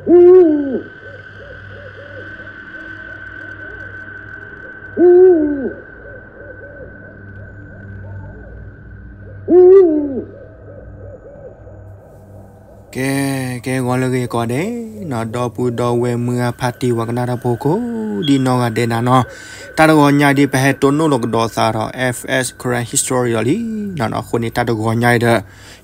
ကဲ ကဲဂီၤလၢဂ့ၤကိးဂၤဒဲးနီၤ, ဒီပုၢ်ဒီဝဲၢ်မုၢ်ဂၤဖါတံၢ်ဝဲကနၣ်တၢ်ဖိကိးဒံနီၢ်ဂၤဒဲးနၤနီၤ, တၢ်တဂီၤညါဒ်ပဟဲတိၢ်နီၣ်လီၤကဒီးသးဒီး F S Karen History လီၤလံနီၤနီၤ, အဃိန့ၣ် တၢ်တဂီၤညါအံၤဒီး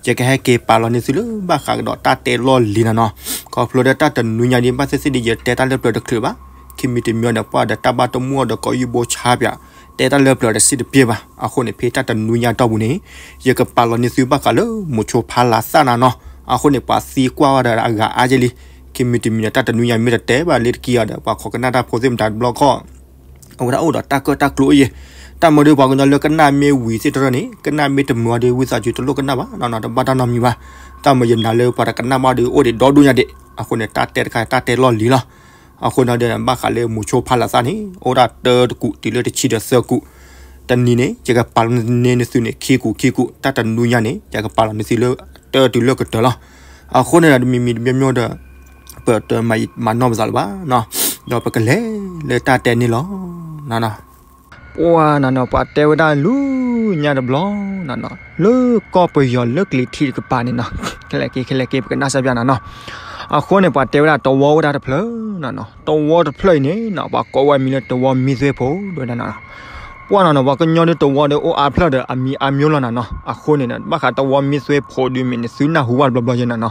ယကဟဲက့ၤပာ်လီၤန့ၢ်သုလၢဘၣ်ဃးကဒီးတၢ်တဲလီၢ်လံၤနၤနီၤ, ခီဖျိလၢတၢ်တနွံညါဒ်ဘၣ်သ့ၣ်သ့ၣ်ဒ်ယတဲတၢ်လၢပျၢၤတချုးဘၣ်, ခံမံၤတမံၤဒီးပှၤဒီးတၢ်ဘၣ်တမူအီၤဒီးကိးယုၢ်ဘိဆါပၠး တဲတၢ်လၢပျၢၤတစံၣ်တပျ့ၤဘၣ်, အဃိန့ၣ် ဖဲတၢ်တနွံညါတီၢ်ပူၤန့ၣ် ယကပာ်လီၤန့ၢ်သုဘၣ်ဃးလၢမိၤဆိဖါလၤသၣ်နၤနီၤ, အဃိန့ၣ် ပှၤသံကွၢ်ဝဲဒီးအဂၤအါယဲလံ, ခံမံၤတမံၤဒီးတၢ်တနွံညါမ့ၢ်တတဲဘၣ်လၢတက့ၢ်အီၤဒီး ပှၤခိးကနၣ်တၢ်ဖိသ့ၣ်မတၤတဘျီခီၣ် အဝဲဒၣ်အိၣ်ဒီးတၢ်ကၢၣ်တၢ်ကျိၤအံၤ, တၢ်မၤဒီးပှၤကညီလၢကနၣ်မ့ၢ်ဝံၤသ့ၣ်တရၢန့ၣ် ကနၣ်မ့ၢ်တမုာ်အီၤဒီး ဝံသးစူၤတလိၣ်ကနၣ်ဘၣ်နီၤနီၤ, တဘၣ်တၢ်နီတမံၤဘၣ်, တၢ်မၤယနာ်လၢပှၤတကနၣ်ဘၣ်ဒီးအိၣ်ဒံးဒီဒူၣ်ညါဒံး, အဃိန့ၣ် တၢ်တဲတခါ တၢ်တဲလီၢ်လံၤလီၤ, အဃိန့ၣ်ဒီး ဘၣ်ဃးလၢမိၤဆိဖါလၤသၣ်န့ၣ် အိၣ်ဒၣ်တၢတကူာ်တုၤလၢတဆံဒီးသၢကူာ်, တနံၤန့ၣ် ယကပာ်လီၤန့ၢ်သုန့ၣ် ခံကူာ်ခံကူာ်, တၢ်တနွံညါန့ၣ် ယကပာ်လီၤန့ၢ်သုလၢတၢတုၤလၢကတၢၢ်လီၤ, အဃိန့ၣ်ဒီး တမံၤမံၤတမံၤမံၤဒီး ပတမၤနီၢ်ပသးလၢၤဘၣ်နီၤ, ဒီးပကလဲၤလၢတၢ်တဲန့ၣ်လီၤ. ပှၤနၤနီၤ ပှၤတဲဝဲဒၣ်လူညါတဘျီနၤနီၤ လၢကီၢ်ပယီၤလၢကလံၤထံးတကပၤန့ၣ်နီၤ, ခဲလဲၣ်က့ ခဲလဲၣ်က့ ပကနၣ်စၢ်ပၠးနၤနီၤ, အဃိန့ၣ် ပှၤတဲဝဲဒၣ်တဝီဝဲဒၣ်တဖျၢၣ်နၤနီၤ, တဝီတဖျၢၣ်အံၤန့ၣ်နီၤ ပှၤကိးဝဲအမံၤလၢတဝီမံသွဲဖိ ဒ်ဝဲဒၣ်နၤနီၤ, ပှၤနၤနီၤ ပှၤကညီဒ်တဝီဒီးအိၣ်အါဖျၢၣ်ဒီးအမံၤအါမံၤလီၤနၤနီၤ, အဃိန့ၣ် ဘၣ်ဃးတဝီမံသွဲဖိဒ်မ့ၢ်န့ၣ် သုနၢ်ဟူဘၣ်တဘျီဘျီယဲနၤနီၤ,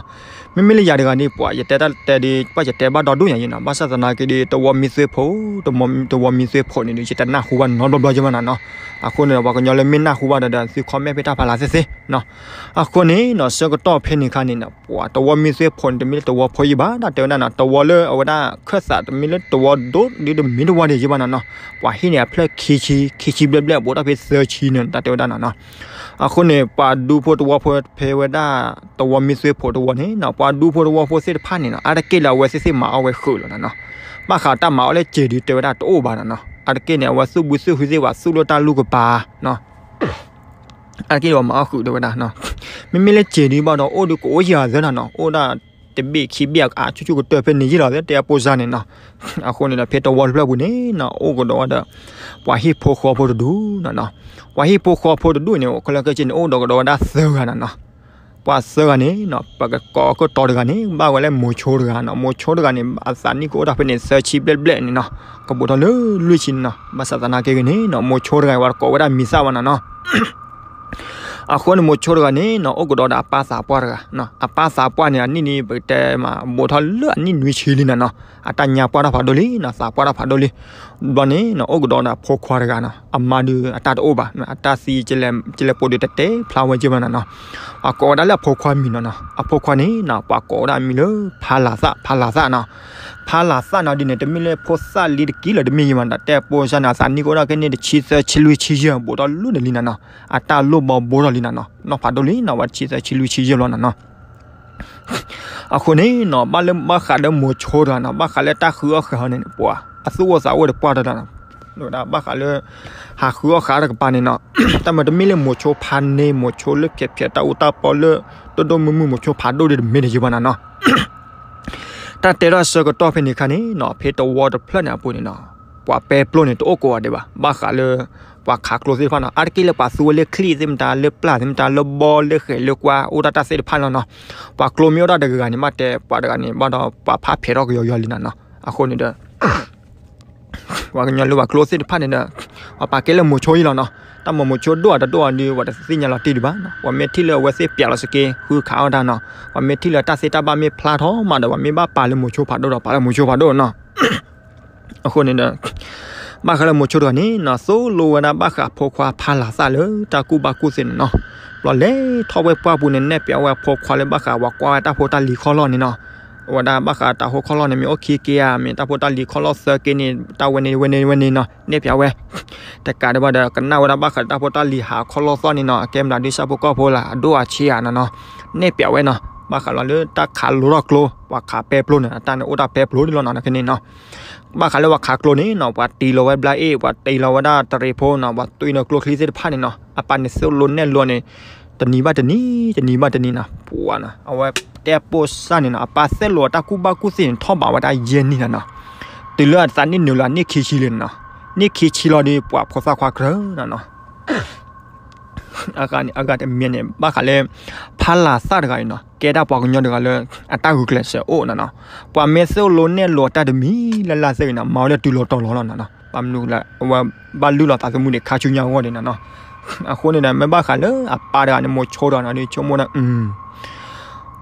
မ့မ့ၢ်လၢယၤတဂၤန့ၣ် ပှၤယတဲတၢ်တဲဒ် ဘၣ်ယတဲဘၣ်ဒီဒူၣ်ညါယဲနီၤ, ဘၣ်ဆၣ်သနာ်က့ဒီး တဝီမံသွဲဖိ တဝီမံသွဲဖိန့ၣ်ဒီး ယတနၢ်ဟူဘၣ်နီတဘျီဘျီယဲဘၣ်နၤနီၤ, အဃိန့ၣ်ဒီး ပှၤကညီလၢမ့ၢ်နၢ်ဟူဘၣ်ဒီး သု comment ဖဲတၢ်ဖးလၤသ့ၣ်သ့ၣ်နီၤ, အဃိန့ၣ်နီၤ ဆၢကတီၢ်ဖဲန့ၣ်အခါန့ၣ်နီၤ ပှၤတဝီမံသွဲဖိန့ၣ် တမ့ၢ်လၢတဝီဖိယံၤဘၣ် တၢ်တဲဝဲဒၣ်နီၤ, တဝီလၢအဝဲဒၣ်ခၢၣ်သးတမ့ၢ်လၢတဝီဒိၣ်ဒ်တမ့ၢ်တဝီဒံးယံၤဘၣ်နၤနီၤ, ပှၤဟံၣ်န့ၣ်အဖျၢၣ်ခံဆံ ခံဆံဘျဲၣ်ဘျဲၣ် ဘူးထီၣ်ဖဲသၢဆံန့ၣ် တၢ်တဲဝဲဒၣ်နၤနီၤ, အဃိန့ၣ် ပှၤဒူဖိတဝီဖိဖဲဝဲဒၣ် တဝီမံသွဲဖိတဝီန့ၣ်နီၤ ပှၤဒူဖိတဝီဖိသ့ၣ်တဖၣ်န့ၣ်နီၤ အါတက့ၢ်လၢအဝဲသ့ၣ်သ့ၣ်မၤအီၣ်ဝဲဃုာ်လီၤနၤနီၤ, ဘၣ်ဃးတၢ်မၤအီၣ်လၢစဲၤဒုးတဲဝဲဒၣ်တအိၣ်ဘၣ်နၤနီၤ, အါတက့ၢ်န့ၣ် အဝဲသူၣ်ဘုသူၣ်ဟုသ့ၣ် ပှၤသူၣ်လၢတၢ်လူၢ်ကပၤနီၤ အါတက့ၢ်ဒီးပှၤမၤအီၣ်ဃုာ်တဲဝဲဒၣ်, မ့မ့ၢ်လၢစဲၤဒုးဘၣ်ဒီး အိၣ်ဒီးကအိၣ်ယၤသၢနၤနီၤ, အိၣ်ဒၣ်တဘ့ၣ်ခံဘ့ၣ် အါဆူၣ်ဆူၣ်ကတၢၢ်ဖဲန့ၣ်ယံၤလီၤ တဲအပိစါန့ၣ်နီၤ, အဃိန့ၣ်ဒီး ဖဲတဝီတဖျၢၣ်ပူၤန့ၣ်နီၤ အိၣ်ကဒီးဝဲဒီး ပှၤဟံၣ်ဖိဃီဖိတဒူၣ်နၤနီၤ, ပှၤဟံၣ်ဖိဃီဖိတဒူၣ်န့ၣ် ခဲလၢာ်ခဲဆ့န့ၣ် အိၣ်ဒီးကဒီးဝဲဒၣ်သၢဂၤနၤနီၤ, ပှၤသၢဂၤန့ၣ်နီၤ ပကကိးကတီၤတဂၤန့ၣ် ဘၣ်ဝဲလၢမိၤဆိတဂၤနီၤ, မိၤဆိတဂၤန့ၣ် အသးနံၣ်ကအိၣ်ထီၣ်ဖဲန့ၣ် သၢဆံဘျဲၣ်ဘျဲၣ်န့ၣ်နီၤ, ကဘူးထီၣ်လၢလွံၢ်ဆံန့ၣ်နီၤ, ဘၣ်ဆၣ်သနာ်က့ဂ့ၤန့ၣ်နီၤ မိၤဆိတဂၤအံၤ ပှၤတကိးဝဲဒၣ်မံၤသၣ်ဘၣ်နၤနီၤ အဃိန့ၣ် မိၤဆိတဂၤန့ၣ်နီၤ အိၣ်ကဒီးဒီးအပၢ်သးပှၢ်တဂၤ, အပၢ်သးပှၢ်န့ၣ် အနံၣ်န့ၣ် ပကတဲမး ဘူးထီၣ်လၢအနံၣ်နွံဆံလံနၤနီၤ, အတၢ်ညါပှၢ်ထီၣ်ဖးဒိၣ်လံနီၤ, သးပှၢ်ထီၣ်ဖးဒိၣ်လံ, ဘျီန့ၣ်နီၤ အိၣ်ကဒီးဒီးအဖိခွါတဂၤနီၤ, အမါဒုးအတၢ်တအိၣ်ဘၣ်, အတၢ်သံ ကလဲၤပိာ်ဒုးတတဲဖျါဝဲက့ဘၣ်နၤနီၤ, ပှၤကိးဝဲဒၣ်လၢအဖိခွါမံၤနီၤနီၤ, အဖိခွါန့ၣ်နီၤ ပှၤကိးဝဲဒၣ်အမံၤလၢ ဖါလၤသၣ်, ဖါလၤသၣ်နီၤ, ဖါလၤသၣ်နီၤဒ်န့ၣ် တမ့ၢ်လၢဖိသၣ်လံတက့ၢ်လၢၤ တမ့ၢ်ယံၤမးနီၤ, တဲပိစါန့ၣ် အသးနံၣ်ကအိၣ်ဒၣ်ကဲန့ၣ် တဆံသၢ ဆံလွံၢ် ဆံယဲၢ် ဘူးထီၣ်လၢန့ၣ်လံနၤနီၤ, အတၢ်လိၣ်ဘီဘိထီၣ်လံနၤနီၤ, နီၢ်ဖးဒိၣ်လံနီၤ ဝဲတဆံသၢ ဆံလွံၢ် ဆံယဲၢ်ဘျီနၤနီၤ အဃိန့ၣ်နီၤ ဘၣ်ဃးလၢမိၤဆိတဂၤနီၤ ဘၣ်ဃးလၢတၢ်ဃုအီၣ်ဃုအီန့ၣ် ပှၤအသူၣ်အိၣ်သးအိၣ်တပှၢ်တၢ်နီၤ, ဘၣ်ဃးလၢ ဟးဃုအီၣ်ဃုအီတကပၤန့ၣ်နီၤ, တၢ်မၤတမ့ၢ်လၢမိၤဆိဖးန့ၢ် မိၤဆိလၢဖျဲးဖျဲးတၢ်အူတၢ်ပီလၢ ဒိၣ်ဒိၣ်မုၢ်မုၢ် မိၤဆိဖးဒိၣ်ဒ်တမ့ၢ်တယံၤဘၣ်နၤနီၤ တၢ်တဲထီၣ်ဆၢကတီၢ်ဖဲန့ၣ်အခါန့ၣ်နီၤ ဖဲတဝီတဖျၢၣ်န့ၣ်အပူၤန့ၣ်နီၤ ပှၤပဲပျိန့ၣ် တအိၣ်ကိးဂၤဒဲးဘၣ်, ဘၣ်ဃးလၢ ပှၤခးကျိသ့ၣ်တဖၣ်နီၤ အါတက့ၢ်လၢပှၤသူဝဲလၢချံသ့ၣ်မတၤ လၢပျၢ်သ့ၣ်မတၤ လၢဘီလၢဃဲၤလၢကွါ အိၣ်ဒၣ်တၢ်သ့ၣ်တဖၣ်လီၤနီၤ, ပှၤကျိမ့ၢ်အိၣ်ဒၣ်တဂၤဂၤန့ၣ် ဘၣ်တဲပှၤတဂၤန့ၣ် ဘၣ်ဒီးပှၤဖးဖဲးထီၣ်ကယီကယီလံနၤနီၤ, အဃိန့ၣ်ဒီး ပှၤကညီလၢပှၤကျိသ့ၣ်တဖၣ်န့ၣ်ဒီး ပှၤပာ်ကဲလၢမိၤဆိအံၤလီၤနီၤ, တၢ်မၤမိၤဆိဒိၣ်အတဒိၣ်အီၤဒီး ပှၤတသ့ၣ်ညါလီၤတံၢ်ဒံးဘၣ်နီၤ, ပှၤမ့ၢ်ထံၣ်လၢအဝဲသ့ၣ်ပျးလီၤစက့ ဃုခးအီၣ်တၢ်နီၤ, ပှၤမ့ၢ်ထံၣ်လၢတၢ်သ့တၢ်ဘၣ်မ့ၢ်ဖျါထီၣ်မးဒီး ပှၤမ့ၢ်ဘၣ်ပာ်လၢမိၤဆိဖးဒိၣ်ဒီး ပာ်လၢမိၤဆိဖးဒိၣ်နီၤ အဃိန့ၣ်ဒီး ဘၣ်ဃးလၢမိၤဆိတဂၤန့ၣ်နီၤ သိၣ်လိဝဲဒၣ်ဘၣ်ဃးဖိခွါဖးလၤသၣ်လၢတၢ်ကူၣ်ဘၣ်ကူၣ်သ့န့ၣ်နီၤ, ဘျီလဲၤထီၣ်ဝဲပှၢ်ပူၤန့ၣ် နဲၣ်ပၠးဝဲအဖိခွါလၢဘၣ်ဃးပှၤကွၢ်ဝဲတၢ်ဖိတၢ်လံၤခီၣ်လီၢ်န့ၣ်နီၤ, အဝဲဒၣ်ဘၣ်ဃးတၢ်ဟိခီၣ်လီၢ်န့ၣ် မ့ၢ်အိၣ်ခံက့ဧါ မ့ၢ်တၢ်ဖိတၢ်လံၤခီၣ်လီၢ်သၢက့န့ၣ် တၢ်ဝဲန့ၣ်ဝဲန့ၣ်ဝဲန့ၣ်နီၤ နဲၣ်ပၠးဝဲ တကးဒံးဘၣ်ဒီး ကနၣ်ဝဲဒၣ်ဘၣ်ဃးတၢ်ဖိတၢ်လံၤဟးခီၣ်လီၢ်သီၣ်န့ၣ်နီၤ အကဲမတၤဒုးစၢ်ဖိကီၢ်ဖိလၢအဒိၣ်အဆံးဧါနီၤနီၤ, နဲၣ်ပၠးဝဲနီၤ, ဘၣ်ဃးလီၤလၢတၢ်ခးလိထီၣ်ကျိ ပှၤခးပဲပျိန့ၣ် အတၢ်န့ၣ်အိၣ်တၢ်ပဲပျိဒ်လီၤနီၤ ခဲန့ၣ်နီၤ ဘၣ်ဃးလၢပှၤခးကျိန့ၣ်နီၤ ပှၤတ့လီၤဝဲဘျါအ့ၣ် ပှၤတ့လီၤဝဲဒၣ်တရံးဖိနီၤ ပှၤတွံၢ်နီၤကျိချံသ့ၣ်တဖၣ်န့ၣ်နီၤ အပၢ်န့ၣ်သိၣ်လိနဲၣ်လိန့ၣ် တနံၤဘၣ်တနံၤ တနံၤဘၣ်တနံၤနီၤ ပှၤနီၤ အဝဲတဲပိာ်စၢ်န့ၣ်နီၤ အပၢ်သိၣ်လိတၢ်ကူၣ်ဘၣ်ကူၣ်သ့န့ၣ် ထီၣ်ဘးဝဲဒၣ်ယဲၢ်နံၣ်လီၤနီၤ. တုၤလၢအသးနံၣ်နုာ်လီၤန့ၢ်ခံဆံလံနီၤ, န့ၢ်ခံဆံလီၤဒီး ပှၤဖိသၣ်ခွါကြၢးနီၤနီၤ အဂၤတမံၤန့ၣ် ဘၣ်ဃးလၢ ဖးလၤသၣ်တဂၤအံၤနီၤ ကဲဒၣ်ပှၤကညီတဂၤလၢ အတၢ်ဂုာ်ကျဲးစၢးအိၣ်နီၤနီၤ. ပှၤမ့ၢ်သိၣ်လိနဲၣ်လိတၢ်တမံၤလၢ်လၢ်သ့ၣ်ဂ့ၤနီၤ မၤဝဲလၢတုၤလီၤတီၤလီၤလီၤနီၤနီၤ. ဘၣ်မနုၤလဲၣ် အဝဲဘၣ်လုၢ်လီၤသးသမူဒံးခါဆူညါအဂီၢ်ဒံးနီၤနီၤ. အဃိန့ၣ်ဒီး မ့ၢ်ဘၣ်ဃးလၢအပၢ်တဂၤန့ၣ် မိၤဆိတဂၤန့ၣ်ဒီး ဆိကမိၣ်ဒၣ်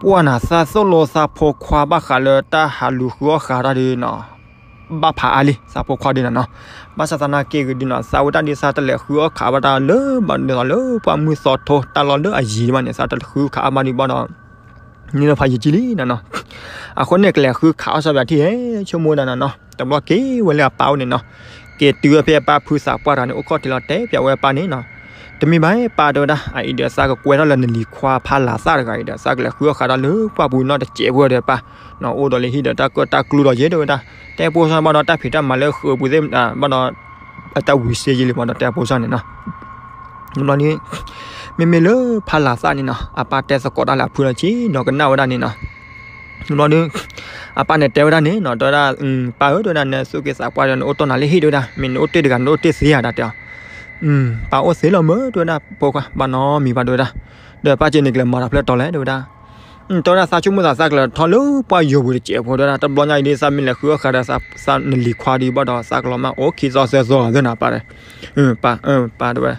ပှၢ်နၤ သးသိၣ်လိသးဖိခွါဘၣ်ဃးလၢတၢ်ဟးလူၤဃုအီၣ်ဃာ်တၢ်ဒီးနီၤ ဘၣ်ဖးအါလံ သးဖိခွါဒ်နီၤနီၤ. ဘၣ်ဆၣ်သနာ်က့ဂ့ၤဒ်နီၤ သးဝဲတၢ်ဒ်သးတလဲၤဃုအီၣ်ဃာ်ဘၣ်တၢ်လၢဘၣ်ဒ်သိးလၢပှၢ်မုၢ်သီထိ တၢ်လီၢ်လၢအယံၤဘၣ်န့ၣ် သးတဃုခးအါဘၣ်ဒံးဘၣ်ဒီး န့ၣ်လၢဖးယံာ်ကံလံနီၤနီၤ. အဃိန့ၣ် ကလဲၤဃုခးအီၣ်စီၤပၤထံၣ်ဟဲ ဆိကမိၣ်ဒၣ်နီၤနီၤ. တဘျီက့ၤဝဲလၢအပၢ်အိၣ်န့ၣ်နီၤ က့ၤတုၤဝဲဖဲအပၢ်ဖုသးပှၢ်တဂၤန့ၣ် အိၣ်ခီၣ်ထံးလီၤတဲပၠးဝဲအပၢ်န့ၣ်နီၤ. တမ့ၢ်ဘၣ်ပၢ်တဲဝဲဒၣ် အအံၤဒီးသးကကွဲထီၣ်လၢနလံၤခွါဖးလၤသၣ်တဂၤအံၤဒီး သးကလဲၤဃုအီၣ်ဃာ်တၢ်လၢပှၢ်ပူၤနီၤတစဲးဖိဒီးပၢ်နီၤ အိၣ်ဒီးလၢဟံၣ်ဒီးတၢ်ကၢၣ်တၢ်ကျူဒီးယဲၢ်တဲဝဲဒၣ် တဲပိာ်စၢ်ဘၣ်ဒီးတၢ်ဖံးတၢ်မၤလၢဃုာ်ပူၤသ့ၣ်ဘၣ်ဒီး အတၢ်ဝံၤစ့ယံာ်လံဘၣ်ဒီးတဲပိာ်စၢ်န့ၣ်နီၤ. တဘျီန့ၣ် မ့မ့ၢ်လၢဖးလၤသၣ်န့ၣ်နီၤ အပၢ်တဲသကိးတၢ်လၢအဖုလီၤဆံနီၤကနၣ်ဝဲဒၣ်န့ၣ်နီၤ. တဘျီဒီး အပၢ်န့ၣ်တဲဝဲဒၣ်န့ၣ်နီၤ တဲဝဲဒၣ် ပၢ်ဧၢ တဲဝဲဒၣ် နသူၣ်က့သးပှၢ်ဒီး နအိၣ်တီၢ်နၤလၢဟံၣ်တဲဝဲဒၣ် မ့ၢ်နအိၣ်တ့ၢ်တဂၤ နအိၣ်တ့ၢ်သ့ဧါ တၢ်တဲအီၤ. ပၢ်အိၣ်သ့လီၤမၢ် တဲဝဲဒၣ် ဖိခွါ ဘၣ်နီတမံၤဘၣ်တဲဝဲဒၣ်. ဒီးပၢ်က့န့ၣ် ကလဲၤမၤတၢ်ဖျၢၣ်တီလဲၣ်တဲဝဲဒၣ်. တဲဝဲဒၣ် သးဆိကမိၣ်သး သးကလဲၤထီၣ်လၢပှၢ်ယိာ်ပူၤတစဲးဖိတဲဝဲဒၣ် တဘျီညါအံၤဒ် သးမ့ၢ်လဲၤဃုအီၣ်ဃာ်ဒီး သးနလံၤခွါဒီးဘၣ်ဒီး သးကလီၤမၢ်အိၣ်ခံသီသၢသီသၢနၤပၢ်တဲ ပၢ် ပၢ်တဲဝဲ.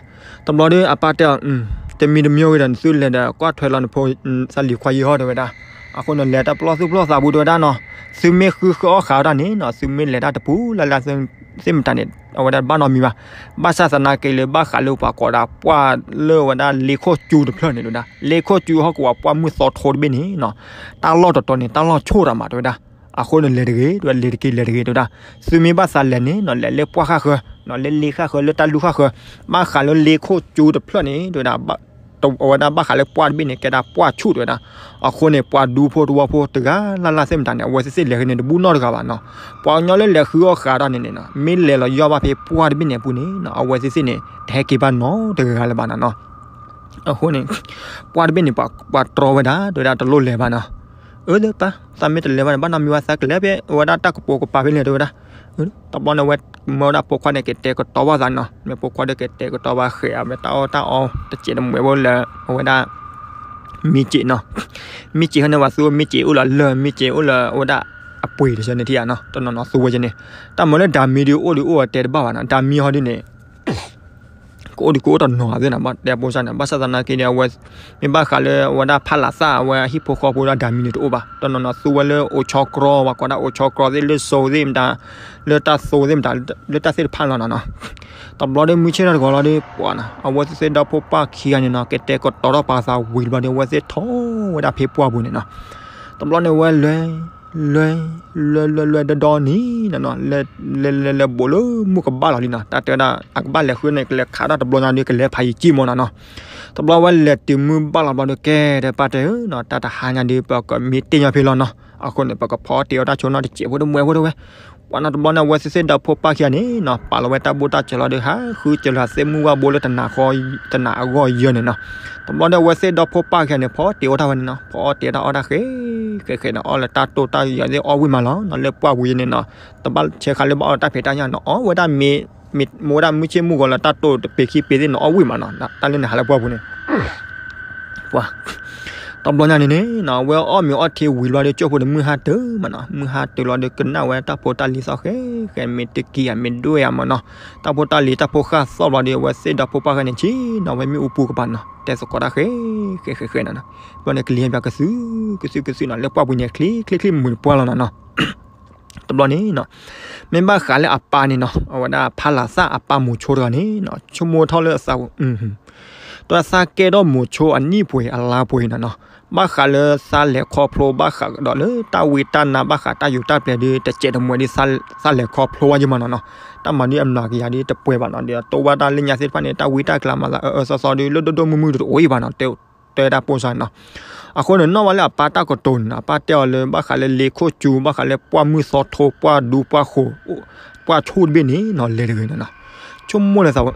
တဘျီဒီးအပၢ်တဲအီၤ တမံၤတမံၤဂ့ၤဒီး နသုလဲၤဒီးကွၢ်ထွဲလီၤနဖိ သးလံၤခွါယံာ်ဟီတဲဝဲဒၣ်. အဃိန့ၣ် လဲၤတၢ်ပျီသူၣ်ပျီသးပူၤတဲဝဲဒၣ်နီၤ. သုမ့ၢ်ဃုဃုအီၣ်ဃာ်တၢ်န့ၣ်နီၤ သုမ့ၢ်လဲၤတၢ်တပူၤလၢ်လၢ်သ့ၣ်မတၤန့ၣ် အဝဲဒၣ်ဘၣ်နီတမံၤဘၣ်. ဘၣ်ဆၣ်သနာ်က့လၢဘၣ်ဃးလၢပှၤကိးဒၣ်ပှၢ်လၢဝဲဒၣ် လ့ခိၣ်ကၠူတဖျၢၣ်န့ၣ်တဲဝဲဒၣ် လ့ခိၣ်ကၠူဟီၣ်ကဝီၤပှၢ်မုၢ်သီထိတဘ့ၣ်န့ၣ်နီၤ တၢ်လီၢ်တတီၤန့ၣ် တၢ်လီၢ်ဆိၣ်တၢ်မးတဲဝဲဒၣ်. အဃိန့ၣ်လဲၤတဂ့ၤ တဲဝဲ လဲၤတက့ၢ် လဲၤတဂ့ၤ တဲဝဲဒၣ်. သုမ့ၢ်ဘၣ်သးလဲၤန့ၣ်နီၤ လဲၤလၢပှၢ်ဃၣ်ဃၢၤနီၤ လၢလ့ဃၣ်ဃၢၤ လၢတၢ်လူၢ်ဃၣ်ဃၢၤ ဘၣ်ဃးလၢလ့ခိၣ်ကၠူတဖျၢၣ်န့ၣ်တဲဝဲဒၣ် အဝဲဒၣ်ဘၣ်ဃးလၢပှၢ်တဘ့ၣ်န့ၣ် ကဲဒၣ်ပှၢ်ဆူၣ်တဲဝဲဒၣ်. အဃိန့ၣ် ပှၤဒူဖိတဝီဖိတဂၤလၢ်လၢ်သ့ၣ်မတၤန့ၣ် အဝဲသ့ၣ်သ့ၣ်လဲၤဂ့ၤန့ၣ် တဘူၣ်နီတဂၤဘၣ်နီၤ. ပှၤကညီလၢလဲၤဃုအီၣ်ဃာ်တၢ်န့ၣ်န့ၣ်နီၤ မ့ၢ်လဲၤလီၤယီၢ်ဘၣ်ဖဲပှၢ်တဘ့ၣ်န့ၣ်အပူၤန့ၣ်နီၤ အဝဲသ့ၣ်သ့ၣ်န့ၣ် တဟဲက့ၤဘၣ်နီတဂၤလၢၤဘၣ်နီၤနီၤ. အဃိန့ၣ် ပှၢ်တဘ့ၣ်န့ၣ် ပှၤတြီဝဲဒၣ် တဲဝဲဒၣ်တလိၣ်လဲၤဘၣ်နီၤ. အၢ လၢပၢ် သးမ့ၢ်တလဲၤဘၣ်န့ၣ် ဘၣ်နီတမံၤဘၣ် သးကလဲၤဖဲအဝဲဒၣ်တၢ်ကပိာ်ကပၤဖဲလဲၣ် တဲဝဲဒၣ်. တဘျီန့ၣ် အဝဲမၢဝဲဒၣ်ဖိခွါန့ၣ် ကတဲာ်ကတီၤဘၣ်သးနီၤ. မ့ၢ်ဖိခွါဒီးကတဲာ်ကတီၤဘၣ်ဃဲးအဝဲတၢ်အီၣ်တၢ်အီတစဲးတမှဲးဖိလၢ အဝဲဒၣ် မံက့နီၤ. မံက့ဟီန့ၣ် ပှၤသူမံက့အိၣ်လၢလၢၢ် မံက့အိၣ်လၢအဝဲဒၣ်အပှ့ၤတဆၢန့ၣ်ထံၣ်ဧါနီၤ တနီၤနီၤသူဝဲက့န့ၣ်. တၢ်မၤလၢဒၤမံဒီးအိၣ်ဒီးအိၣ်အတဲတဘၣ်ဘၣ်နီၤ ဒၤမံဟီဒ်န့ၣ် ကအိၣ်ဒီးကအိၣ်တနီၤသ့ၣ်နီၤ ဘၣ်တဲပိာ်စၢ်န့ၣ် ဘၣ်ဆၣ်သနာ်က့ဒီးအဝဲ မ့ၢ်ဘၣ်ဃးလၢအဝဲဒၣ်ဖးလၤသၣ်အဝဲအဟံၣ်ဖိဃီဖိဒၣ်ဒၤမံန့ၣ်တအိၣ်ဘၣ် တနီၤနီၤသူဝဲလၢအိၣ်ဆီကြီ ပှၤကိးဒၣ်အိၣ်ဆီကြီသ့ၣ် လၢစိသ့ၣ်မတၤ လၢတၢ်သိသ့ၣ်မတၤ လၢတၢ်သ့ၣ်တဖၣ်လီၤနီၤနီၤ. တဘျီဒီးမုၢ်ဆ့ၣ်ထီၣ်တဂီၤလီၤဒီး ပှၤနီၤ အဝဲသ့ၣ်သ့ၣ်ဒီဖိပၢ်ခံဂၤန့ၣ်နီၤ ကတဲာ်ကတီၤထီၣ်ပာ်သးဝံၤတဘျီဒီး အဝဲသ့ၣ်ထီၣ်ဝဲဒၣ်ဖဲပှၢ်ပူၤန့ၣ်နီၤ. တဘျီန့ၣ်ဝဲလဲၤ လဲၤ လဲၤ လဲၤ လဲၤ ဒီဒီနံၤနီၤနီၤ လဲၤ လဲၤ လဲၤ လဲၤဘူးလၢမုၢ်ကဘၣ်လီၤလံနီၤ တၢ်တဲဝဲဒၣ် အကဘၣ်လဲၤဃုန့ၣ် ကလဲၤခးတၢ်တဘျီညါဒီး ကလဲၤဖးယံာ်ကံမီၤနီၤနီၤ. တဘျီဝဲလဲၤတုၤမုၢ်ဘၣ်လီၤဘျီဒီး ကဲ တဲပၢ်တဲဧၢနီၤ တၢ်တဟါညါဒီး ပကမ့ၢ်တ့ၢ်ညီဖဲလီၤနီၤ အဃိန့ၣ် ပကဖီအီၣ်တ့ၢ်အီၣ်တၢ်ဆိနီၤ တစဲးဖိတမှဲးဖိတဲဝဲ. ပှၤနီၤ တဘျီန့ၣ် အဝဲသ့ၣ်သ့ၣ်ဒီဖိပၢ်ခံဂၤန့ၣ်နီၤ ပာ်လီၤဝဲတၢ်ဘိၣ်တၢ်စၢၤလီၤဒီး ဟးဃုစၢၤလီၤသ့ၣ်မုၢ်ဝၣ်ဘိလၢတနၤဃီ တနၤအဂီၢ်ယဲၢ်န့ၣ်နီၤ. တဘျီန့ၣ် အဝဲသ့ၣ်ဒီဖိပၢ်ခံဂၤန့ၣ် ဖီအီၣ်တ့ၢ်အီၣ်တၢ်ဝဲန့ၣ်နီၤ ဖီအီၣ်တ့ၢ်အီၣ်တၢ်အီၣ်တၢ်ဃဲးဃဲးဃဲးန့ၣ် အီၣ်လၢတၢ်တိၢ်တၢ်ယီၤသ့ၣ်အီၣ်ဝံၣ်မးလီၤနီၤ လၢပှၢ်ပူၤယဲၢ်န့ၣ်နီၤ. တဘၣ်ဆဲးဃာ်လၢဘၣ်အီၣ်တၢ်ဖံးတၢ်ညၣ်နီၤ အီၣ်ဝဲဒၣ်မ့ၢ် မ့ၢ်ဝဲဒၣ်မုၢ်ဆ့ၣ်မုၢ်ဂီၤလၢတၢ်တိၢ်တပ့ၤခံပ့ၤသ့ၣ်နီၤ အီၣ်ဝံၣ်မးနီၤ တၢ်လၢန့ၣ်ဟးလၢပှၢ်ပူၤန့ၣ် ပှၤ တဘျီညါန့ၣ်န့ၣ်နီၤ အဝဲအီၣ်မ့ၤအီၣ်ထံဝံၤလီၤဒီး ကၠိဖိဒီးမုၢ်ဟါတုၤမးနီၤ မုၢ်ဟါတုၤလီၤဒီး ကနၣ်ဝဲတၢ်ဖိတၢ်လံၤသီၣ်ဃဲဃဲ မ့ၢ်တကံၢ်ဧါ မ့ၢ်ဒွဲၣ်ဧါမးနီၤ တၢ်ဖိတၢ်လံၤတၢ်ဖိဃၣ်သီၣ်ဘျီဒီး အဝဲသ့ၣ်ဒီဖိပၢ်ဃဲန့ၣ် ဆ့နီၤဝဲမ့ၣ်အူပူၤကပၤနီၤ တဲသကိးတၢ်ဃဲဃဲဃဲဃဲနီၤနီၤ ဘျီန့ၣ် ကလံၤဟဲပၠးကသုၣ် ကသုၣ်ကသုၣ်နီၤ လၢပှၢ်ပူၤန့ၣ် ချ့ချ့ချ့မုာ်တပှၢ်လီၤနီၤနီၤ တဘျီန့ၣ်နီၤ မ့ၢ်ဘၣ်ဃးလၢအပၢ်န့ၣ်နီၤ အဝဲဒၣ်ဖးလၤသၣ်အပၢ်မိၤဆိတဂၤန့ၣ်နီၤ ဆိကမိၣ်ထီၣ်လၢအသး တၢ်သးကဲထီၣ်မိၤဆိအနံၣ်ပှဲၤအလါပှဲၤနီၤနီၤ ဘၣ်ဃးလၢသးလဲၤခီဖျိဘၣ်ဃးကဒီးလၢတၢ်ဝံတၢ်နါဘၣ်ဃးတၢ်ယူးတၢ်ပျဲၤဒီး တစဲးတမှဲးဒီး သးလဲၤခီဖျိဝဲယမးနီၤနီၤ တၢ်မၤဒ်အမျးကယၤဒ်တပှဲၤဘၣ်နီၤ ဒီးတိၢ်ဘၣ်တၢ်လၢညါသ့ၣ်တဖၣ်န့ၣ် တၢ်ဝံတၢ်ကျါမၤသးအၢအၢသီသီဒီး လၢဒိၣ်ဒိၣ်မုၢ်မုၢ်တအိၣ်အံၤဘၣ်နီၤ တဲ တဲတၢ်ပိာ်စၢ်နီၤ အဃိန့ၣ် နီၣ်ဝဲလၢအပၢ်တၢ်ကတိၤန့ၣ်နီၤ အပၢ်တဲအီၤလၢဘၣ်ဃးလၢလ့ခိၣ်ကၠူ ဘၣ်ဃးလၢပှၢ်မုၢ်သီထိ ပှၢ်ဒူပှၢ်ဃိၤ ပှၢ်ဆူၣ်တဘ့ၣ်န့ၣ်နီၤ လဲၤတဂ့ၤနီၤနီၤ ဆိကမိၣ်လၢသးဝဲ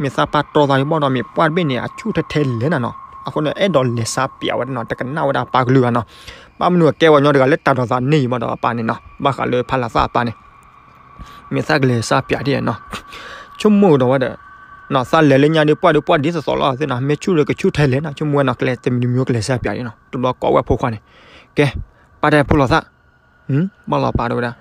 မ့ၢ်သးပၢ်တြီသးဒ်ဘၣ်ဒီး မ့ၢ်ပှၢ်တဘ့ၣ်န့ၣ် အဆူၣ်ထဲထဲလဲၣ်နီၤနီၤ အဃိန့ၣ် အဲၣ်ဒိးလဲၤစါပၠးဝဲဒၣ်နီၤ, တကနၣ်ဝဲဒၣ်အပၢ်ကလုၢ်ဘၣ်နီၤ. ဘၣ်မနုၤအကဲပှၤကညီတဂၤလၢတၢ်ဒိးသးန့ၢ်ယံၤဘၣ်ဒီးအပၢ်န့ၣ်နီၤ, ဘၣ်ဃးလၢဖးလးသၣ်အပၢ်န့ၣ် မ့ၢ်သးကလဲၤစါပၠးဒ်နီၤ, ဆိကမိၣ်ကဒီးဝဲဒီး သးလဲၤလၢညါဒုး ပှၢ်ဒုးပှၢ်ဒ်သိးသိးလီၤသ့နီၤ, မ့ၢ်ဆူၣ်ဒီးကဆူၣ်ထဲလဲၣ်နီၤ, ဆိကမိၣ်ဝဲနီၤ, ကျဲတမံၤတမံၤကလဲၤစါပၠးဒ်နီၤ, တဘျီကိးဝဲဖိခွါန့ၣ်, ကဲ, ပၢ်တဲဖိလီၤသး ဘၣ်လီၤပၢ်တဲဝဲဒၣ်,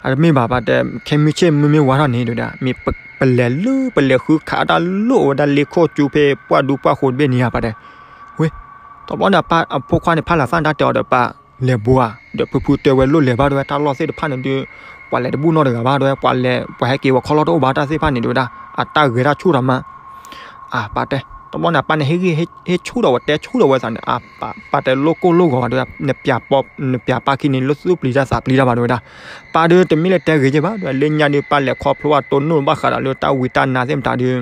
အတမ့ၢ်ဘၣ်ပၢ်တဲ, ခဲမုၢ်ဆ့ၣ်မုၢ်မ့ၢ်ဝါထီၣ်န့ၣ်တဲဝဲဒၣ်, မ့ၢ်ပလဲၤလၢပလဲၤဃုခးတၢ်လိၣ်ဝဲဒၣ်လ့ခိၣ်ကၠူဖဲပှၢ်ဒူပှၢ်ဃိတဘ့ၣ်န့ၣ်ဧါ ပၢ်တဲ, ဝ့ၢ်, တဘျီန့ၣ် အဖိခွါန့ၣ် ဖးလးသၣ်န့ၣ် တၢ်တဲအီၤဒီးပၢ်လဲၤဘှါ, ဒီးဖုဖုတဲဝဲလိၣ်လဲၤဘၣ်တဲဝဲ တၢ်လီၢ်သ့ၣ်တဖၣ်န့ၣ်ဒုး ပှၤလဲၤတဘူၣ်နီတဂၤဘၣ်တဲဝဲ, ပှၤလဲၤ ပှၤဟဲက့ၤဝဲခီလီၢ်တအိၣ်ဘၣ်တၢ်သ့ၣ်တဖၣ်န့ၣ်တဲဝဲဒၣ်, အတၢ်ဂဲၤတၢ်ဆူၣ်ထီၣ်မး အပၢ်တဲ, တဘျီန့ၣ် အပၢ်န့ၣ် ဟ့ၣ်ဆူၣ်ဒီးဝဲတဲဆူၣ်ဒီးဝဲသးန့ၣ်, ပၢ်တဲလိၣ်ကိၢ်လိၣ်ဂီၤတဲဝဲ, နပၠးပီ, နပၠးပၢ်ခံန့ၣ် လၢသူၣ်ပျံၤတၢ်သးပျံၤတၢ်ဘၣ်တဲဝဲဒၣ်, ပၢ်ဒုးတမ့ၢ်လၢတဲဂ့ၤက့ဘၣ်တဲဝဲ, လၢညါဒုး ပၢ်လဲၤခီဖျိအတိၢ်နီၣ်ဘၣ်ဃးဒီးလၢတၢ်ဝံတၢ်နါသ့ၣ်မတၤဒုး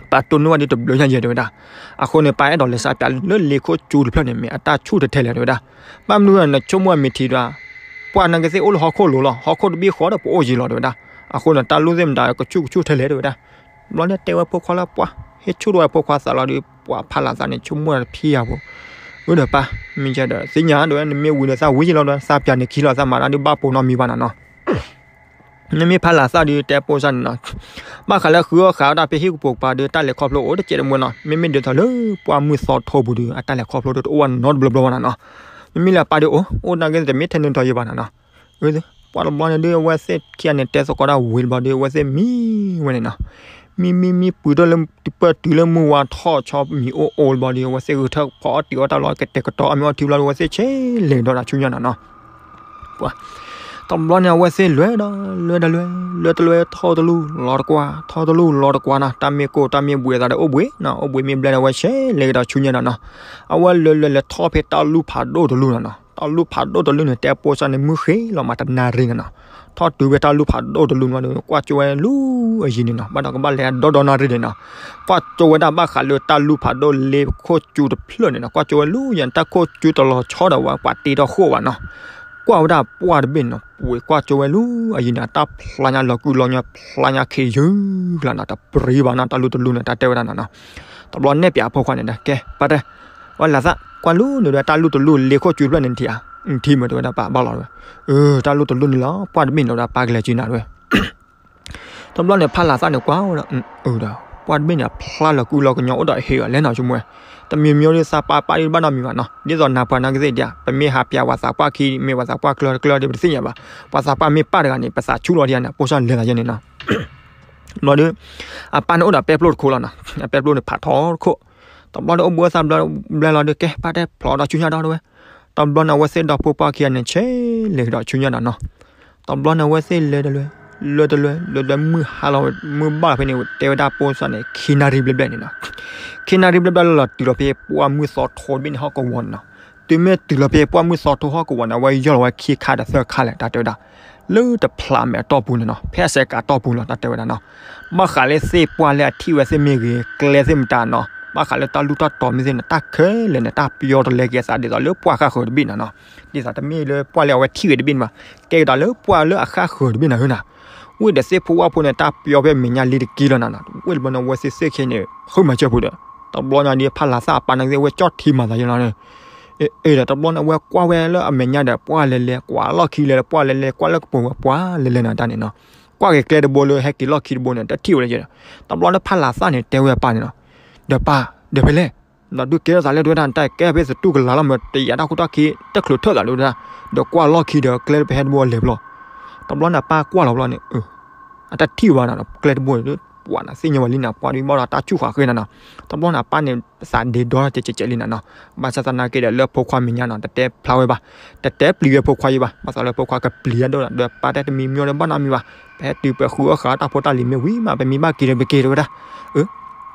ပၢ်တိၢ်နီၣ်ဝဲဒုးတဘျုးညါယဲတဲဝဲဒၣ်, အဃိန့ၣ် ပၢ်အဲၣ်ဒိးလဲၤစါပၠးလၢလ့ခိၣ်ကၠူတဖျၢၣ်န့ၣ် မ့ၢ်အတၢ်ဆူၣ်ထဲထဲလဲၣ်တဲဝဲဒၣ်, ဘၣ်မနုၤနဆိကမိၣ်အမ့ၢ်ထံဒီး ပှၢ်နာ်က့သ့ၣ်အိၣ်လၢဟီၣ်ခိၣ်လိၤလီၤ, ဟီၣ်ခိၣ်တဘ့ၣ်ဃီဒီးပအိၣ်ယံၤလီၤတဲဝဲဒၣ်, အဃိန့ၣ် တၢ်လိၣ်သ့ၣ်မတၤကဆူၣ်ကဆူၣ်ထဲလဲၣ်တဲဝဲဒၣ်, ဘျီန့ၣ်တဲဝဲဖိခွါလၢပှၢ် ဟ့ၣ်ဆူၣ်ထီၣ်ဝဲဖိခွါသးလီၤဒီး ပှၢ်ဖးလးသၣ်န့ၣ် ဆိကမိၣ်တၢ်တဖံးယၤဖိ, အၢဒီးပၢ် မ့ၢ်ယဲဒီးသ့ၣ်ညါတဲဝဲ နမ့ၢ်ဝံၤဒီးသးဝံၤယံၤလီၤဒီး သးပၠးန့ၣ်ခံလီၤ သးမၤတၢ်ဒုးဘၣ်ပိာ်နီတမံၤဘၣ်နီၤနီၤ နမ့ၢ်ဖးလးသၣ်ဒုးတဲပိစၢ်န့ၣ်နီၤ, ဘၣ်ဃးလၢဃုအီၣ်ဃုအီတၢ်ဖဲဟံၣ်ကပိာ်ကပၤဒုး တၢ်လဲၤခီဖျိအိၣ်တစဲးတမှဲနီၤ, မ့မ့ၢ်ဒ်သိးလၢပှၢ်မုၢ်သီထိပူၤဒုး အတၢ်လဲၤခီဖျိဒုးတအိၣ်ဝဲနီတဘျီဘျီဘၣ်နီၤနီၤ, မ့မ့ၢ်လၢအပၢ်ဒုးအိၣ် အိၣ်နာ်က့တမ့ၢ်ထဲန့ၣ်ဒီးယံၤဘၣ်နီၤနီၤ, ပှၢ်တဘျီန့ၣ်ဒုး အဝဲသ့ၣ်ခံဂၤန့ၣ် တဲသကိးတၢ်ဝံၤတဘျီဒုး အဝဲသ့ၣ်မံဝဲန့ၣ်နီၤ, မံမံမံပုၢ်ထီၣ်လၢ ပၢၢ်တုၤလၢမုၢ်ဝါထီၣ်ဆီမံၤအိၣ်အိၣ်တဘျီဒုး အဝဲသ့ၣ်ဂုာ်ထၢၣ်ဖီအီၣ်တံၤအီၣ်တၢ်လီၤ ကတဲာ်ကတီၤအီၣ်မ့ၤအီထံဘျီဒုး အဝဲသ့ၣ်ဆဲးလဲၤကဒီးတၢ်ဆူညါနီၤနီၤ တဘျီန့ၣ် အဝဲသ့ၣ်လဲၤဒီး လဲၤဒီးလဲၤ လဲၤတလဲၤ ထီၣ်တလူၢ်လီၤတကွၢ် ထီၣ်တလူၢ်လီၤတကွၢ်နီၤ, တၢ်မ့ၢ်ကိၢ်တၢ်မ့ၢ်ဘှံးအသးဒီးအိၣ်ဘှံးနီၤ, အိၣ်ဘှံးမ့ၢ်ဘျဲၣ်ဒီး အဝဲဆဲးလဲၤကဒီးဆူညါနီၤနီၤ, အဝဲလဲၤလဲၤလဲၤထီၣ်ဖဲတၢ်လူၢ်ဖးဒိၣ်တလူၢ်နီၤနီၤ, တၢ်လူၢ်ဖးဒိၣ်တလူၢ်န့ၣ် တဲပိစၢ်န့ၣ် မုၢ်ဃ့လီၤမးတနၣ်ရံၣ်နီၤနီၤ, ထီၣ်တုၤဖဲတၢ်လူၢ်ဖးဒိၣ်တလူၢ်န့ၣ် ကွၢ်ကၠိဝဲလူၤအယံၤန့ၣ်နီၤ, ဘၣ်ဒီးကဘၣ်လဲၤဒီဒီနၣ်ရံၣ်န့ၣ်နီၤ, ကွၢ်ကၠိဝဲဒၣ်ဘၣ်ဃးလၢတၢ်လူၢ်ဖးဒိၣ်လ့ခိၣ်ကၠူတဖျၢၣ်န့ၣ်နီၤ, ကွၢ်ကၠိဝဲလူၤယံၤ တၢ်ခိၣ်ကၠူတလီၤဆီဒီးဝဲပှၤတ့ထီၣ်ဃိၣ်ဘၣ်နီၤ ကွၢ်ဝဲဒၣ်ပှၢ်တဘ့ၣ်န့ၣ်နီၤ, ပှ့ၤကွၢ်ကၠိဝဲလူၤအယံၤန့ၣ် တၢ်ဖျါညါလီၤကုလီၤညီ ဖျါညါခ့ယုၢ်ကျါနီၤ, တပရံဘၣ်နီၤ တၢ်လူၢ်တလူၢ်န့ၣ် တၢ်တဲဝဲဒၣ်နီၤနီၤ, တဘျီနဲၣ်ပၠးအဖိခွါန့ၣ်ဒီး ကဲ ပၢ်တဲ, ဝဲလၤသၣ် ကွၢ်လူၤန့ၣ်ဒီး တၢ်လူၢ်တလူၢ်လ့ခိၣ်ကၠူတဖျၢၣ်န့ၣ်ထံၣ်ဧါ, ထံၣ်မ့ၢ်တဲဝဲဒၣ်ပၢ်ဘၣ်လီၤဝဲ, အၢ တၢ်လူၢ်တလူၢ်န့ၣ်လီၤ ပှၢ်တဘ့ၣ်န့ၣ်ဒီး ပၢ်ကလဲၤစုနၤတဲဝဲ တဘျီန့ၣ် ဖးလးသၣ်န့ၣ်ကွၢ်ဝဲဒီး အၢဒီး ပှၢ်တဘ့ၣ်န့ၣ် အဖျါလီၤကုလီၤကညီအိၣ်ဒီးအဟ့ၣ်အီၤလဲၣ်နီၤ ဆိကမိၣ်ဝဲ, တမံၤမံၤဒီးသးပာ်ပာ်ဒံးဘၣ်နီတမံၤဘၣ်နီၤ, ဒ်သိးနၢ်ပှၤနာ်က့သ့ၣ်ဒံးဧါ, ပမ့ၢ်ဟးပၠးပှၤသးပှၢ်ခံ မ့ၢ်ပှၤသးပှၢ်ကျၢၤတကျၢၤဒီး ပတသ့ၣ်ညါဘၣ်, ပှၤသးပှၢ်မ့ၢ်ပၢ်တဂၤန့ၣ် ပသးဆူၣ်လီၤဒံးဧါန့ၣ် ပိစၢ်လဲၤသးယဲန့ၣ်နီၤ ဘျီဒီး အပၢ်န့ၣ်အိၣ်ဒီးပဲပျိၢ်တခိၣ်လီၤနီၤ, အပဲပျိၢ်န့ၣ်ဖးထီတခိၣ်, တဘျီဒီးအိၣ်ဘှံးသးဘျဲလီၤဒီး ကဲ ပၢ်တဲဖျိးဒီးဆူညါဒီးဝဲ, တဘျီန့ၣ် အဝဲသ့ၣ်ဒီဖိပှၢ်ခံဂၤန့ၣ် ဆဲးလဲၤကဒီးဆူညါဒီးနီၤ, တဘျီန့ၣ် အဝဲသ့ၣ်လဲၤတလဲၤ လဲၤတလဲၤ လဲၤတလဲၤမုၢ်ဟါလီၤ မုၢ်ဘၣ်ဖဲန့ၣ် တဲဝဲဒၣ်ပိစၢ်န့ၣ် ခံနၣ်ရံၣ်ဘျဲၣ်ဘျဲၣ်န့ၣ်နီၤ, ခံနၣ်ရံၣ်ဘျဲၣ်ဘျဲၣ်လီၤလီၤတုၤလီၤဖဲပှၢ်မုၢ်သီထိတဘ့ၣ်န့ၣ်ဟီၣ်ကဝီၤန့ၣ်နီၤ, တုၤမ့ၢ်တုၤလီၤဖဲပှၢ်မုၢ်သီထိဟီၣ်ကဝီၤန့ၣ် အဝဲယီၢ်လီၤဝဲခံခါဒီးသၢခါလဲၣ် တၢ်တဲဝဲဒၣ်, လၢတဖျးမဲာ်အတီၢ်ပူၤန့ၣ်နီၤ ဖဲအစဲးကးတီၢ်ပူၤလီၤ တၢ်တဲဝဲဒၣ်နီၤ, ဘၣ်ဃးလၢသ့ၣ်ပှၢ်လၢအထံၣ်ဝဲသ့ၣ်မ့ၢ်ဂ့ၤ ကျဲသ့ၣ်မတၤနီၤ ဘၣ်ဃးလၢတၢ်လူၢ်တၢ်တီၤမ့ၢ်သ့ၣ်န့ၣ် တၢ်ခဲလၢာ်န့ၣ် တၢ်ပျီတလဲက့ၤအသးဒ်သိးလၢပှၢ်ဃၣ်ဃၢၤတဘ့ၣ်န့ၣ်နီၤ, ဒ်သိးတမ့ၢ်လၢပှၢ်လၢအဝဲထံၣ်ဝဲတဘ့ၣ်န့ၣ်ဘၣ်, ကဲကဒီးလၢပှၢ်လၢအဃၣ်ဃၢၤတဘ့ၣ်န့ၣ်ဧါနီၤ, ဝံၤဒီးသ့ၣ်ဖိဝၣ်ဖိန့ၣ် တၢ်ပျီဖဲမဲာ်ညါလံတက့ၢ်လီၤနီၤ, ဝံၤတဘျီန့ၣ် အဝဲသ့ၣ်သ့ၣ်ခဲန့ၣ် ဃုမၤစၢၤပူၤဒီး တဘျီညါဒ်ဖးလးသၣ်အပၢ်နာ်က့သ့ၣ် အဝဲကၠီၣ်ထံမၤသးယဲလီၤန့ၣ် အ့ဒီးတဘျီန့ၣ် အဝဲကွၢ်ဝဲလၢအမဲာ်ညါဒီး ပှၢ်လဲၤလဲၤ ကွၢ်လီၢ်ခံလဲၤလဲၤ ပှၢ်လဲၤလဲၤ ကွၢ်လၢကပိာ်ဝဲ ပှၢ်လဲၤလဲၤနီၤတၢ်န့ၣ်နီၤ, ကွၢ်က့ၤကျဲတဘိလၢဟဲက့ၤလီၢ်ခံတဘိန့ၣ် တထံၣ်ဝဲလၢယဲဒီး တဘျီလၢဖးလးသၣ်န့ၣ် တဲဝဲအပၢ်န့ၣ်နီၤ, ဒီးပၢ် ဒီးဖဲလဲၣ် ဒီးဒုးကဲထီၣ်သးလၢတဝဲဒၣ် တၢ်ကဲဖဲသတူၢ်ကလာ်လီၤမး တယာ်တၢ်ခိၣ်တၢ်ခံ တချုးထၢၣ်သးလၢတဝဲဒၣ်, ဒီးကွၢ်လီၢ်ခံဒီးကျဲဖဲဟဲတဘိလဲၤဘျီ, တဘျီန့ၣ် အပၢ်ကွၢ်လီၤဘျီန့ၣ် အတထံၣ်ဘၣ်နီၤ ကျဲတဘိန့ၣ် ပှၤန့ၣ် သ့ၣ်ညါဝဲလံနီၤ ပှၤဒုးဘၣ်ဒီးတၢ်ဆူၣ်ဃာ်ဃ့နီၤနီၤ, တဘျီန့ၣ် အပၢ်န့ၣ် သးဒ့ဒီတကဲးကဲးလံနီၤနီၤ, ဘၣ်ဆၣ်သနာ်က့ဒီးလၢဖိခွါမဲာ်ညါနီၤ တတဲဖျါဝဲဘၣ်, တတဲပျံၤဝဲဖိခွါယံၤဘၣ်, ဘၣ်ဆၣ်လၢဖိခွါကပျံၤအဒိၣ်ဒီး ပၢ်တဲတမံၤမံၤဒီးဘၣ်နီတမံၤဘၣ်, ပဟဲတုၤပဃုအီၣ်ဃာ်တၢ်ဖိတၢ်လံၤမ့ၢ်ဝံၤမး ပမံဘၣ်က့ၤဒီးပက့ၤတဝဲဒၣ်, အၢ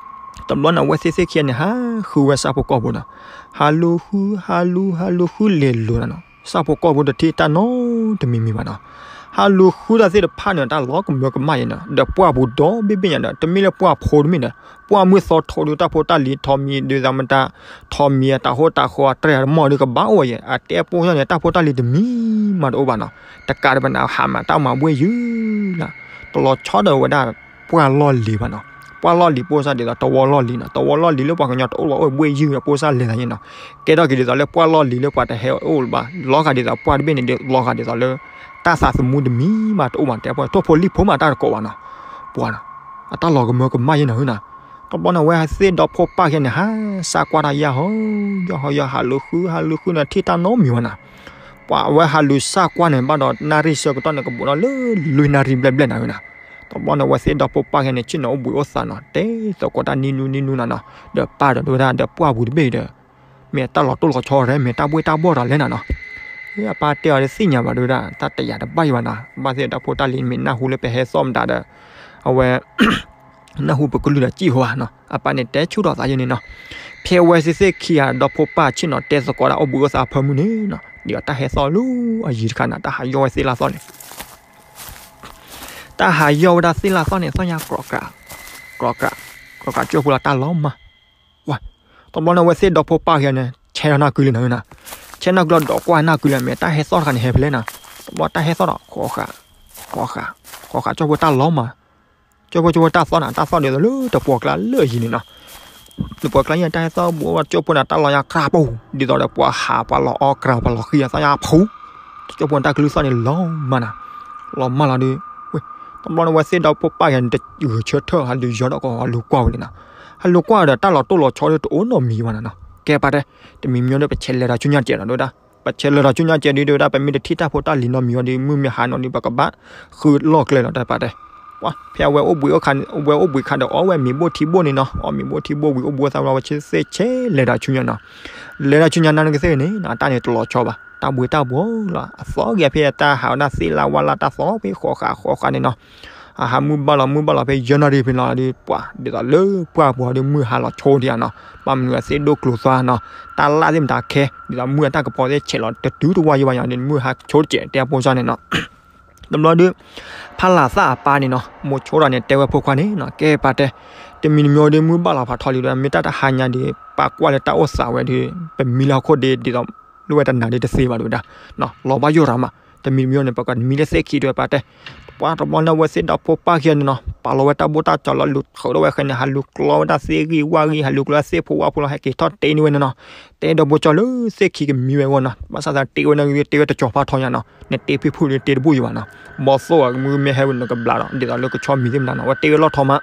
တဘျီန့ၣ် အဝဲသ့ၣ်သ့ၣ်ခံဂၤန့ၣ် ဟးဃုဝဲဆၣ်ဖိကီၢ်ဖိနီၤ, ဟးလူၤဃု ဟးလူၤ ဟးလူၤဃုလဲၤလိၤနီၤနီၤ, ဆၣ်ဖိကီၢ်ဖိတထံၣ်တၢ်နီတမံၤမံၤဘၣ်နီၤ, ဟးလူၤဃုတၢ်သ့ၣ်တဖၣ်န့ၣ် တၢ်လီၤကမၢကမၣ်ယဲနီၤ, ဒီးပှၢ်ပူၤဒီဘ့ၣ်ဘ့ၣ်ညါဒီး တမ့ၢ်လၢပှၢ်ဖိတမ့ၢ်ဒီး ပှၢ်မုၢ်သီထိဒုး တၢ်ဖိတၢ်လံၤထီးမံၤဒုးသးမတၤ, ထီးမံၤအတၢ်ဟိတၢ်ဃီအတြဲၤအတမီၢ်ဒုးကဘၣ်အိၣ်ဝဲယဲ, အတဲပိၢ်စၢ်န့ၣ် တၢ်ဖိတၢ်လံၤတမံၤမးတအိၣ်ဘၣ်နီၤ, တကးဒံးဘၣ်န့ၣ် ဟးမၤတၢ်မၤဘှ့ၣ်ယုၢ်လၢ်, တလီၤဆီဒီးဝဲဒၣ်ပှၢ်လီၢ်လံၤဘၣ်နီၤ, ပှၢ်လီၢ်လံၤပိၢ်စၢ်ဒ်သိးတဝီလီၢ်လံၤနီၤ, တဝီလီၢ်လံၤလၢပှၤကညီတအိၣ်ဘၣ်အိၣ်ဘှ့ၣ်ယုၢ်အပိၢ်စၢ်လဲၤသးန့ၣ်နီၤ, ကဲထီၣ်က့ၤဒ်သိးလၢပှၢ်လီၢ်လံၤလၢပှၤတဟဲအိၣ်လၢၤဘၣ်, လီၤဂာ်ဒ်သိးပှၢ်တဘ့ၣ်န့ၣ်ဒီး လီၤဂာ်ဒ်သိးလၢ တၢ်သးသမူတမံၤမးတအိၣ်ဘၣ်တဲ, ထိၣ်ဖိလံၣ်ဖိမးတၢ်တကိးဘၣ်နီၤ, ပှၤနီၤ, အတၢ်လီၤကမၢကမၣ်ယဲနီၤနီၤ, တဘျီန့ၣ် အဝဲသ့ၣ်ဒီဖိပၢ်ခံဂၤန့ၣ် ဟးစၢ်ကွၢ်တၢ်ယၢ်ဟီ ယၢ်ဟီယၢ် ဟးလူၤဃု ဟးလူၤဃုန့ၣ် ထံၣ်တၢ်နီတမံၤဘၣ်နီၤ, ပှၤအဝဲဟးလူၤစၢ်ကွၢ်န့ၣ် ဘၣ်ဒီးနၣ်ရံၣ်ဆၢကတီၢ်န့ၣ် ကဘူးဒီးလၢလွံၢ်နၣ်ရံၣ်ဘျဲၣ်ဘျဲၣ်နီၤနီၤ, တဘျီန့ၣ် အဝဲသ့ၣ်ဒီဖိပၢ်ခံဂၤန့ၣ် ဆ့ၣ်နီၤအိၣ်ဘှံးအိၣ်သါနီၤ, တဲသကိးတၢ်နံၤနူနံၤနူနီၤနီၤ, ဒီးပၢ်ဒီးဒိၣ်ဝဲဒၣ်ဒီးပှၢ်ပူၤတဘ့ၣ်ဒီး မ့ၢ်တၢ်လီၤတိၢ်လီၤဆီရဲ မ့ၢ်တၢ်ဘှ့ၣ်တၢ်ဘှီၣ်ဒီးလဲၣ်နီၤနီၤ, အပၢ်တဲအီၤဒီးသ့ၣ်ညါဘၣ်ဒိၣ်ဝဲဒၣ် တၢ်တယာ်တဘၣ်ယံၤဘၣ်နီၤ, ဘၣ်သ့ၣ်ဒီဖိတၢ်လံၤမ့ၢ်နၢ်ဟူလၢပဟဲသီၣ်မတၤဒီး အဝဲ နၢ်ဟူပကလုၢ်ဒီးစံၣ်ဟိဘၣ်နီၤ, အပၢ်န့ၣ်တဲဆူၣ်ထီၣ်သးယဲန့ၣ်နီၤ, ဖဲအဝဲသ့ၣ်သ့ၣ်ခံဂၤဒီဖိပၢ်ဆ့ၣ်နီၤတဲသကိးတၢ်အိၣ်ဘှံးအိၣ်သါအဖၢမုၢ်န့ၣ်နီၤ, ဒ်သိးတၢ်ဟဲသီၣ်လၢအယံၤတခါနီၤ, တၢ်ဟးယီၢ်ဝဲသ့ၣ်လၢသီၣ်န့ၣ် တၢ်ဟးယီၢ်ဝဲဒၣ်သ့ၣ်လၢသီၣ်န့ၣ် သီၣ်ညါ ကြီကြး ကြီကြး ကြီကြး ကၠိဖိလီၤတၢ်လီၤမၢ်, ဝဲ, တဘျီန့ၣ် အဝဲသ့ၣ်ဒီဖိပၢ်ခံဂၤန့ၣ် ဆဲးထီၣ်နၢ်ကုလံနီၤ, ဆဲးနၢ်ကုလီၤဒီးကွၢ်နၢ်ကုလံ မ့ၢ်တၢ်ဟဲသီၣ်တခါန့ၣ်ဟဲဖဲလဲၣ်နီၤ, တဘျီတၢ်ဟဲသီၣ်ဒီး ကြီကြး ကြီကြး ကြီကြး ကၠိဖိတၢ်လီၤမၢ်, ကၠိဖိကၠိဖိတၢ်သီၣ်န့ၣ် တၢ်သီၣ်ဒ်သိးလၢတပှီၤကျါလၢအယံၤန့ၣ်နီၤ နပှၤကျါယဲၢ်တၢ်ဟဲသီၣ်ဘူးဝဲကၠိဖိန့ၣ် တၢ်လီၤညါကြၢ်ပူၤ ဒ်သိးဒီးပှၤဟးပှၤလီၤအီကြၤပှၤလီၤဃံအသီၣ်ညါဖူ, တကၠိဖိန့ၣ်တၢ်ကလုၢ်သီၣ်န့ၣ်လီၤမၢ်နီၤ, လီၤမၢ်လီၤဒီး, ဝဲ, တဘျီန့ၣ် အဝဲသ့ၣ်ဒီဖိပၢ်ခံဂၤန့ၣ် တဂုာ်ဆၢထၢၣ်ဟးဒုးယီၤဒီးကဟးလူၤကွၢ်ဝဲလံနီၤ, ဟးလူၤကွၢ်ဒီးတၢ်လီၤတိၢ်လီၤဆီဒီးတအိၣ်နီတမံၤဘၣ်နီၤနီၤ, ကဲပၢ်တဲ, တမံၤမံၤဒီးပဆဲးလဲၤဒီးဆူညါစဲးနီၤဒိၣ်ဝဲဒၣ်, ပဆဲးလဲၤဒီးဆူညါစဲးဒ်ဝဲဒၣ် ပမ့ၢ်တထံၣ်တၢ်ဖိတၢ်လံၤနီတမံၤဝဲဒီး မုၢ်မ့ၢ်ဟါနီၤဒီး ပကဘၣ်ဃုလီၢ်ကျဲလီၤ တဲပၢ်တဲ ပှၤ ဖဲအဝဲအိၣ်ဘှံးအိၣ်ခါ, အဝဲအိၣ်ဘှံးခါဒီးအီၣ်ဝဲမ့ၤဘိၣ်ထံဘိၣ်န့ၣ်နီၤ, အီၣ်မ့ၤဘိၣ်ထံဘိၣ်ဝံၤအိၣ်ဘှံးအိၣ်သါဝဲ အဝဲသ့ၣ်ဆဲးလဲၤဒီးဆူညါနီၤ, လဲၤဒီးဆူညါနၤနကသ့ၣ်န့ၣ် တၢ်န့ၣ်တလီၤဆီဘၣ်, တၢ်ဘှံးတၢ်ဘှီလီၤ အသီၣ်ဂ့ၤဖဲတၢ်ဟးဝဲဒၣ်သ့ၣ်လၢဝါလၢတၢ်သီၣ်ဖဲဃိးဃာ်ဃိးဃာ်န့ၣ်နီၤ, အဟးမုၢ်ဘၣ်လီၤ မုၢ်ဘၣ်လီၤဖဲယဲၢ်နၣ်ရံၣ်ဖဲလီၤဒီး ပှၤ ဒ်သိးလၢပှၢ်ပူၤဒီးမုၢ်ဟါလီၤဆိဒံးနီၤ, ဘၣ်မနုၤအသ့ၣ်ဒိၣ်ကျိၤသွါနီၤ, တၢ်လၣ်သ့ၣ်မတၤခဲ ဒ်သိးမုၢ်အတၢ်ကပီၤသ့ၣ်ဆဲးလီၤတတုၤတဝါယံၤဘၣ်ယံၤဒီး မုၢ်ဟါဆိတစဲးတဲအဖိစၢ်န့ၣ်နီၤ တဘျီဒီး ဖးလၢ်သၣ်အပၢ်န့ၣ်နီၤ မိၤဆိထီၣ်န့ၣ် တဲဝဲဖိခွါန့ၣ်နီၤ ကဲပၢ်တဲ, တမံၤတမံၤဒီး မုၢ်ဘၣ်လီၤဖးထီလံဒီး မ့ၢ်တၢ်တဟါညါဒီး ပၢ်ကွၢ်လၢတၢ်အိၣ်သးဝဲဒီး ပမံလၢဟီၣ်ခိၣ်ဒီး ဒ်သိး လၢဝဲတနၤဒီးတသ့ဘၣ်ဒိၣ်ဝဲဒၣ်, လီၤဘၣ်ယိၣ်ရၤမး, တမံၤတမံၤန့ၣ် ပကမံလၢသ့ၣ်ခံဒိၣ်ဝဲပၢ်တဲ, ပှၤတဘျီန့ၣ် အဝဲသ့ၣ်ဒီဖိပၢ်ခံဂၤန့ၣ်နီၤ ပာ်လီၤဝဲတၢ်ဘိၣ်တၢ်ကၠီၤလီၤ လူၤထုးထီၣ်ဝဲဃဲန့ၣ် ဟးလူၤကျီဝဲဒၣ်သ့ၣ်ဂံၢ်ဝၣ်ဂံၢ် ဟးလူၤကျီဝဲသ့ၣ်ဖိဝၣ်ဖိလီၤ ဟဲက့ၤထီၣ်တ့န့ၢ်ဝဲန့ၣ်နီၤ, တဲဒီးဘိၣ်ကၠီလၢသ့ၣ်ခံကမံဝဲအဂီၢ်နီၤ, ဘၣ်ဆၣ်သးတ့ဝဲန့ၣ်ဂ့ၤ တ့ဝဲတကၠီၤဖးထီညါနီၤ, နတ့ဖံဖုၣ်ဒီးတ့တဘူၣ်ယံၤဘၣ်နီၤ, ဘီသိၣ်အမုၢ်မ့ၢ်ဟဲဝဲနကဘျးဒီး ဒ်သိးလၢကဆီမံၤသ့ၣ်မတၤနီၤ အဝဲတ့ဝဲလီၢ်ထီမး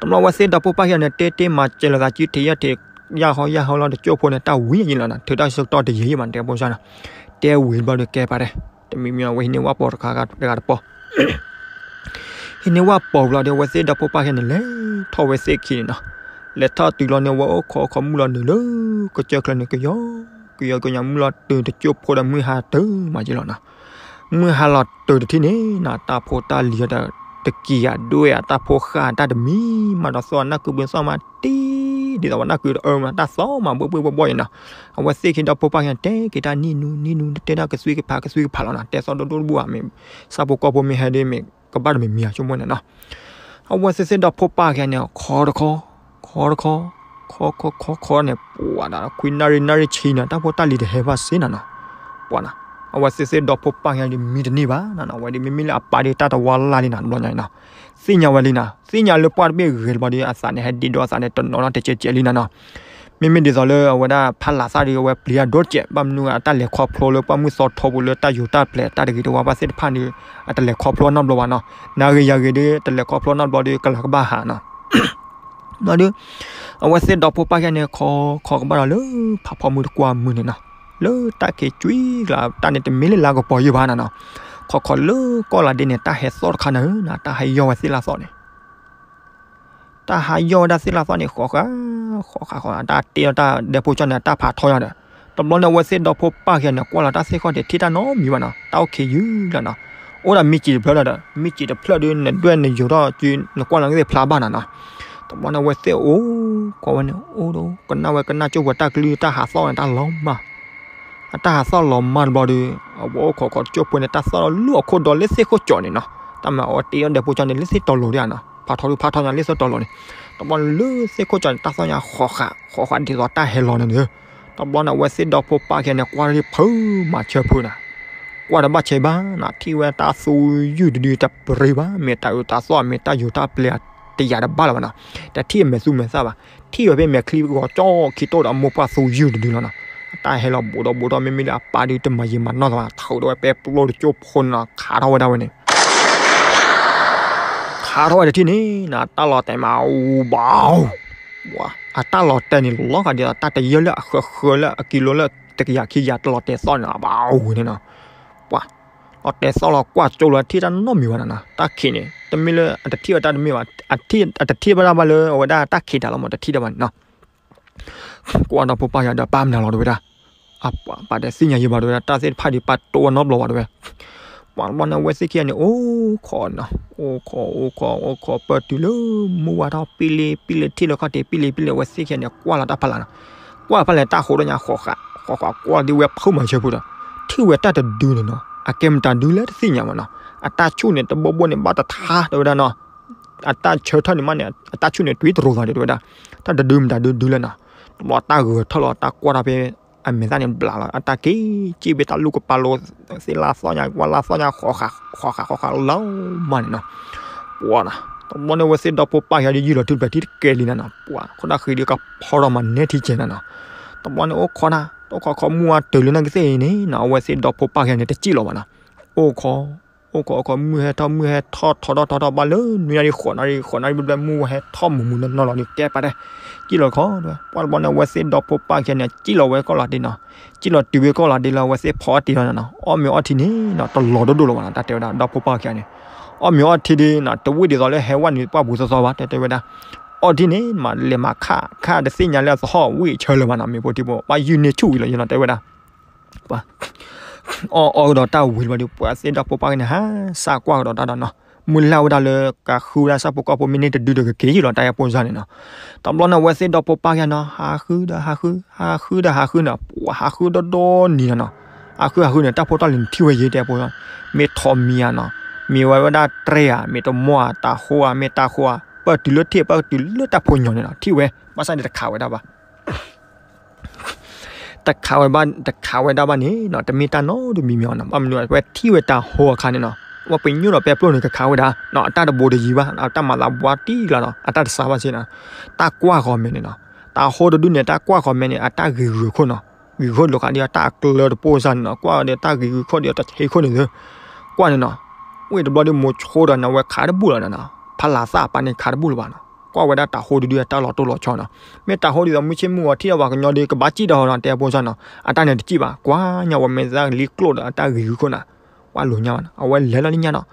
တဘျီဝဲသ့ၣ်ဒီဖိပၢ်ခံဂၤန့ၣ် တ့တ့မၤစဲးလီၤသးစုထံးယဲၢ်ထံး ယၢ်ဟီယၢ်ဟီလီၤ တကၠိဖိန့ၣ် တၢ်ဝံၤယံၤလီၤနီၤ ထုးတၢ်ဆၢကတီၢ်တယံၤယံၤဘၣ် တဲဖိစၢ်နီၤ, တဲဝံၤဘျီဒီးကဲပၢ်တဲ, တမံၤမံၤအဝဲဟံးန့ၢ်ဝၣ်ပိာ်တခါတဂၤတပီၤ ဟံးန့ၢ်ဝၣ်ပိာ်ဘျီဒီး အဝဲသ့ၣ်ဒီဖိပၢ်ခံဂၤန့ၣ် လဲၤထီၣ်ဝဲသ့ၣ်ခံန့ၣ်နီၤ, လဲၤထီၣ်တုၤလီၤန့ၣ် အဝဲအိၣ်ခိးခိးမုၢ်လီၤနုာ်လၢ ကစၢၢ်ချၢန့ၣ် ကယီကယီကညးမုၢ်လီၤတုၤတကၠိဖိဒီးမုၢ်ဟါတၢ်မၤယံၤလီၤနီၤ မုၢ်ဟါလီၤတုၤတထံၣ်န့ၣ်နီၤ တၢ်ဖိတၢ်လံၤဒီး တကံၤဧါဒွဲၣ်ဧါ တၢ်ဖိဃၢ်တၢ်တမံၤမးဒီး သီၣ်နၢ်ကုဘျုးသီၣ်မးတံၢ် ဒ်သိးဝဲနၢ်ကုတအၢမး တၢ်သီၣ်မးဘှ့ၣ်ဘှ့ၣ်ဘှီၣ်ဘှီၣ်အံၤနီၤ, အဝဲသ့ၣ်ခံဒီဖိပၢ်ခံဂၤ တဲက့ၤတၢ်နံၣ်နူနံၣ်နူ တဲတၢ်ကသွံကဖးကသွံကဖးလီၤနီၤ, တဲသီၣ်ဒိၣ်ဒိၣ်တဘူၣ်ဧါ မ့ၢ်ဆၣ်ဖိကီၢ်ဖိမ့ၢ်ဟဲဒီး မ့ၢ်ကဘၣ်တမံၤမံၤဧါ ဆိကမိၣ်န့ၣ်နီၤ အဝဲသ့ၣ်သ့ၣ်ဒီဖိပၢ်ခံဂၤန့ၣ် ခီတခီ, ခီတခီ, ခီခီခီခီန့ၣ် ပှၤဒီးခွံနၣ်ရံၣ်နၣ်ရံၣ်ဆံန့ၣ် တၢ်ဖိတၢ်လံၤတဟဲဘၣ်စ့နီၤနီၤ, ပှၤနီၤ, အဝဲသ့ၣ်သ့ၣ်ဒီဖိပၢ်ခံဂၤဒီးမံတန့ၢ်ဘၣ်နီၤနီၤ, အဝဲဒီးမ့မ့ၢ်လၢအပၢ်ဒီးတၢ်တဝါလၢ်လံနီၤ တဘျီညါအံၤနီၤ, သ့ၣ်ညါဝဲလံနီၤ, သ့ၣ်ညါလၢပှၢ်တဘ့ၣ်ဂ့ၤတဘျီဒီး အသးန့ၣ်ဟဲဒ့ဒီးအသးန့ၣ်တနီၤနီၤတကဲးကဲးလံနီၤနီၤ မ့မ့ၢ်ဒ်သိးလၢအဝဲဒၣ်ဖးလၢ်သၣ်ဒီး အဝဲပျံၤအဒိၣ်တကဲး ဘၣ်မနုၤအတၢ်လဲၤခီဖျိလၢပှၢ်မုၢ်သီထီပူၤလၢတၢ်ယူးတၢ်ပျဲၤတၢ်တဂ့ၤတဝါဘၣ်သ့ၣ်တဖၣ်န့ၣ် အတလဲၤခီဖျိနီတဘျီဘၣ်နီၤ, နၤဂ့ၤယၤဂ့ၤဒီး တလဲၤခီဖျိနီတဘျီဒီး ကလၤကဘၣ်ဟးနီၤ ဒီး အဝဲသ့ၣ်ဒီဖိပၢ်ခံဂၤန့ၣ် ခီခီကဘၣ်ဒီးလၢဖးဖီမုၢ်တကွၢ်မုၢ်န့ၣ်နီၤ, လၢတၢ်ခံးကွံာ်ကျါ တၢ်န့ၣ်တမ့ၢ်လၢလါကပီၤယံၤဘၣ်နီၤနီၤ, ခီခီလၢကီၢ်လၤဒ့န့ၣ် တၢ်ဟဲသီၣ်တခါန့ၣ်နီၤ, တၢ်ဟးယီၢ်ဝဲသ့ၣ်လၢသီၣ်န့ၣ် တၢ်ဟးယီၢ်ဝဲဒၣ်သ့ၣ်လၢသီၣ်န့ၣ် ဃီဃာ် ဃီဃာ်ဃီ တၢ်တ့ဒီးတၢ်ဒဲဖိကၠီန့ၣ် တၢ်ဖးထီယါဒီး, တဘျီန့ၣ် အဝဲသ့ၣ်ဒီဖိပၢ်ခံဂၤန့ၣ် ကွၢ်လီၤတၢ်သ့ၣ်ခီၣ်ထံး ထံၣ်တၢ်နီတမံၤဘၣ်နီၤ, တၢ်အိၣ်ခံးယုၢ်လီၤနီၤ, အိၣ်ဒီးမံကံးတဖျၢၣ်လီၤဒီး မံကံးတဖျၢၣ်ဒီး နဒွဲၣ်နယိၤထီၣ်စု နကွၢ်လီၤကသ့ၣ်ဖျါဘၣ်နီၤနီၤ, တဘျီန့ၣ် အဝဲသ့ၣ်အိၣ် ကွၢ်ဝဲန့ၣ် အိၣ်ဒီး ကနၣ်ဝဲကနၣ်ကၠိပှၤတၢ်ကလုၢ် တၢ်ဟးသီၣ်န့ၣ် တၢ်လီၤမၢ် အတၢ်ဟးသီၣ်လီၤမၢ်တဘျီဒီး အဝဲအိၣ်ခိးခိးကၠိဖိန့ၣ် တၢ်သီၣ်လီၤလၢအခိၣ်ဒီးလၢသ့ၣ်ခိၣ်ကၠီန့ၣ်နီၤ, တၢ်မၤအီၤတ့ဒီးဒဲဖိကၠီန့ၣ် လၢသ့ၣ်တီၤလိၤဒၣ်နီၤ, ဖးထီဒုးဖးထီညါလၢသ့ၣ်တီၤလိၤန့ၣ်, တဘျီန့ၣ်လၢသ့ၣ်ခိၣ်ကၠီန့ၣ် တၢ်သီၣ်ညါဃီဃာ် ဃီဃာ်ဒ်သိးတၢ်ဟဲလီၤန့ၣ်ဒီး, တဘျီန့ၣ် အဝဲသ့ၣ်ဒီဖိပၢ်ခံဂၤန့ၣ် ကွၢ်လၢဖုမၤဆၢဖုနီၤ ကွၢ်တဘၣ်ဆဲးဘၣ်နီၤ, ထံၣ်ဝဲတၢ်သူယုၢ်တဒုတပရ့ဘၣ်, မ့ၢ်တၢ်အုးတၢ်သီၣ် မ့ၢ်တၢ်ယူၤတၢ်ပျဲၤအ တယၤတဘၣ်လၢၤဘၣ်နီၤ, တထံၣ်အမဲာ်သူမဲာ်သၣ်ဘၣ်, ထံၣ်ဝဲဖဲမဲာ်ချံဂီၤကၠီခံတိၢ်ဒီး အမိၢ်ပှၢ်သူယုၢ်တဒုလီၤနီၤ, အတၢ်ဟဲလီၤဘူးဒီးဘူးဒီး မ့မ့ၢ်လၢအပၢ်ဒုးတမၤယံာ်မၤနီၢ်သးဘၣ်, ထုးဒီးဝဲပဲပျိတကၠိဖိနီၤ, ခးထီၣ်ဝဲဒၣ်ဝဲန့ၣ် ခးထီၣ်ဝဲတထံၣ်န့ၣ်နီၤ, အတၢ်လီၤတဲာ်မးအူဘၣ်, အတၢ်လီၤတဲာ်န့ၣ် လီၤဂာ်ဒ်သိးတၢ်တယၢလၢအဃၢၤဃၢၤလၢအကံလိလၢတကယၤခံကယၤ တလီၤတဲာ်သီၣ်န့ၣ် အဘၣ်အူန့ၣ်နီၤ, ပှၤ လီၤတဲာ်သီၣ်လီၤကွၢ်ကၠိလီၤ ထံၣ်တၢ်နီတမံၤဘၣ်နီၤ, တၢ်ခံးန့ၣ် တမ့ၢ်လၢအတထံၣ်ဝဲတၢ်တမ့ၢ်ဘၣ်, အတထံၣ်ဘၣ်တၢ်ဘၣ်လၢအဝဲဒၣ်တၢ်ခံးတၢ်လီၤမး တထံၣ်တၢ်ဘၣ်န့ၣ်နီၤ, ကွၢ်ဒီဖိပၢ်ယၤဒီး ပၢ်မနုၤလီၤတဲဝဲဒၣ်, အပၢ် ပၢ်တဲသ့ၣ်ညါယံာ်ဘၣ်တဲဝဲဒၣ်, တၢ်သ့ၣ်တဖၣ်ဒီး ပၢ်တိဝဲနီတဘျီဘၣ်တဲဝဲ, ပှၤတဘျီန့ၣ် အဝဲသ့ၣ်ခံဂၤန့ၣ် အိၣ်ခိးနီၤ, အိၣ်ခိး အိၣ်ခိး အိၣ်ခိး ပၢၢ်တုၤလၢမုၢ်ဝါထီၣ် ပံလ့ ပံလ့ထံၣ်လၢခီၣ်ထံး ပံလ့ ပံလ့ အဝဲသ့ၣ်ခံဂၤန့ၣ် ကွၢ်လီၤတၢ်ဖးလၢ်နီၤ, ကွၢ်ဖဲလဲၣ်တၢ်ဃိးဒီးညါဃီဃာ် ဃီဃာ် ကွၢ်ဒ်ဝဲဖုၣ်မၤဆၢဖိဒီး ထံၣ်ဝဲတၢ်တဒုန့ၣ်နီၤ, အကဲမတၤဒုလဲၣ်တသ့ၣ်ညါဘၣ်နီၤ, အတၢ်ဆူၣ်န့ၣ် တဘိဘိန့ၣ် ဘၣ်တထါတဲဝဲဒၣ်နီၤ, အတၢ်ဆၢထၢၣ်န့ၣ်မးန့ၣ် အတၢ်ဆူၣ်န့ၣ် တွံတရိၤသးဒီးတဲဝဲဒၣ်, တၢ်တဒုမတၤဒုဒုလဲၣ်နီၤ, တဘျီတၢ်ဂဲၤထၢၣ်လီၤ တၢ်ကွၢ်ထီၣ်ဖဲ အမဲာ်သၣ်န့ၣ်ဘျးလီၤ အတၢ်က့ၤ က့ၤဘၣ်တၢ်လူၢ်ကပၤလိ သ့ၣ်လၢသီၣ်ညါ ကွၢ်လၢသီၣ်ညါ ဃီဃာ် ဃီဃာ် ဃီဃာ်လီၤမးန့ၣ်နီၤ, ပှၤနီၤ, တဘျီန့ၣ် အဝဲသ့ၣ်ဒီဖိပၢ်ခံဂၤဒီး ယုၢ်လီၤတုၤဖျဲးထံတကဲလံနီၤနီၤ, ပှၤ ခိၣ်တၢ်ဃံဒီးကဖီထီၣ်မးနဲထံကဲနီၤနီၤ, တဘျီန့ၣ် အိၣ်ခိးနၤ အိၣ်ခိးခိးမုၢ်ဝါတုၤလၢနီၢ်ကသ့ၣ်အံၤန့ၣ်နီၤ, အဝဲသ့ၣ်ဒီဖိပၢ်ခံဂၤန့ၣ် တစံၣ်လီၤဘၣ်နီၤ, အိၣ်ခိး အိၣ်ခိး အိၣ်ခိး မုၢ်ဟဲထီၣ် မုၢ်ဟဲထီၣ်ထီထီၣ်ထီထီၣ်ဘၣ်လၢ နွံနၣ်ရံၣ် ဃိးနၣ်ရံၣ် ဃိးနၣ်ရံၣ်ဘျဲၣ်ဘျဲၣ် မုၢ်ဝါဟဲထီၣ်မုာ်မုာ်နီၢ်နီၢ်လီၤဒီး ကဲပၢ်တဲ စံၣ်လီၤခီတဲဝဲ, ပှၤတဘျီန့ၣ် အဝဲသ့ၣ်ဒီဖိပၢ်ခံဂၤန့ၣ် စံၣ်လီၤဝဲကီၢ်လီၤဒ့နီၤ, စံၣ်လီၤတုၤဝဲကီၢ်လီၤဒ့လၢအဝဲသ့ၣ်ဖီအီၣ်တ့ၢ်လီၤနီၤနီၤ, အီၣ်မ့ၤအီထံန့ၣ်နီၤ တလီၤဒိၣ်ဒိၣ်လၢၤဘၣ်နီၤ, တၢ်တဲဝဲဒၣ် ဒီဖိပၢ်ခံဂၤန့ၣ်, အီၣ်မ့ၤအီထံဒ်နီၤ တဝံၣ်ဒ်သိးလၢဟဲဝဲနုာ်ပှၢ်ပူၤသီသီဘၣ် တဲတဲဝဲဒၣ်, အီထံန့ၣ်မး လဲၤမၤခး ခးတသ့ၣ်ညါလၢအသဟီၣ်ဝံၣ်အဆၢလၢၤဘၣ်နီၤ, မ့ၢ်ဖိထံဖိ ပှၤယုၢ်န့ၢ်ဆူၣ်ဝံၤလီၤယနီၤ တဲဝဲဒၣ် ပှၤ အီၣ်အီကဒီးတၢ်ဝံၤလီၤဒီး ပှၤသ့ၣ်ဒီဖိပၢ်ခံဂၤန့ၣ် ဟးစးကွၢ်ကဒီးတၢ်ဒီးနီၤ, မုၢ်လၢ်ဝဲဒၣ်လၢ ကဃုဝဲဒၣ်ဆၣ်ဖိကီၢ်ဖိ မ့ၢ်န့ၢ်တဒုဒီးကက့ၤယံာ်လီၤ တၢ်အဲၣ်ဖိစၢ်န့ၣ်နီၤ, တဘျီန့ၣ် အဝဲသ့ၣ်ဒီဖိပၢ်ခံဂၤနီၤ ဟးဃုဒီးဟးဃု ဟးဃုဒီးဟးဃုနီၤ, ပှၤဟးဃုဒီဒီနံၤနီၤနီၤ, ဟးဃုဟးဃုန့ၣ် တၢ်ဖိတၢ်လံၤန့ၣ်ထံၣ်ဝဲယံာ် တၢ်အဲၣ်ဖိစၢ်, မ့ၢ်ထိးမံၤဧါနီၤ, မ့ၢ်ဝဲဝဲဒၣ်တြဲၤဧါ, မ့ၢ်တမီၢ်ဧါ, တၤဟိဧါ, မ့ၢ်တၤဟိဧါ, ပၢၢ်တုၤလၢထံၣ် ပၢၢ်တုၤလၢတၢ်ဖိညီန့ၣ်နီၤ ထံၣ်ဝဲ, ဘၣ်ဆၣ်န့ၣ်တခးဝဲဒၣ်ဘၣ် တခးဝဲဘၣ် တခးဝဲဒၣ်ဘၣ်န့ၣ်နီၤ တမ့ၢ်တၢ်နီတမံၤမံၤအီၤနီၤ, ဘၣ်မနုၤအဝဲထံၣ်ဝဲတၤဟိအခါန့ၣ်နီၤ, ဝဲပညိၣ်ဒီးပဲပျိၢ်န့ၣ် ကခးဝဲဒၣ်နီၤ, အတၢ်တဘိတယံၤဘၣ် အတၢ်မၤသးဘှါတံၢ်လီၤနီၤ, အတၢ်တစးဘၣ်စ့ၢ်နီၤ, တၢ်ကွၢ်ဃီၤမဲာ်န့ၣ်နီၤ, တၤဟိတဒုန့ၣ် တၢ်ကွၢ်ဃီၤမဲာ်န့ၣ် အတၢ်ဂံၤဂုာ်ခိၣ်နီၤ, ဂံၤခိၣ်လိာ်ဃာ်ဒ်အတၢ်အကျၢၤတပိၢ်စၢ်န့ၣ်နီၤ, ကွၢ်ဒီးတၢ်ဂံၤဂုာ်ခိၣ်ဒီးတဟ့ခိၣ်န့ၣ်သု, ကွၢ်န့ၣ်နီၤ, ဝံၣ်တဘျီဒီးမိၤဆိဒီးန့ၣ် အဝဲခးတဘူၣ်လီၤနီၤ, ဖးလၤသၣ်အပၢ်န့ၣ်ခးတဘူၣ်လၢၤဘၣ်နီၤ, ကွၢ်ဝဲဒၣ်တၤဟိတဒုအတၢ်လီၤတိၢ်လီၤဆီနီၤ, မ့ၢ်တၤဟိဒ်သိးမုၢ်ဆ့ၣ်မုၢ်ဂီၤထံၣ်ဒီးပှၤကညီဒီး ကဘၣ်စံၣ်ဒီးနီၤ တဲအပိၢ်စၢ်နီၤ, အတၢ်န့ၣ်တစံၣ်ဘၣ်, ကွၢ်ညါဝဲမဲာ်သၣ်လံကျိၣ်ဒီးအတၢ်ဂံၤဂုာ်ခိၣ်နီၤ, ကွၢ်လိာ်ညါဘၣ်နီၤ, အဝဲလဲၤလီၤလၢညါနီၤ,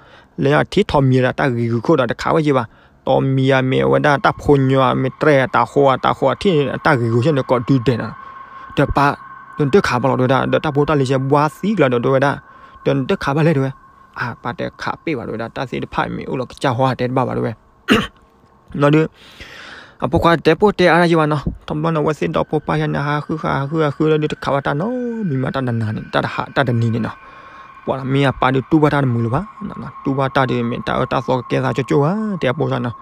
လဲၤလီၤထံၣ်ထိးမံၤဒီးတၢ်ဂံၤဂုာ်ခိၣ်ဒီးတခးဝဲက့ၤဘၣ်, ထိးမံၤဧါ မ့ၢ်ဝဲဒၣ်တၢ်ဖိညိဧါ မ့ၢ်တြဲၤဧါ တၤဟိဧါ တၤဟိဧါ ထံၣ်န့ၣ် အတၢ်ဂံၤဂုာ်ဆၢန့ၣ် ကိးဒုဒဲးနီၤ, ဒီးပၢ် ဒီးနတခးဘၣ်လီၤတဲဝဲဒၣ်, ဒီးတၢ်ဖိတၢ်လံၤဆဲဘှါသံကလီၤဒီးတဲဝဲဒၣ်, ဒီးနတခးဘၣ်လဲၣ်တဲဝဲ, အပၢ်တဲခးပ့ၢ်ဘၣ်တဲဝဲဒၣ်, တၢ်သ့ၣ်တဖၣ်မ့ၢ်အိၣ်လီၤကစၢ်ဟီတဲတဘၣ်ဘၣ်တဲဝဲ နီၤဒီး အဖိခွါတဲပိၢ်တဲအါတၢ်ယံာ်ဘၣ်နီၤ, တဘျီန့ၣ် အဝဲသ့ၣ်ဒီဖိပၢ်ယါန့ၣ် ဟးဃုဃာ် ဟးဃု ဟးဃုလီၤဒီး တခးဘၣ်တၢ်နီတမံၤမး တၢ်တနၤန့ၣ် တၢ်တနံၤန့ၣ်နီၤ, ပှၤမ့ၢ်အပၢ်ဒီးတူၢ်ဘၣ်တၢ်တမုာ်လၢၤဘၣ်, တူၢ်ဘၣ်တၢ်ဒီး မ့ၢ်တၢ်အၢတၢ်သီကကဲသးကၠိကၠိဧါ တဲအပိၢ်စၢ်နီၤ,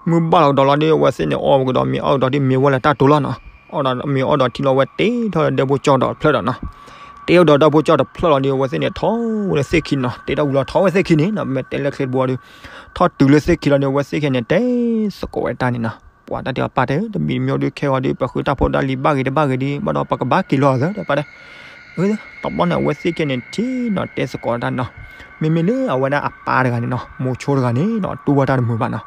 မုၢ်ဘၣ်လီၤကဒီးလီၤဒီး အဝဲသ့ၣ်န့ၣ် အီၣ်ကဒီးမ့ၤအီၣ်ကဒီးဒီး မ့ၢ်ဝဲလၢတၢ်တိၤလီၤနီၤ, အီၣ်ဒီးမ့ၤအီၣ်ဒီးထံလီၤ အဝဲတ့ထီၣ်ဒီးဒဲဖိကၠီဒီးတဖျၢၣ်ဒီးနီၤ, တ့ထီၣ်ဒီးဒဲဖိကၠီတဖျၢၣ်လီၤဒီး အဝဲသ့ၣ်န့ၣ် ထီၣ်ဝဲလၢသ့ၣ်ခံနီၤ, တ့ထီၣ်ဝံၤလီၤ ထီၣ်ဝဲသ့ၣ်ခံန့ၣ်နီၤ, မ့ၢ်တဲလၢချ့တဘိဒီး ထီၣ်တုၤလၢသ့ၣ်ခံလီၤဒီး အဝဲသ့ၣ်ခံန့ၣ် တဲသကိးဝဲတၢ်န့ၣ်နီၤ, ပှၤတၢ်တဲအီၤ ပၢ်တဲ တမံၤတမံၤဒီး ခဲဂီၤဒီး ပဃုတၢ်ဖိတၢ်လံၤဘၣ်ဂ့ၤတဘၣ်ဂ့ၤဒီး ဘၣ်ဒီးပကဘၣ်က့ၤလီၤသၢ တဲပၢ်တဲ, တဘျီန့ၣ် အဝဲသ့ၣ်ခံန့ၣ်ထံၣ်နီၤ တဲသကိးတၢ်နီၤ, မ့မ့ၢ်လၢအဝဲဒၣ်အပၢ်တဂၤန့ၣ်နီၤ မိၤဆိတဂၤန့ၣ်နီၤ တူၢ်ဘၣ်တၢ်တမုာ်ဘၣ်နီၤ,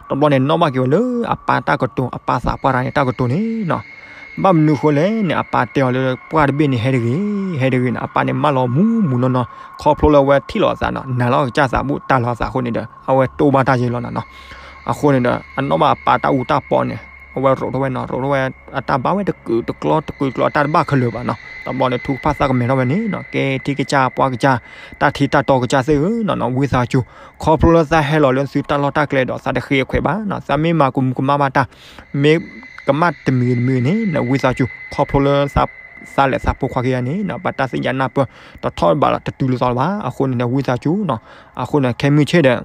တဘျီန့ၣ် နီၣ်ဘၣ်က့ၤဝဲလၢအပၢ်တၢ်ကတိၤ အပၢ်သးပှၢ်တဂၤန့ၣ် တၢ်ကတိၤန့ၣ်နီၤ, ဘၣ်မနုၤဃိလဲၣ်န့ၣ် အပၢ်တဲအီၤလၢ ပှၢ်တဘ့ၣ်န့ၣ် ဟဲတဂ့ၤ ဟဲတဂ့ၤန့ၣ် အပၢ်န့ၣ် မၢလီၤမူမူနီၢ်နီၢ် ခီဖျိလၢအဝဲထံၣ်လိာ်အသးနီၤ နာ်လီၤအကစၢ်သးဘူး တၢ်လီၤအသးအဃိန့ၣ်ဒီး အဝဲတိၢ်ဘၣ်တၢ်ယဲလီၤနီၤနီၤ, အဃိန့ၣ်ဒီး အနီၣ်ဘၣ်အပၢ်တၢ်အူတၢ်ပီန့ၣ် အဝဲရိးထီၣ်ဝဲနီၤ ရိးထီၣ်ဝဲ အတၢ်ဘၣ်ဝဲတကုာ်တကျီ တကုာ်တကျီ အတၢ်တဘၣ်ခဲလၢာ်ဘၣ်နီၤ, တဘျီန့ၣ် ထုကဖၣ်သးကမဲာ်ထီၣ်ဝဲန့ၣ်နီၤ ကဲထံကစၢ်ပှၢ်ကစၢ် တၢ်ထံတၢ်တီကစၢ်သ့ၣ်ဧၢနီၤနီၤ ဝံသးစူၤ ခီဖျိလၢသးဟဲလီၤလၢသုတၢ်လီၢ်တၢ်ကျဲဒီး သးတဃ့အခွဲးဘၣ်နီၤ သးမ့ၢ်မၤကမူၤကမၣ်ဘၣ်တၢ် မ့ၢ်ကမၣ်တမံၤဂ့ၤတမံၤဂ့ၤန့ၣ်နီၤ ဝံသးစူၤ ခီဖျိလၢ သးလဲၤသးဖိခွါခံဂၤန့ၣ်နီၤ ဘၣ်တၢ်သ့ၣ်ညါနၢ်ပၢၢ် တထီၣ်ဘၣ်တတုၤလၢသီလၢၤဘၣ် အဃိန့ၣ်ဒီး ဝံသးစူၤနီၤ အဃိန့ၣ် ခဲမုၢ်ဆ့ၣ်ဒီး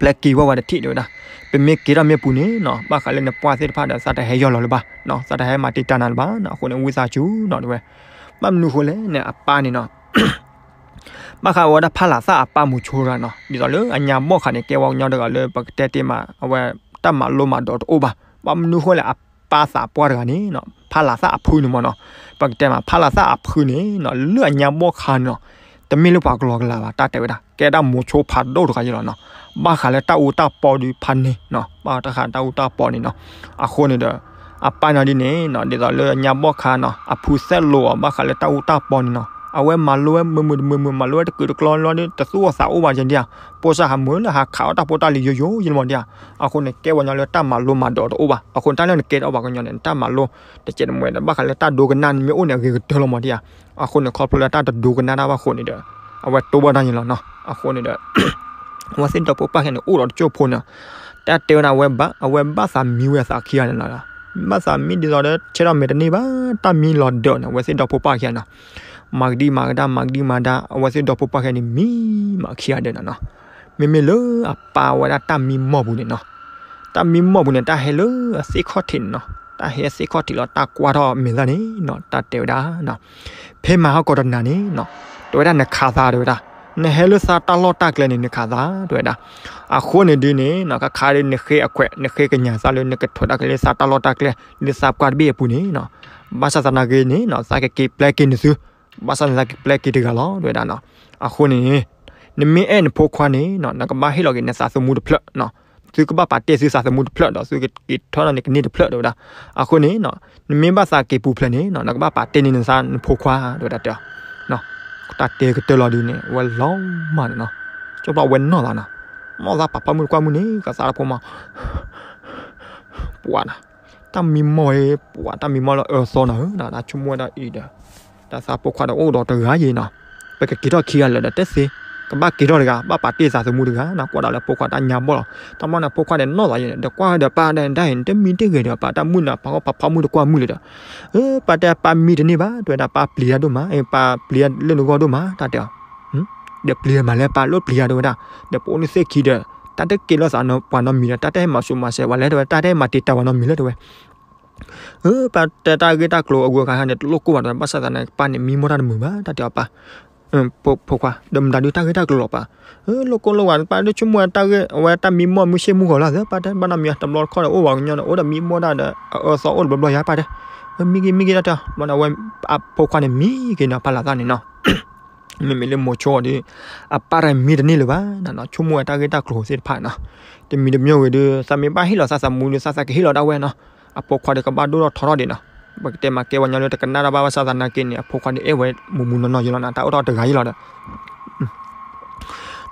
ပျဲက့ၤဝဲဝဲတထံၣ်တဲဝဲဒၣ် ပမ့ၢ်က့ၤထီၣ်မ့ၢ်ပူၤန့ၣ်နီၤ ဘၣ်ဃးလၢနပှၢ်သ့ၣ်တဖၣ်ဒီး သးတဟဲယီၢ်လီၤလၢၤဘၣ်နီၤ သးတဟဲမၤတံာ်တာ်နၤလၢၤဘၣ်နီၤ အဃိန့ၣ် ဝံသးစူၤနီၤတဲဝဲ ဘၣ်မနုၤဃိလဲၣ်န့ၣ် အပၢ်န့ၣ်နီၤ ဘၣ်ဃးဝဲဒၣ်ဖးလၢ်သၣ်အပၢ်မိၤဆိတဂၤနီၤ ဒ်သိးလၢအညါဘီၣ်ခါန့ၣ် ကဲဝဲကညီတဂၤလၢပကတဲတ့ၢ်မး အဝဲ တၢ်မၤလိမၤဒိးတအိၣ်ဘၣ်. ဘၣ်မနုၤဃိလဲၣ် အပၢ်သးပှၢ်တဂၤန့ၣ်နီၤ ဖးလၤသၣ်အဖုန့ၣ်မ့ၢ်နီၤ, ပကတဲမး ဖးလၤသၣ်အဖုန့ၣ်နီၤ လၢအညါဘီၣ်ခါန့ၣ်နီၤ တမ့ၢ်လၢပှၤကလီကလီဘၣ် တၢ်တဲဝဲဒၣ် ကဲဒၣ်မိၤဆိဖးဒိၣ်တဂၤယဲလီၤနီၤ. ဘၣ်ဃးလၢတၢ်အူတၢ်ပီဒုးဖးန့ၣ်နီၤ ဘၣ်ဃးတၢ်အူတၢ်ပီန့ၣ်နီၤ. အဃိန့ၣ်ဒီး အပၢ်န့ၣ်ဒ်န့ၣ်နီၤ ဒ်သိးလၢအညါဘီၣ်ခါနီၤ အဖုသဲးလိာ်အီၤ ဘၣ်ဃးလၢတၢ်အူတၢ်ပီန့ၣ်နီၤ အဝဲမၤလိဝဲမုာ်မုာ်တမုာ်မုာ် မၤလိဝဲတကုာ်တကျီလီၤဒီး တသူၣ်အိၣ်သးအိၣ်ဘၣ်ယဲဒၣ်ဧါ. ပိၢ်စၢ်ဟးမုာ်လၢဟးခးအီၣ်တၢ်ဖိတၢ်လံၤယိယိယဲလီၤမ့ၢ်ဒၣ်ဧါ. အဃိန့ၣ် ကဲပှၤကညီလၢတၢ်မၤလိမၤဒိးတအိၣ်ဘၣ်. အဃိန့ၣ် တၢ်လၢနကဲထီၣ်ပှၤကညီန့ၣ် နတၢ်မၤလိတစဲးတမှဲၤဒီး ဘၣ်ဃးလၢတၢ်ဒိကနၣ်န့ၣ်မ့ၢ်အိၣ်န့ၣ် အဂ့ၤကတၢၢ်လီၤမ့ၢ်ဒၣ်ဧါ. အဃိန့ၣ် ခီဖျိလၢတၢ်တဒိကနၣ်တၢ်ဘၣ်အဃိန့ၣ်ဒီး အဝဲတိၢ်ဘၣ်တၢ်န့ၣ်လီၤနီၤ. အဃိန့ၣ်ဒီး အဝဲသ့ၣ်ဒီဖိပၢ်ခံဂၤန့ၣ် အိၣ်ဒီးတစိၢ်ဖိန့ၣ် တၢ်တဲဝဲဒၣ် အဝဲဘၣ်သးမံဝဲအသးခံဂၤန့ၣ်လီၤ. ဘၣ်သးမံဒ်သိးဒီး ဆဲထီၣ်မဲာ်တန့ၢ်ဘၣ်, တၢ်မံလီၤဒၢးန့ၣ် အဝဲသ့ၣ်ဒီဖိပၢ်ခံဂၤနီၤ မၤကဒံမၤကဒါ မၤကဒံမၤဒါ အဝဲသ့ၣ်ဒီဖိပၢ်ခံဂၤန့ၣ် မံမၤခံဂၤဒၢးနီၤနီၤ. မ့မ့ၢ်လၢအပၢ်ဝဲဒၣ်တၢ်မံမီၢ်ပူၤန့ၣ်နီၤ, တၢ်မံမီၢ်ပူၤန့ၣ် တၢ်ဟဲလၢအသ့ၣ်ခီၣ်ထံးန့ၣ်နီၤ, တၢ်ဟဲသ့ၣ်ခီၣ်ထံးလီၤ တၢ်ကွၢ်ထီၣ်မဲာ်သၣ်န့ၣ်နီၤ, တၢ်တဲဝဲဒၣ်နီၤ ဖဲမၤဟီၣ်ကီးတနၤန့ၣ်နီၤ, တဲဝဲဒၣ်နခးသးတဲဝဲဒၣ်, နဟဲလၢသးတၢ်လီၢ်တၢ်ကျဲန့ၣ် နခးသးတဲဝဲဒၣ်. အဃိန့ၣ်ဒုးန့ၣ်နီၤ ခါခါဒုးနဃ့အခွဲး နဃ့ကညးသးလၢနကထိးတၢ်ကလဲၤသးတၢ်လီၢ်တၢ်ကျဲ လၢသးပှၢ်တဘ့ၣ်အပူၤန့ၣ်နီၤ, ဘၣ်ဆၣ်သနာ်က့န့ၣ်နီၤ သးကက့ၤပျဲက့ၤနသု, ဘၣ်ဆၣ်န့ၣ်သးက့ၤပျဲက့ၤတဂၤလီၤတဲဝဲဒၣ်နီၤ. အဃိန့ၣ် နမ့ၢ်အဲၣ်နဖိခွါန့ၣ်နီၤ နကဘၣ်ဟ့ၣ်လီၤက့ၤနသးသမူတဖျၢၣ်နီၤ, သုကဘၣ်ပာ်တ့ၢ်သုသးသမူတဖျၢၣ်ဒီး သုကက့ၤထီၣ်န့ၢ်ကန့ၢ်တဖျၢၣ်တဲဝဲဒၣ်. အဃိန့ၣ်နီၤ နမ့ၢ်ဘၣ်သးက့ၤပူၤဖျဲးန့ၣ်နီၤ နကဘၣ်ပာ်တ့ၢ်န့ၢ်နသးနဖိခွါတဲဝဲဒၣ်တဲအီၤ. တၢ်တဲကတၢၢ်လီၤဒုးန့ၣ် အဝဲလီၤမၢ်န့ၣ်နီၤ, ကၠိပျီဝဲနီၢ်သးနီၤ, နီၢ်သးပာ်ဖီမုၢ်တကွၢ်မုၢ်န့ၣ် ကသးတဖိမး ပှၤနီၤ, တၢ်မံမီၢ်အံၤ ပှၤတၢ်မံမီၢ်လၢအၢသီနီၤဧၢ, တၢ်ဆိကမိၣ်ဝဲဒၣ်အံၤဒီး တၢ်သးဖိခွါဒီးအိၣ်ဒီးတဂၤယဲနီၤ, ပကက့ၤထီၣ်ခံဂၤလၢာ်ဒီးတသ့, ကဘၣ်က့ၤထီၣ်တဂၤ ဘၣ်ပာ်တ့ၢ်သးသမူတဂၤနီၤ, ကွၢ်ဒၣ်လၢဖိခွါတၢ်ညါဘီၣ်လီၤ. တဘျီန့ၣ် ဖိခွါန့ၣ်နီၢ်သးယဲန့ၣ် ဒီးကွၢ်ဒီးပၢ်ဒီး တၢ်အံၤန့ၣ် တမံတဂ့ၤဒီး ပၢ်တၢ်မုၣ်န့ၣ် ပာ်ဖီမုၢ်တကွၢ်မုၢ်လၢၤဒီး, အၢ ပၢ်တဲပၢ်မံတန့ၢ်ဘၣ် တဲဝဲဒၣ်, ပၢ်ပျံၤတၢ်ဒိၣ်မး, ပၢ်ပျံၤလၢနဂီၢ်ဒိၣ်မး တၢ်တဲအီၤ. ဒီးပျံၤမးလဲၣ် ပၢ်လၢပျံၤယၤတဲဝဲဒၣ်, ဒီးပအိၣ်န့ၣ်သ့ၣ်ခံဒီး တၢ်တက့ၤလၢသးပှၤနီတမံၤဒီး တၢ်တဟဲမၤဆူးမၤဆဲးပှၤလဲၣ်တဲဝဲ, တၢ်တဟဲမၤတံာ်တာ်ပှၤနီတမံၤလၢၤတဲဝဲ. အၢ ပၢ်တဲတၢ်ဂ့ၢ်တၢ်ကျိၤအဂုၤအခါန့ၣ် တလိၣ်ကိၢ်ဘၣ်တဲဝဲ, ဘၣ်ဆၣ်သနာ်က့ ပၢ်န့ၣ်မံမီၢ်တၢ်တမုာ်ဘၣ် တၢ်တဲအီၤပၢ် ဖိခွါ, ဒီးမတၤဒုးတၢ်ဂ့ၢ်တၢ်ကျိၤလီၤပၢ်, လိၣ်ကိၢ်လိၣ်ဂီၤ ပၢ်ဒုးဆိကမိၣ်တၢ်ဂ့ၢ် အဝဲတၢ်မံမီၢ်မုၢ်ဆ့ၣ်မုၢ်ဂီၤလီၤသၢ ပၢ်တဲ, ဘၣ်နီတမံၤ တဘျီတခီၣ်ဒီး အိၣ်ပှၤကညီန့ၣ် အိၣ်ဒီးမံမီၢ်တၢ်ဒီး အအၢသီအိၣ်တဘျီဘျီယါ ပၢ်တဲ, မံက့ၤ မံက့ၤတၢ်တဲအီၤ. ဘၣ်န့ၣ် အဝဲအဖိခွါန့ၣ် မံက့ၤနီၤ ဖးလၤသၣ်န့ၣ်နီၤ. မ့မ့ၢ်လၢမိၤဆိအီၤဒီး အပၢ်တၢ်မံတန့ၢ်လၢၤဘၣ်နီၤ, ဆိကမိၣ်ဝဲတၢ်ဂ့ၢ်တၢ်ကျိၤသ့ၣ်တဖၣ်နီၤ. တမံၤတမံၤဝံၤဒီး သးမ့ၢ်ဘၣ်ဟ့ၣ်လီၤသးသမူဒီး သးသးကဟ့ၣ်လီၤဒၣ်ဝဲနီၤ. အဖိခွါဒီးကဘၣ်ဒိၣ်ထီၣ်ထီထီၣ်ဒံးနီၤ. ပကတဲမးကဲပှၤကညီလၢတကနၣ်တၢ်ဘၣ် ဘၣ်ဆၣ်သနာ်က့န့ၣ် အဖိခွါဒီးအဲၣ်ဝဲမုၢ်မုၢ်နီၢ်နီၢ်ယဲလီၤနီၤ, တၢ်အိၣ်ထီၣ်တဂၤယဲလီၤဒီး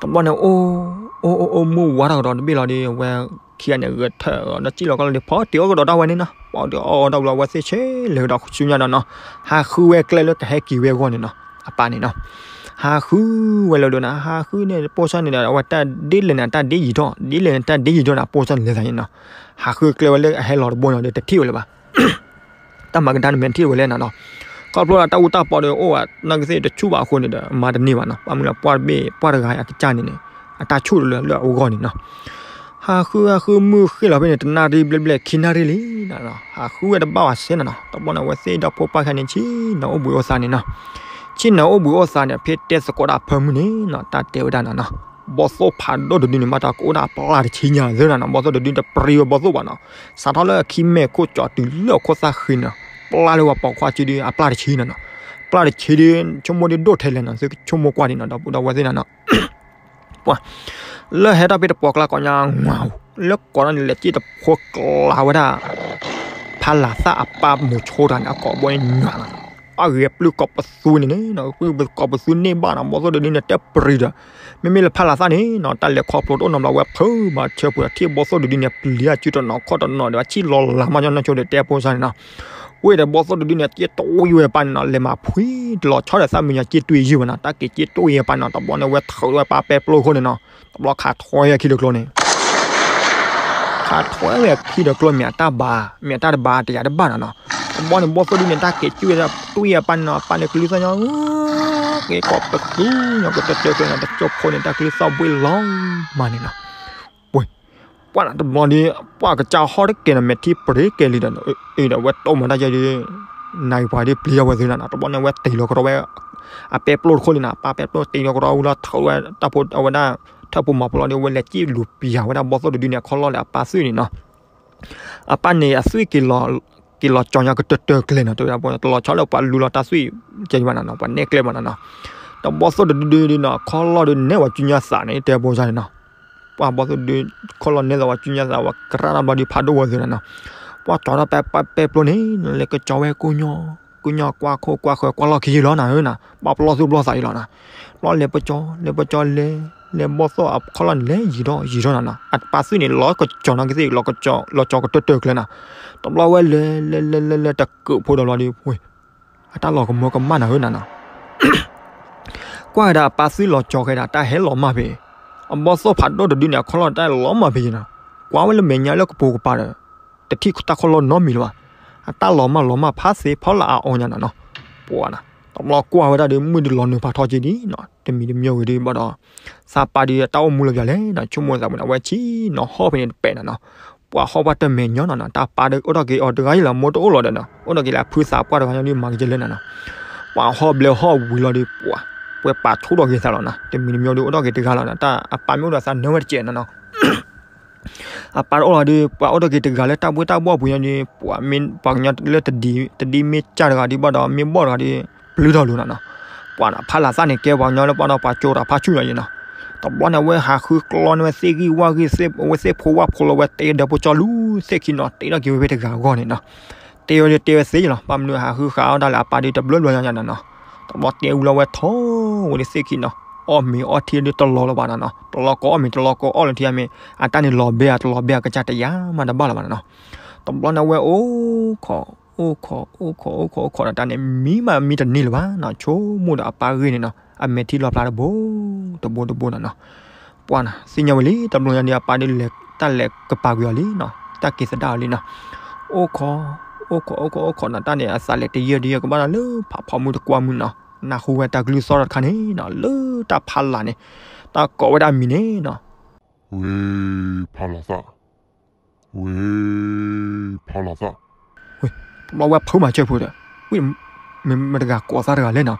တဘျီန့ၣ် အိၣ် အိၣ် အိၣ် အိၣ်မုၢ်ဝါထီၣ်ကဒီးတဘ့ၣ်လီၤဒီး အဝဲခံဂၤန့ၣ် ဂဲၤထၢၣ်ဒီးစံၣ်လီၤကီလီၤဒီး ဖီတ့ၢ်အီၣ်ကဒီးဒၣ်ဝဲန့ၣ်နီၤ. ဖီတ့ၢ်အီၣ်အီၣ်ဒၣ်ဝဲ အဝဲသ့ၣ်ဆဲးလဲၤကဒီးဆူညါဒီးနီၤ, ဟးဃုဝဲကျဲလၢကဟဲက့ၤဝဲအဂီၢ်န့ၣ်နီၤ, အပၢ်န့ၣ်နီၤ. ဟးဃုဝဲလၢဒိၣ်နီၤ, ဟးဃုန့ၣ် ပိၢ်စၢ်န့ၣ်ဒီး အဝဲတၢ်ဒ်လဲၣ်န့ၣ် တၢ်ဒ်ယံာ်ထီၣ်, ဒ်လဲၣ်န့ၣ် တၢ်ဒ်ယံာ်ထီၣ်န့ၣ် ပိၢ်စၢ်န့ၣ်လဲၤသးန့ၣ်နီၤ. ဟးဃုကျဲဝဲလၢအဟဲလီၤတဘိန့ၣ်ဒီး တထံၣ်ဝဲလၢၤဘၣ် တၢ်မၤကဒါန့ၣ် မ့ၢ်ထံၣ်ဝဲလဲၣ်နီၤနီၤ. ခီဖျိလၢတၢ်အူတၢ်ပီဒီးအိၣ်ဘၣ် နီၢ်ကသ့ၣ်တဆူၣ်ဘၣ်အဃိန့ၣ်ဒီး မၤတန့ၢ်ဘၣ်နီၤ. ဘၣ်မနုၤလၢပှၢ်တဘ့ၣ် ပှၢ်တဂၤအကစၢ်န့ၣ်န့ၣ် အတၢ်ဆူၣ်လၢလၢအဂီၢ်န့ၣ်နီၤ. ဟးဃုဟးဃုမုၢ်ဃ့ၢ်လီၤဖဲန့ၣ် တနၣ်ရံၣ်ဘျဲၣ်ဘျဲၣ် ခံနၣ်ရံၣ်လံနီၤနီၤ. ဟးဃုဝဲတဘၣ်ဘၣ်စဲနီၤနီၤ. တဘျီန့ၣ် အဝဲသ့ၣ်ဒီဖိပၢ်ခဲန့ၣ် ဆ့ၣ်နီၤအိၣ်ဘှံးအိၣ်သါန့ၣ်နီၤ. ဆ့ၣ်နီၤအိၣ်ဘှံးအိၣ်သါန့ၣ် ဖဲတဲသကိးဒၣ်အဖၢမုၢ်န့ၣ်နီၤ တၢ်တဲဝဲဒၣ်နီၤနီၤ. ဘီသိၣ်ဖးဒိၣ်တဒုန့ၣ် ဘၣ်တၢ်ကအိၣ်ဒၣ်အပျၢ်တဆံညါသ့နီၤနီၤ. ဘီသိၣ်တဒုတပျံၤဝဲဘီသိၣ်ဘၣ်နီၤ. စးထီၣ်လၢအခံမဲာ်ခိၣ်ကၠီတုၤလၢအခိၣ်သၣ်ဃံနီၤ. ပျၢ်လၢဝဲပိာ်ခွါစုဒုအပျၢ်တဆံနီၤနီၤ. ပျၢ်တဆံဒု ဆိကမိၣ်ဒုဒိၣ်ထဲလဲၣ်နီၤ. သုကဆိကမိၣ်ကွၢ်ဒံးနီၤ ဒီပုၢ်ဒီဝဲၢ်သ့ၣ်နီၤနီၤ. ပှၤ လၢဟဲထီၣ်ဖဲတပှီၢ်ကျါကိးညါ ငါ လၢကိးထီၣ်န့ၣ် လဲၤစံၣ်တဖိကျါဝဲဒၣ် ဖးလၤသၣ်အပၢ်မိၤဆိတၢ်န့ၣ် အကိာ်ဘီန့ၣ်ညါနီၤ. အဂ့ၤပျုၢ်ကိးပသူန့ၣ်န့ၣ် ပျုၢ်ကိးပသူန့ၢ်ဘၣ်နီၤ. ဘီသိၣ်တဒုန့ၣ် တပျံၤဒီး မ့မ့ၢ်လၢဖးလၤသၣ်န့ၣ်နီၤ တၢ်လဲၤခီဖျိတအိၣ်နီတဘျီ ဝဲဖုးမၤဆၢပှဲၤထံၣ်ဘီသိၣ်တဒုန့ၣ် ပျံၤအစုတနီၤခီၣ်တနီၤဒီး အဆံၣ်လီၤလၤမးညီနုၢ်ဆိဒီး တဲဖိစၢ်န့ၣ်နီၤ. ဝ့ၢ်ဒီးဘီသိၣ်တဒုန့ၣ် စ့ၢ်တွံၢ်ဝဲပၢ်န့ၣ်နီၤ လဲၤမၤဖှံတလီၤဆီဒီးသၣ်မုာ်ညါ စ့ၢ်တွံၢ်ယုၢ်ဝဲနီၤ. တၢ်က့ၤစ့ၢ်တွံၢ်ဝဲပၢ်န့ၣ်နီၤ တဘျီန့ၣ် ဝဲထုးဝဲပၢ်ပဲပျိခိၣ်န့ၣ်နီၤ တဘျီခးထွဲအခံတကျိၤန့ၣ် ခးထွဲဝဲအခံတကျိၤ မ့ၢ်အတၢ်ဘါ မ့ၢ်အတၢ်တဘါတယၤတဘၣ်နီၤနီၤ. တဘျီန့ၣ် ဘီသိၣ်ဒုန့ၣ် တၢ်က့ၤစ့ၢ်ဝဲဒၣ်တွံၢ်အပၢ်န့ၣ်နီၤ အပၢ်န့ၣ်ကလုၢ်သီၣ်ညီ က့ၤကိးပသူညီ ကတၢၢ်တၢၢ်ကျၢၤန့ၣ် တကၠိဖိန့ၣ် တၢ်ကလုၢ်သီၣ်ဘှ့ၣ်လီၤမးန့ၣ်နီၤ. ပှၤ ပှၤတဘျီဒီး ပှၤကစၢ်ဟီၣ်တက့ၢ်နီၤ မဲာ်ထံပရ့ၤကဲလံဒီး အဒီးဝဲတိၢ်မၤတၢ်ယဲဒုး နၤပှၤဒုးပျံၤအဝဲသ့ၣ်နီၤနီၤ. တဘျီန့ၣ် ဝဲတ့ၢ်လီၤကရီဝဲ အပဲပျိတခိၣ်လံနီၤ ပၢ်ပဲပျိတ့ၢ်လီၤကရီဝံၤလီၤ ထုးဝဲတၢ်ဖိအဝဲဒၣ် ထၢၣ်ဖိမၤဖိလီၤဒီး အဝဲလဲၤစံၣ်လူၤပျၢ်ဝဲဒၣ်ဘီၣ်သိၣ်တဒုန့ၣ် အခီၣ်လီၢ်လၢအပၢ်သွံၣ်န့ၣ်နီၤ. အပၢ်န့ၣ်အသွံၣ်က့ၤလီၤကၠီညါကတၢၢ်တၢၢ်ကျဲနီၤ, တဲဝဲဒၣ် တလီၤဆီလၢပှၤလူလီၤတၢ်သွံၣ်ကဲဘၣ်နီၤနီၤ, ပှၤနဲၣ်ကျဲဘၣ်နီၤနီၤ. ဒီးဘီၣ်သိၣ်တဒုဒုနီၤ အခီၣ်လီၢ်ဒုးနဲၣ်ဝဲကၠူညါသးန့ၣ် တဲဖိစၢ်န့ၣ်နီၤ. ပှၤဘီၣ်သိၣ်ဒုး ခီၣ်လီၢ်နဲၣ်သးဝဲကၠူညါသး ဝဲကရၣ်တၢ်ဘျီဒုးဖးဒိၣ်ဝဲသ့ၣ်နီၤနီၤ. ပှၤကၠီထီၣ်ပဲပဲပျိန့ၣ် လဲၤကကၠီဝဲကိၣ်ညီ ကိၣ်ညီကွၢ်ခိၣ်ကွၢ်ဃၢၤကွၢ်လီၢ်ခံယုၢ်လီၤနၤဧၢနီၤ, ပှၤပလီၢ်သူၣ်ပလီၢ်သးယုၢ်လီၤနီၤ. ဘျီလဲၤပကၠီ လဲၤပကၠီလဲၤ လဲၤဘီၣ်သိၣ်အခီၣ်လီၢ်န့ၣ် လဲၤယံာ်ထီၣ်ယံာ်ထီၣ်နီၤနီၤ, အပၢ်သွံၣ်န့ၣ် လီၤကကၠီနီၤကသ့ၣ် လီၤကၠီကတၢၢ်တၢၢ်ကျဲနီၤ. တဘျီဝဲလဲၤလဲၤလဲၤလဲၤလဲၤတကုးဖိဒီးလီၤဒီး ဝ့ၢ် အတၢ်လီၤကမၢကမၣ်နၤဧၢနီၤနီၤ. ကွၢ်ဝဲဒၣ်အပၢ်သွံၣ်လီၤကၠီဃဲဒၣ် တၢ်ဟဲလီၤမၢ်ဖဲ အဘီၣ်သိၣ်ဖးဒိၣ်တဒုန့ၣ် အခီၣ်လီၢ်တၢ်လီၤမၢ်ဖဲယနီၤ. ကွၢ်ဝဲလၢမဲာ်ညါလၢကပိာ်ကပၤဒီး တထံၣ်တၢ်ခီၣ်လီၢ်နီတမံၤလၢၤဘၣ်. အတၢ်လီၤမၢ်လီၤမၢ်ဖးသ့ဖီလာ်အီၤညါနီၤနီၤ. ပှၤနီၤ တဘျီကွၢ်ဝဲဒၣ်ဒီး မုၢ်ဒုးလီၤနုာ်ဖးထီက့ၤဒံးနီၤ, တမံၤတမံၤဝံၤဒီးဘၣ်ဒီး သးပၢ်ဒီးတၢ်အိၣ်မူလၢပျၢၤလဲၣ်နီၤ, ဆိကမိၣ်သးဝဲန့ၣ် အဝဲဆံးနီၤဟီၣ်ဖဲန့ၣ်တပဲာ်နီၤနီၤ. ပှၤဟီၣ်ဘၣ်တၢ်မဲာ်ညီနီၤနီၤ, တၢ်ပၢ်ဒီးအိၣ်ထီၣ်က့ၤအီၤတဂၤယလီၤ မိၢ်တအိၣ်လီၤဒီးနီၤ, အိၣ်ထီၣ်က့ၤလၢအဖုသးပှၢ်တဂၤညါဒုးမၤကကဲလဲၣ်နီၤနီၤ. ပှၤဟီၣ်ဘျဲဟီၣ်ဝံၤလီၤဒီး ပှၤ ပှဲၤပာ်ထူထီၣ်က့ၤသးလီၤနီၤ, တမံၤတမံၤဒီးအိၣ်ထီၣ်က့ၤတဂၤလီၤနီၤ, တၢ်အပၢ်မ့ၢ်အိၣ်ဒီးသးနၢဝဲတကဲးနီၤနီၤ. အပၢ်တအိၣ်လီၤဒီး ပှၤအိၣ်ထီၣ်က့ၤတဂၤလၢတၢ်ဘှ့ၣ်တၢ်ဘှီၣ်ပူၤညါဒီး ပှၤမ့ၢ်ပှၤကညီလၢတဒ် တဒ်မ့ၢ်ကၢ်တဂၤဒီးဘၣ်ဒီး မ့ၢ်ဘီၣ်တဂၤဒီး ပျုၢ်ထီၣ်လိၤနီၤနီၤ. ပှၤနီၤ ဖးလၢ်သၣ်န့ၣ် ကဲပှၤကညီလၢပှၤဒီးပှၤကၠိတၢ်ဖးဆူၣ်နီၤယံၤနီၤ. တဘျီန့ၣ် အဝဲဟးဃုကျီန့ၢ်ဝဲသ့ၣ်ဂံၢ်ဝၣ်ဂံၢ် အဝဲသ့ၣ်ဖိဝၣ်ဖိလီၤဝဲ တဲဒီးဖိကၠီလူၤသ့ၣ်ခံနီၤ, တဲထီၣ်က့ၤဝဲဖဲတဂၤအဂီၢ်န့ၣ်နီၤ. တဲဝဲတဲဝဲသ့ၣ်လီၤ, ဘၣ်မနုၤဟးဃုဃာ်အီၣ်တၢ်လၢအပၢ်ဒီးတဘျီဘျီညါညါနီၤနီၤ. တဘျီတဲဝံၤလီၤဝဲထီၣ်ဝဲဒၣ်သ့ၣ်ခံနီၤ, အီၣ်မ့ၤအီထံဒုးတလီၤလၢၤဘၣ်နီၤနီၤ, တလီၤကီအီၣ်မ့ၤ တလီၤကီအီၣ်လၢၤထံအမ့ၢ် အတၢ်န့ၣ်လီၤဘဲဧါ တလီၤဘဲဧါ ကစၢ်တယာ်မးတဘၣ်လၢၤဘၣ်နီၤနီၤ. တဘျီန့ၣ်အဝဲအိၣ်ခိး အိၣ်ခိး အိၣ်ခိး အိၣ်ခိး အိၣ်ခိးဒီးတၢ်န့ၣ် မံမးမံတန့ၢ်လၢၤဘၣ်နီၤ, ဆိကမိၣ်ဒီးအပၢ်ဂ့ၢ်န့ၣ်နီၤ, အမဲာ်ထံလီၤဖျါတဘိ တဘိတဘိနီၤနီၤ. ပှၤနီၤ သ့ၣ်ညါဝဲလံ တဘျီညါဒီး အပၢ်ဒီးလဲၤ တၢ်လဲၤကပၤကွံာ်အီၤလံနီၤ, တၢ်က့ၤသဒၣ်အီၤလံနီၤ. အိၣ်ခိး အိၣ်ခိး အိၣ်ခိး အိၣ်ခိးနီၤ, တၢ်န့ၣ် အသးလဲၤတယၢၢ်တယၢၢ်ကဘၣ်ဒီးလၢ ဖးဖီမုၢ်တကွၢ်မုၢ်နီၤ, နၢ်ဟူဝဲတၢ်ကလုၢ်သီၣ်တခါန့ၣ်နီၤ, လၢတၢ်ဖးလၢ်န့ၣ် တၢ်ကိးဝဲဒၣ်အမံၤန့ၣ်နီၤ, ဝ့ၢ်ဖးလီၤသၣ် ဝ့ၢ်ဖးလီၤသၣ်. တဘျီဝဲဖုးမၤစၢၤဖိဒီး ဝ့ၢ် မ့ၢ်မတဂၤကိးသးတဂၤလဲၣ်နီၤ,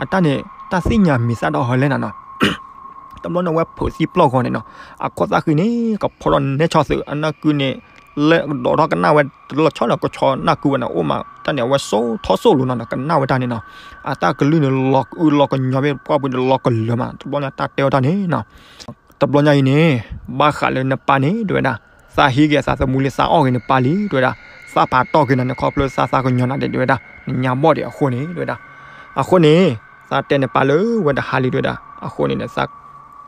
အတၢ်န့ၣ် တၢ်သ့ၣ်ညါမံၤသၣ်ဒီးဟဲလဲၣ်နီၤနီၤ. တဘျီန့ၣ်ဝဲဖုးသံပျီၢ်ဃီန့ၣ်နီၤ, အခိၣ်သၣ်ဃံန့ၣ် ကဖီထီၣ်နဲၣ်ဆီၣ်သုး အနၢ်ကုန့ၣ် လၢကဒီးထီၣ်ကနၣ်ဝဲ တလီၤဆီလီၤကဆီနၢ်ကုဝဲန့ၣ် အိၣ်မးတၢ်န့ၣ် အဝဲစိာ်ထီၣ်စိာ်လိၤနီၤနီၤ, ကနၣ်ဝဲတၢ်န့ၣ်နီၤ, အတၢ်ကလုၢ်န့ၣ် လီၤကအုလီၤကညီဖဲပှၢ်ပူၤန့ၣ် လီၤကလၢာ်မး, တဘျီန့ၣ်တၢ်တဲဝဲတၢ်န့ၣ်နီၤ. တဘျီညါအံၤန့ၣ် ဘၣ်ဃးလၢနပၢ်န့ၣ် တဲဝဲဒၣ်, သးဟံးက့ၤအသးသမူလံသးအီၣ်က့ၤနပၢ်လံ တဲဝဲဒၣ်, သးပာ်တီၢ်က့ၤနၤန့ၣ် ခီဖျိသးသးကညီၤနၤဒဲး တဲဝဲဒၣ်, နညါဘီၣ်ဒံးအဃိန့ၣ် တဲဝဲဒၣ်, အဃိန့ၣ် သးတဲနပၢ်လၢဝဲတဟါလံ တဲဝဲဒၣ်, အဃိန့ၣ်ဒီး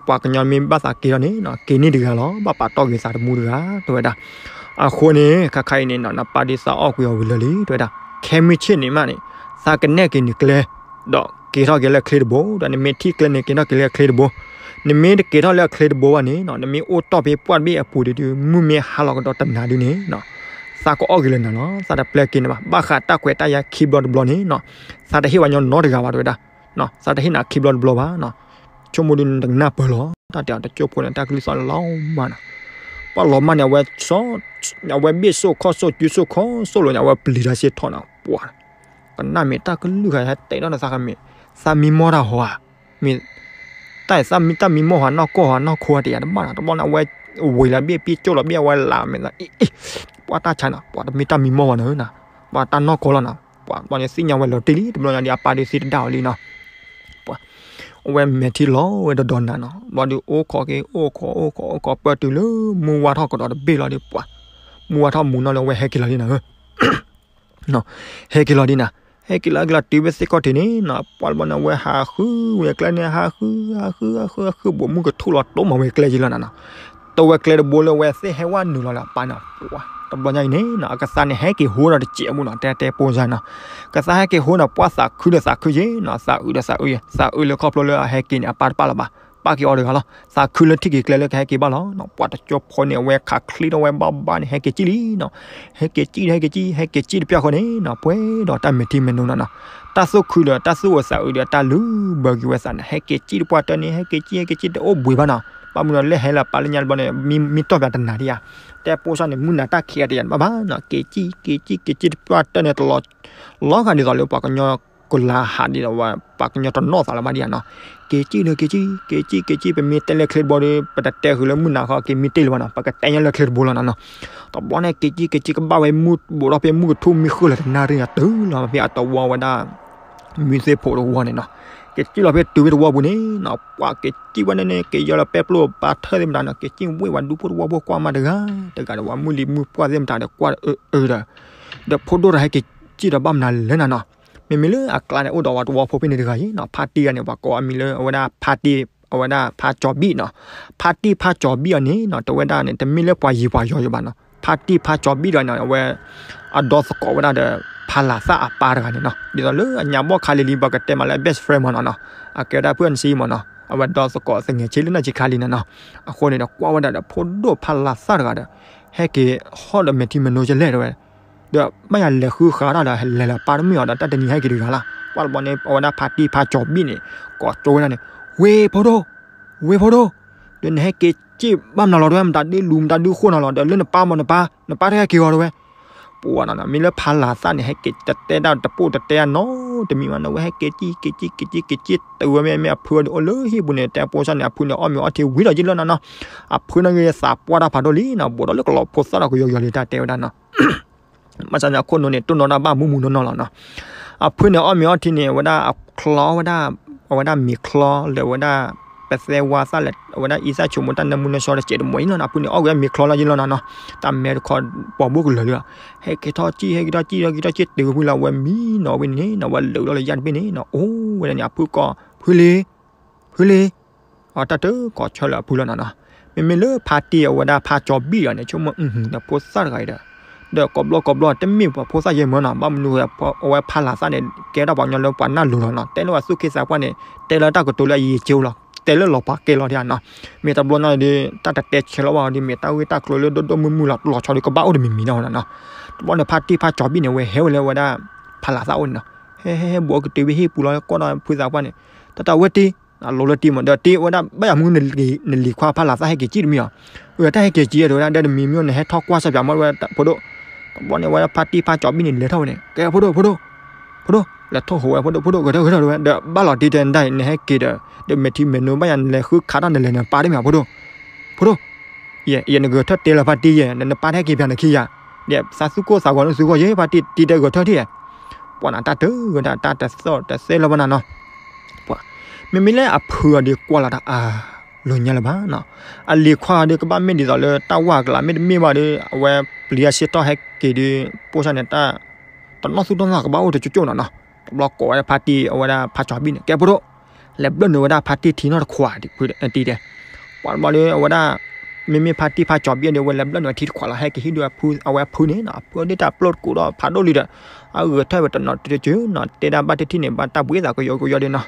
ပှၤကညီမ့ၢ်ဘၣ်သးက့ၤထီၣ်န့ၣ်နီၤ က့ၤန့ၢ်တဂၤလီၤ, ဘၣ်ပာ်တီၢ်က့ၤသးသမူတဂၤ တဲဝဲဒၣ်. အဃိန့ၣ် ခါခါအံၤန့ၣ်နီၤ နပၢ်ဒုးသးအီၣ်ကွံာ်အီၤဝံၤလၢာ်လံ တဲဝဲဒၣ်, ခဲမုၢ်ဆ့ၣ်န့ၣ်မးန့ၣ် သးကနဲၣ်က့ၤနကျဲ ဒီးက့ၤထီၣ်က့ၤလၢအချ့တဘိ, ဒီးနမ့ၢ်ထံၣ်ကျဲန့ၣ် က့ၤထီၣ်က့ၤလၢအချ့တဘိ, နမ့ၢ်တက့ၤထီၣ်လၢအချ့တဘိဘၣ်န့ၣ်နီၤ နမ့ၢ်အိၣ်တီၢ်ဖဲပှၢ်တဘ့ၣ်အပူၤဒုး မုၢ်မ့ၢ်ဟါလီၤကဒီးတနၤဒုးန့ၣ်နီၤ သးကအီၣ်က့ၤလၢနၤလီၤ, သးတပျဲက့ၤနၤဘၣ်, ဘၣ်ဃးတၢ်ခွဲးတၢ်ယာ်ခံဘျီတဘျီန့ၣ်နီၤ သးတဟ့ၣ်ပှၤကညီနီတဂၤဘၣ် တဲဝဲဒၣ်, သးတဟ့ၣ်နၤခံဘျီတဘျီဘၣ်နီၤ, ဆိကမိၣ်ဒုးနတကနၢ်ပၢၢ်လီၤ, တၢ်တဲအီၤတကၠိဖိန့ၣ် တၢ်ကလုၢ်သီၣ်န့ၣ်လီၤမးနီၤ, ပှၤလီၤမၢ်န့ၣ် အဝဲ အဝဲဘ့ၣ်စိၣ်ခီၣ်စိၣ် စုစိၣ်ခီၣ်စိၣ်လိာ်န့ၣ် အဝဲပျံၤတၢ်စ့ၢ်ထီၣ်နီၤ, ပှၤ ကနၣ်မ့ၢ်တၢ်ကလုၢ်ဂၤဟဲတဲဒီးနသးခါမ့ၢ် သးမံမီၢ်တၢ်ဟီဧါ, မ့ၢ် တၢ်အံၤသးမံတၢ်မံမီၢ်ဟီ နီၢ်ကီၢ်ဟီ နီၢ်ခိဟီတယာ်တဘၣ်နီၤ, တဘျီန့ၣ် အဝဲဝ့ၤလီၤဘ့ၣ်ပ့ၢ်ကၠိၣ်လီၤဘ့ၣ်အဝဲလၢမ့ၢ်သးအံၤအံၤ, ပှၤတၢ်ဆါနီၤ ပှၤတမ့ၢ်တၢ်မံမီၢ်ဘၣ်နီၤ, ပှၤတၢ်နီၢ်ကီၢ်လီၤနီၤ, ပှၤတဘျီန့ၣ်သ့ၣ်ညါဝဲလီၤတံၢ်လံ တဘျီညါဒီးအပၢ်ဒုးသံတဒၣ်အီၤလံနီၤ ပှၤ အဝဲမဲာ်ထံလီၤဝဲဒီးဒီးနၤနီၤ, ဘျီဒုးအိၣ်ခိးက့ၤ အိၣ်ခိး အိၣ်ခိး အိၣ်ခိး ပၢၢ်တုၤလၢမုၢ်ဝါထီၣ်ကဒီးတဘ့ၣ်လီၤဒီး ပှၤ မုၢ်ဝါထီၣ်မူၤနီၤလၢအဝဲဟဲက့ၤလီၤဒ်နၤဧၢ, ဟဲက့ၤလီၤဒ်နၤ, ဟဲက့ၤလီၤက့ၤလီၤတုၤဝဲစ့ၢ်ကီးတ့ၢ်န့ၣ်နီၤ, ပှၤတဘျီန့ၣ် အဝဲဟးဃုဝဲကျဲန့ၣ် ဟးဃု ဟးဃု ဟးဃု ဟးဃု ဘူးမုၢ်ကထူၣ်လီၤ တိၢ်မၤဝဲကျဲယံၤလီၤနၤနီၤ, တိၢ်ဝဲကျဲတဘိလၢအဝဲသ့ၣ်ဟဲဝဲနုာ်လီၤလၢအပၢ်နီၤ, ပှၤ တဘျီညါအံၤန့ၣ်နီၤ အကသါန့ၣ် ဟဲက့ၤဟိဒီးတစဲးအမူနီၤ, တဲတဲပိစါနီၤ, ကသါဟဲက့ၤဟိနီၤ ပှၤသးခုဒီးသးခုယ့ၣ်နီၤ, သးအုးဒီးသးအုးယ့ၣ်, သးအုးလၢခီဖျိလၢအဟဲက့ၤန့ၣ် အပၢ်တပၢ်လၢၤဘၣ်, ပၢ်က့ၤအီၤတဂၤလီၤ, သးခုလၢထံၣ်က့ၤကျဲလၢကဟဲက့ၤဘၣ်လီၤနီၤ, ပှၤတကၠိဖိန့ၣ် အဝဲခးချ့ထီၣ်ဝဲဘၣ်ဘၣ်န့ၣ် ဟဲက့ၤကံၣ်လံနီၤ, ဟဲက့ၤကံၣ် ဟဲက့ၤကံၣ် ဟဲက့ၤကံၣ်တပျၢ်ဃီန့ၣ်နီၤ, ပှဲၤဒီးတၢ်မဲာ်ထံမဲာ်နိနီၤနီၤ, တၢ်သူၣ်ခုဒီးတၢ်သူၣ်အုးသးအုးဒီးတၢ်လုၢ်ဘၢက့ၤဝဲသးန့ၣ် ဟဲက့ၤကံၣ်တပှၢ်တၢၢ်န့ၣ် ဟဲက့ၤကံၣ် ဟဲက့ၤကံၣ်တအိၣ်ဘှံးဘၣ်နီၤ, ဘၣ်မနုၤလၢဟဲလၢပၢ်လၢညါတဘျီန့ၣ် မံတီၢ်ပၠးတနၤဒံးဧါ, တဲပိစါန့ၣ် မုၢ်နၤတၢ်ခံးအတယၤတဘၣ်ဘၣ်နီၤ, က့ၤကံၣ် က့ၤကံၣ် က့ၤကံၣ်တပှၢ်တၢၢ်န့ၣ် တလီၤ လီၤဂာ်ဒ်သိးလၢပှၤကညီ ကလၤဟးဒ်သိးဝဲ ပှၤကညီတနီၣ်သးလၢၤဘၣ်ဒံးဧါနီၤ. က့ၤကံၣ်ဒီး က့ၤကံၣ် က့ၤကံၣ် က့ၤကံၣ် ပမ့ၢ်တဲလၢချ့တဘိဒီး ပတတဲဃုာ်လၢမုၢ်နၤဃီ က့ၤမ့ၢ်တ့ၢ်လၢၤဘၣ်နီၤ, ပကတဲညါလၢချ့တဘိလီၤနီၤနီၤ. တဘျီန့ၣ် က့ၤကံၣ် က့ၤကံၣ် ကဘၣ်ဝဲမုၢ်ဘူးဒီး ဖဲမုၢ်ကထူၣ်မံဃုာ်လၢၤတနၣ်ရံၣ်အတုၤလီၤ ဖဲအတဝီဝဲဒၣ် မုၢ်သ့ၣ်ဖိတဝီန့ၣ်နီၤ. က့ၤကံၣ်လီၤဖဲတုၤဖဲတဝီပူၤန့ၣ်နီၤ, ပှၤက့ၤကံၣ်ဝဲန့ၣ်န့ၣ် က့ၤယီၤလၢပဲပျိၢ်ပၢ်ထၢၣ်သ့ၣ်မတၤနီၤ, က့ၤကံၣ်ဝ့ၢ်ဝဲဒူဖိတဝီဖိကွၢ်မးတဂၤတဂၤဒီး ဝဲမုၢ်လံၤမုၢ်ပှၢ်သ့ၣ်မတၤဒီးကွၢ်အၢအၢဒီး ဒီးဖိဒိၣ်တဂၤဟဲက့ၤကံၣ်ဒီးဘၣ်မနုၤလဲၣ်နၤနီၤ. မ့မ့ၢ်လၢအကျါန့ၣ် အိၣ်ဒီးဝဲတဝီဖိဖဲန့ၣ်တဂၤအံၤနီၤ, ဖါတံၢ်တဂၤန့ၣ် ပှၤကိးအမံၤလၢအဝဲဒၣ်ဖါတံၢ် အဝဲဒၣ်ဖါကၠီၤဘံၣ်နီၤ. ဖါတံၢ်ဖါကၠီၤဘံၣ်အီၤန့ၣ်နီၤ တဝဲဒၣ်န့ၣ် တမ့ၢ်လၢပှၤယံၤပှၤယီၤယံၤဘၣ်နီၤ, ဖါတံၢ်ဖါကၠီၤဘံၣ်ဒီးန့ၣ် အဝဲ အဒီသကိးဝဲဒၣ်ဒီး ဖါလၤသၣ်အပၢ်တဂၤန့ၣ်နီၤ, ဒ်သိးလၢအညါဘီၣ်ခါလံၤလံၤ ပှၤကတဲမးလၢ best friend မးနီၤနီၤ, အကဲဝဲဒၣ်ဖုအနစံမးနီၤ, အဝဲဒီသကိးသငဲးဆံလၢနီၢ်ဆံးခါလံၤန့ၣ်နီၤ. အဃိန့ၣ်ဒီး ကွၢ်ဝဲဒၣ်ဒီး ဖိဒိၣ်ဖါလၤသၣ်တဂၤဒီး ဟဲက့ၤဟီၣ်ဒီးမဲာ်ထံမဲာ်နိကလဲၣ်တဲဝဲ ဒီးဘၣ်ယၤလဲၤဃုခးတၢ်ဒီး လဲၤလၢပၢ်တမုာ်အီၤဒီး တၢ်တနံၤဟဲက့ၤတဂၤလီၤ. ပှၤတဘျီန့ၣ် အဝဲဒၣ်ဖါတံၢ်ဖါကၠီၤဘံၣ်န့ၣ် ကိးကၠိဝဲဒၣ်န့ၣ်, ဝ့ၢ်ဖိဒိၣ်, ဝ့ၢ်ဖိဒိၣ်, ဒီးနဟဲက့ၤက့ၣ်ဘၣ်မနုၤလီၤတဲဝဲ မတၤဒုလူၤမတၤဒုဃိၣ်နၤလီၤ, ဒီးလၢနပၢ်မး နပၢ် နပၢ်တဟဲက့ၤအီၤတဲဝဲ ပှၤနီၤနီၤ မ့ၢ်လၢဖါလၤသၣ်န့ၣ် ဟဲက့ၤတတဲတၢ်တပိၢ်တတဲအနီတမံၤမးနီၤ, ဝဲဟဲက့ၤကံၣ်က့ၤကံၣ်က့ၤကံၣ်က့ၤကံၣ်တုၤဝဲမ့ၢ်မ့ၢ်အဖုအီၤဒီးအိၣ်လၢဟံၣ်ပူၤန့ၣ် တဲဖိစၢ်န့ၣ် အဖုန့ၣ်အီၣ်မ့ၤအီထံဝံၤဒီးယံာ်လီၤနီၤနီၤ, အဖုန့ၣ်ဂ့ၤသးပှၢ်တၢ်ဖးဒိၣ်လံနီၤ, ဘူးဒီးလၢကလီၤဖိသၣ်ဒီးကယီကယီလံတၢ်တဲဝဲဒၣ်နီၤ ဘၣ်ဆၣ်န့ၣ် အခိၣ်နူာ်န့ၣ် တိၢ်နီၣ်တၢ်ဘၣ်မူးမူးနီၢ်နီၢ်လီၤနီၤ. အဖုန့ၣ်အီၣ်မ့ၤအီထံန့ၣ် အဝဲဒၣ်အချီဝဲဒၣ် အဝဲဒၣ်မ့ၤချီလၢအဝဲဒၣ် ပသဲဝါသၣ်လၢ အဝဲဒၣ်အံသၣ်ဆိမိၣ်တၢ်နၢမူနၢဆှီတစဲးတမိၢ်အံၤလီၤနီၤ. အဖုန့ၣ်အီၣ်ဝဲမ့ၤချီလီၤယံာ်လီၤနီၤနီၤ. တၢ်မဲတခီပိာ်ဘိၣ်ကလၢာ်လံလီၤ. ဟဲက့ၤထီၣ်ကံၣ် ဟဲက့ၤထီၣ်ကံၣ် ဟဲက့ၤထီၣ်ကံၣ်တုၤဖုလၢအဝဲမံနီၤဝဲန့ၣ်နီၤ အဝဲလၢာ်ဒီးလၢယၢ်တဘ့ၣ်န့ၣ်နီၤ အိၣ်ဝဲဒၣ်န့ၣ် အဖုကိး ဖုလံ ဖုလံ အတၢ်တကိးဆၢလၢအဖုလီၤနီၤနီၤ. မ့မ့ၢ်လၢဖါတံၢ်အဝဲဒၣ်ဖါကၠီၤဘံၣ်ဒီးန့ၣ် ဆိကမိၣ်ဒီးဖိသၣ်တဂၤအံၤဒီး ဒီးကိးဘျီကိးဘျီတမ့ၢ်ပှၤဖိသၣ်ယဲၢ်မၢနီၤ ဘၣ်မနုၤအဝဲဖါလၤသၣ်န့ၣ် ကဲထီၣ်ပှၤကညီလၢပှၤနၢ်လိၤလီၤနီၤ. တဲလၢပှၤသူၣ်က့သးပှၢ်န့ၣ် တဲလၢတၢ်ကတိၤလၢအယံာ်ကၠိလီၤ တဲလၢလီၤပှၤကဲလီၤဒံးနီၤ. မ့ၢ်တဘျီနီၤဒီး တၢ်တတဲဆဲးလီၤဘၣ်ဒီး မ့ၢ်တၢ်ဂ့ၢ်တၢ်ကျိၤလၢဒိၣ်ဒိၣ်မုၢ်မုၢ်လီၤ လီၤဆီဒီး ကဘၣ်အိၣ်တမံၤမံၤနီၤနီၤ. တဘျီန့ၣ် ဖါတံၢ်ဖါကၠီၤဘံၣ်န့ၣ် ဝဲဟဲဝဲလၢဝဲဒၣ် ဖါလၤသၣ်အိၣ်န့ၣ်နီၤ. ဟဲဟဲဟဲဘူးကတုၤဝဲဟံၣ်ပူၤလီၤ ကိးဒီးဖုသးပှၢ်န့ၣ် တၢ်တၢ်ဝဲတံၢ် အလိၤလၢတံၢ်မး ဒီးတံၢ်ဝဲဒၣ် ဘၣ်ယၤမနုၤနလံၤခွါဖါလၤသၣ်ဟဲက့ၤကံၣ်တမံၤအီၤ. အတၢ်ဟဲက့ၤကံၣ်တဲဝဲဒၣ် ဒီးတမံၤမံၤန့ၣ် ဟဲထီၣ်ကွၢ်စၢ်ပၠးမးဝဲ ဖိဒိၣ်. တဘျီန့ၣ် ဝဲဒၣ်ဖါတံၢ်ဖါကၠီၤဘံၣ်န့ၣ် လဲၤထီၣ်ဝဲန့ၣ် ကဲဖိဒိၣ် ဖိဒိၣ် ဖိဒိၣ် လဲၤထိၣ်ဟိးဝဲ ဖိဒိၣ် ဖိဒိၣ် ဂဲၤထၢၣ်ဂဲၤထၢၣ်ဝဲ ဒီးဘၣ်လီၤတံၢ်တဲနဒၣ်အံၤ နဟဲက့ၤဒီး ဒီးမဲာ်ထံမဲာ်နိ ဘၣ်ယၤနလဲၤဃုခးတၢ်နလဲၤနပၢ်တမ့ၢ် ဖိဒိၣ် ဖိဒိၣ် ယဲ ယဲနဂဲၤထၢၣ်တဲလၢဖါတံၢ်ယဲ နပၢ်တဟဲက့ၤပၠးနခံယၤ ဒီးသးသူၣ်ကိၢ်သးဂီၤလၢသုဂီၢ်ယဲ ဖါတံၢ်တံၢ်တဲဂဲၤထၢၣ်ထံၣ်ယဲ ပှၤန့ၣ် တၢ်တဂ့ၤတၢ်တသီၣ်တသဲလၢၤဘၣ်နၤနီၤ. ပှၤ မ့မ့ၢ်လၢအဖုအီၤဒီးကွၢ်လီၤတၢ်အါ လိၤညါလၢၤဘၣ်နီၤ. အလံၤခွါဒီးကဘၣ်မ့ၢ်ဒ်သိးလၢတၢ်ဝၢ်အကျါ မ့တမ့ၢ်ဘၣ်ဒီး အဝဲပျံၤအဆ့ၣ်ထီၣ်ဟဲက့ၤဒီး ပိၢ်စၢ်န့ၣ် တၢ်တနီၣ်သူၣ်တနီၣ်သးကဘၣ်အိၣ်တကၠိကၠိနီၤနီၤ. တဘျီကိးဝဲဒၣ်ဖါတံၢ်အဝဲဒၣ်ဖါကၠီၤဘံၣ်န့ၣ် ကဲဖိဒိၣ် လဲၤဘျၢၣ်နုာ်ဝဲဒၣ်ဖါတံၢ်ထံနီၣ်တခွး တံၢ်တဲ ပှၤတဘျီဒီး အဝဲဒၣ် မ့မ့ၢ်ဖါတံၢ်ဖါကၠီၤဘံၣ်ဒီး အဝဲလဲၤဘျၢၣ်နုာ်ဝဲထံတခွးလီၤ ဟဲက့ၤဟံၣ်ဒီးအဝဲအဖုန့ၣ်နီၤ အဖုဒ်တၢ်ပျိၢ်တကူးဒီးဖးဒိၣ်လံဒီး အဂဲၤထၢၣ်ဝဲတနီၤတကၠိနီၤ တဲဒၣ်ဘၣ်တထံၣ်န့ၣ် ဘၣ်တၢ်ဘှံးသးကယီကယီဒ်နီၤ.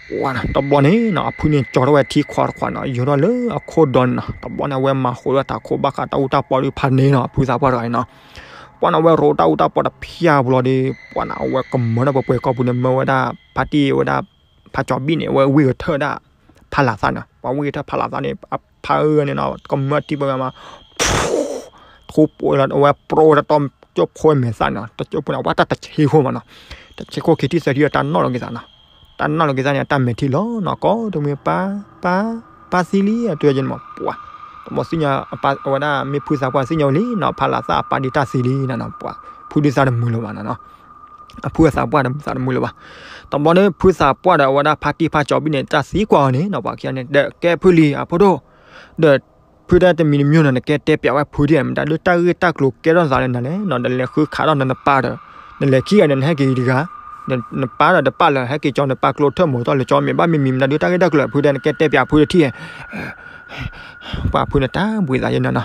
ပှၤနီၤ တဘျီန့ၣ်နီၤ အဖုန့ၣ်ကၠီထီၣ်ဝဲထံခွးတခွးနီၤ ယိၤထီၣ်လၢအခိၣ်ဒီန့ၣ်နီၤ တဘျီန့ၣ် အဝဲမၤဃုာ်ဒီးတၢ်ခိၣ်ဘၣ်ဃးတၢ်အူတၢ်ပီဒီးဖးန့ၣ်နီၤ အဖုသးပှၢ်တဂၤန့ၣ်နီၤ. ပှၤန့ၣ် အဝဲရိးတၢ်အူတၢ်ပီတဖၠၣ်ပူၤလီၤဒီး ပှၤန့ၣ် အဝဲကမၢဒီးပှဲၤပှဲၤကီၢ်ပူၤန့ၣ် မၢဝဲဒၣ် ဖါတံၢ်ဝဲဒၣ် ဖါကၠီၤဘံၣ်န့ၣ် အဝဲဝံၢ်ဂဲၤထၢၣ်ဒၣ် ဖါလၤသၣ်န့ၣ် ပှၤဝံၢ်ဂဲၤထၢၣ်ဖါလၤသၣ်န့ၣ် အဖါအၢန့ၣ်နီၤ ကမၢထံပှဲၤပှဲၤမး ထိပိလီၤ အဝဲပြိဝဲတတီၢ်ကၠိဖိမဲာ်သၣ်န့ၣ် တကၠိဖိန့ၣ် အဝဲတၢ်တဆ့ခိၣ်မးနီၤ တဆ့ခိၣ်ခံထံၣ်သၢထံၣ်တၢ်နီၣ်လီၤက့ၤသးနီၤ တၢ်နီၣ်လီၤက့ၤသးန့ၣ် အတၢ်မဲာ်ထံလီၤနီၤ ကိးတမံၤပၢ် ပၢ် ပၢ်သံလံ အတဲယဲန့ၣ်မး ပှၤ တဘျီသ့ၣ်ညါ အဝဲဒၣ်မ့ၢ်ဖုသးပှၢ်သ့ၣ်ညါဝဲလံနီၤ ဖါလၤသၣ်အပၢ်ဒ်တၢ်သံလံနီၤ ပှၤ ဖုဒ်သးတမုာ်လၢၤဘၣ်နီၤ အဖုအသးပှၢ်ဒီးသးတမုာ်လၢၤဘၣ်. တဘျီန့ၣ် ဖုသးပှၢ်ဒီးအဝဲဒၣ်ဖါတံၢ်ဖါကၠီၤဘံၣ်န့ၣ် တၢ်သံကွၢ်အီၤန့ၣ်နီၤ ပှၤခံဂၤန့ၣ် ဒီးကဲဖုလံ အဖိဒိၣ် ဒီးဖုဒၣ်တမံၤတမံၤနီၤ နကဲတဲပျးဝဲဖုဒ် မတၤဒုးတၢ်ဂ့ၢ်တၢ်ကျိၤကဲထီၣ်သးလၢနၤလဲၣ်နီၤ ဒီးလဲၤဃုခးထီၣ်နနပၢ်ဒီး နလဲၤခံဂၤဒီးနဟဲက့ၤတဂၤ နပၢ်ဒီးတပာ်လၢၤ ဟဲက့ၤကၠီနပၢ်ကျိထၢၣ်မီၤထီၣ်လၢကၠီ မ့ၢ်ဘၣ်မ့ၢ်မံၤမတၤဒုးတၢ်ဂ့ၢ်တၢ်ကျိၤ ဖုဒၣ်နကဲတဲပျးဖုတထံၣ် ပှၤဖုန့ၣ်တၢ်ဘှံးသးယဲနီၤနီၤ.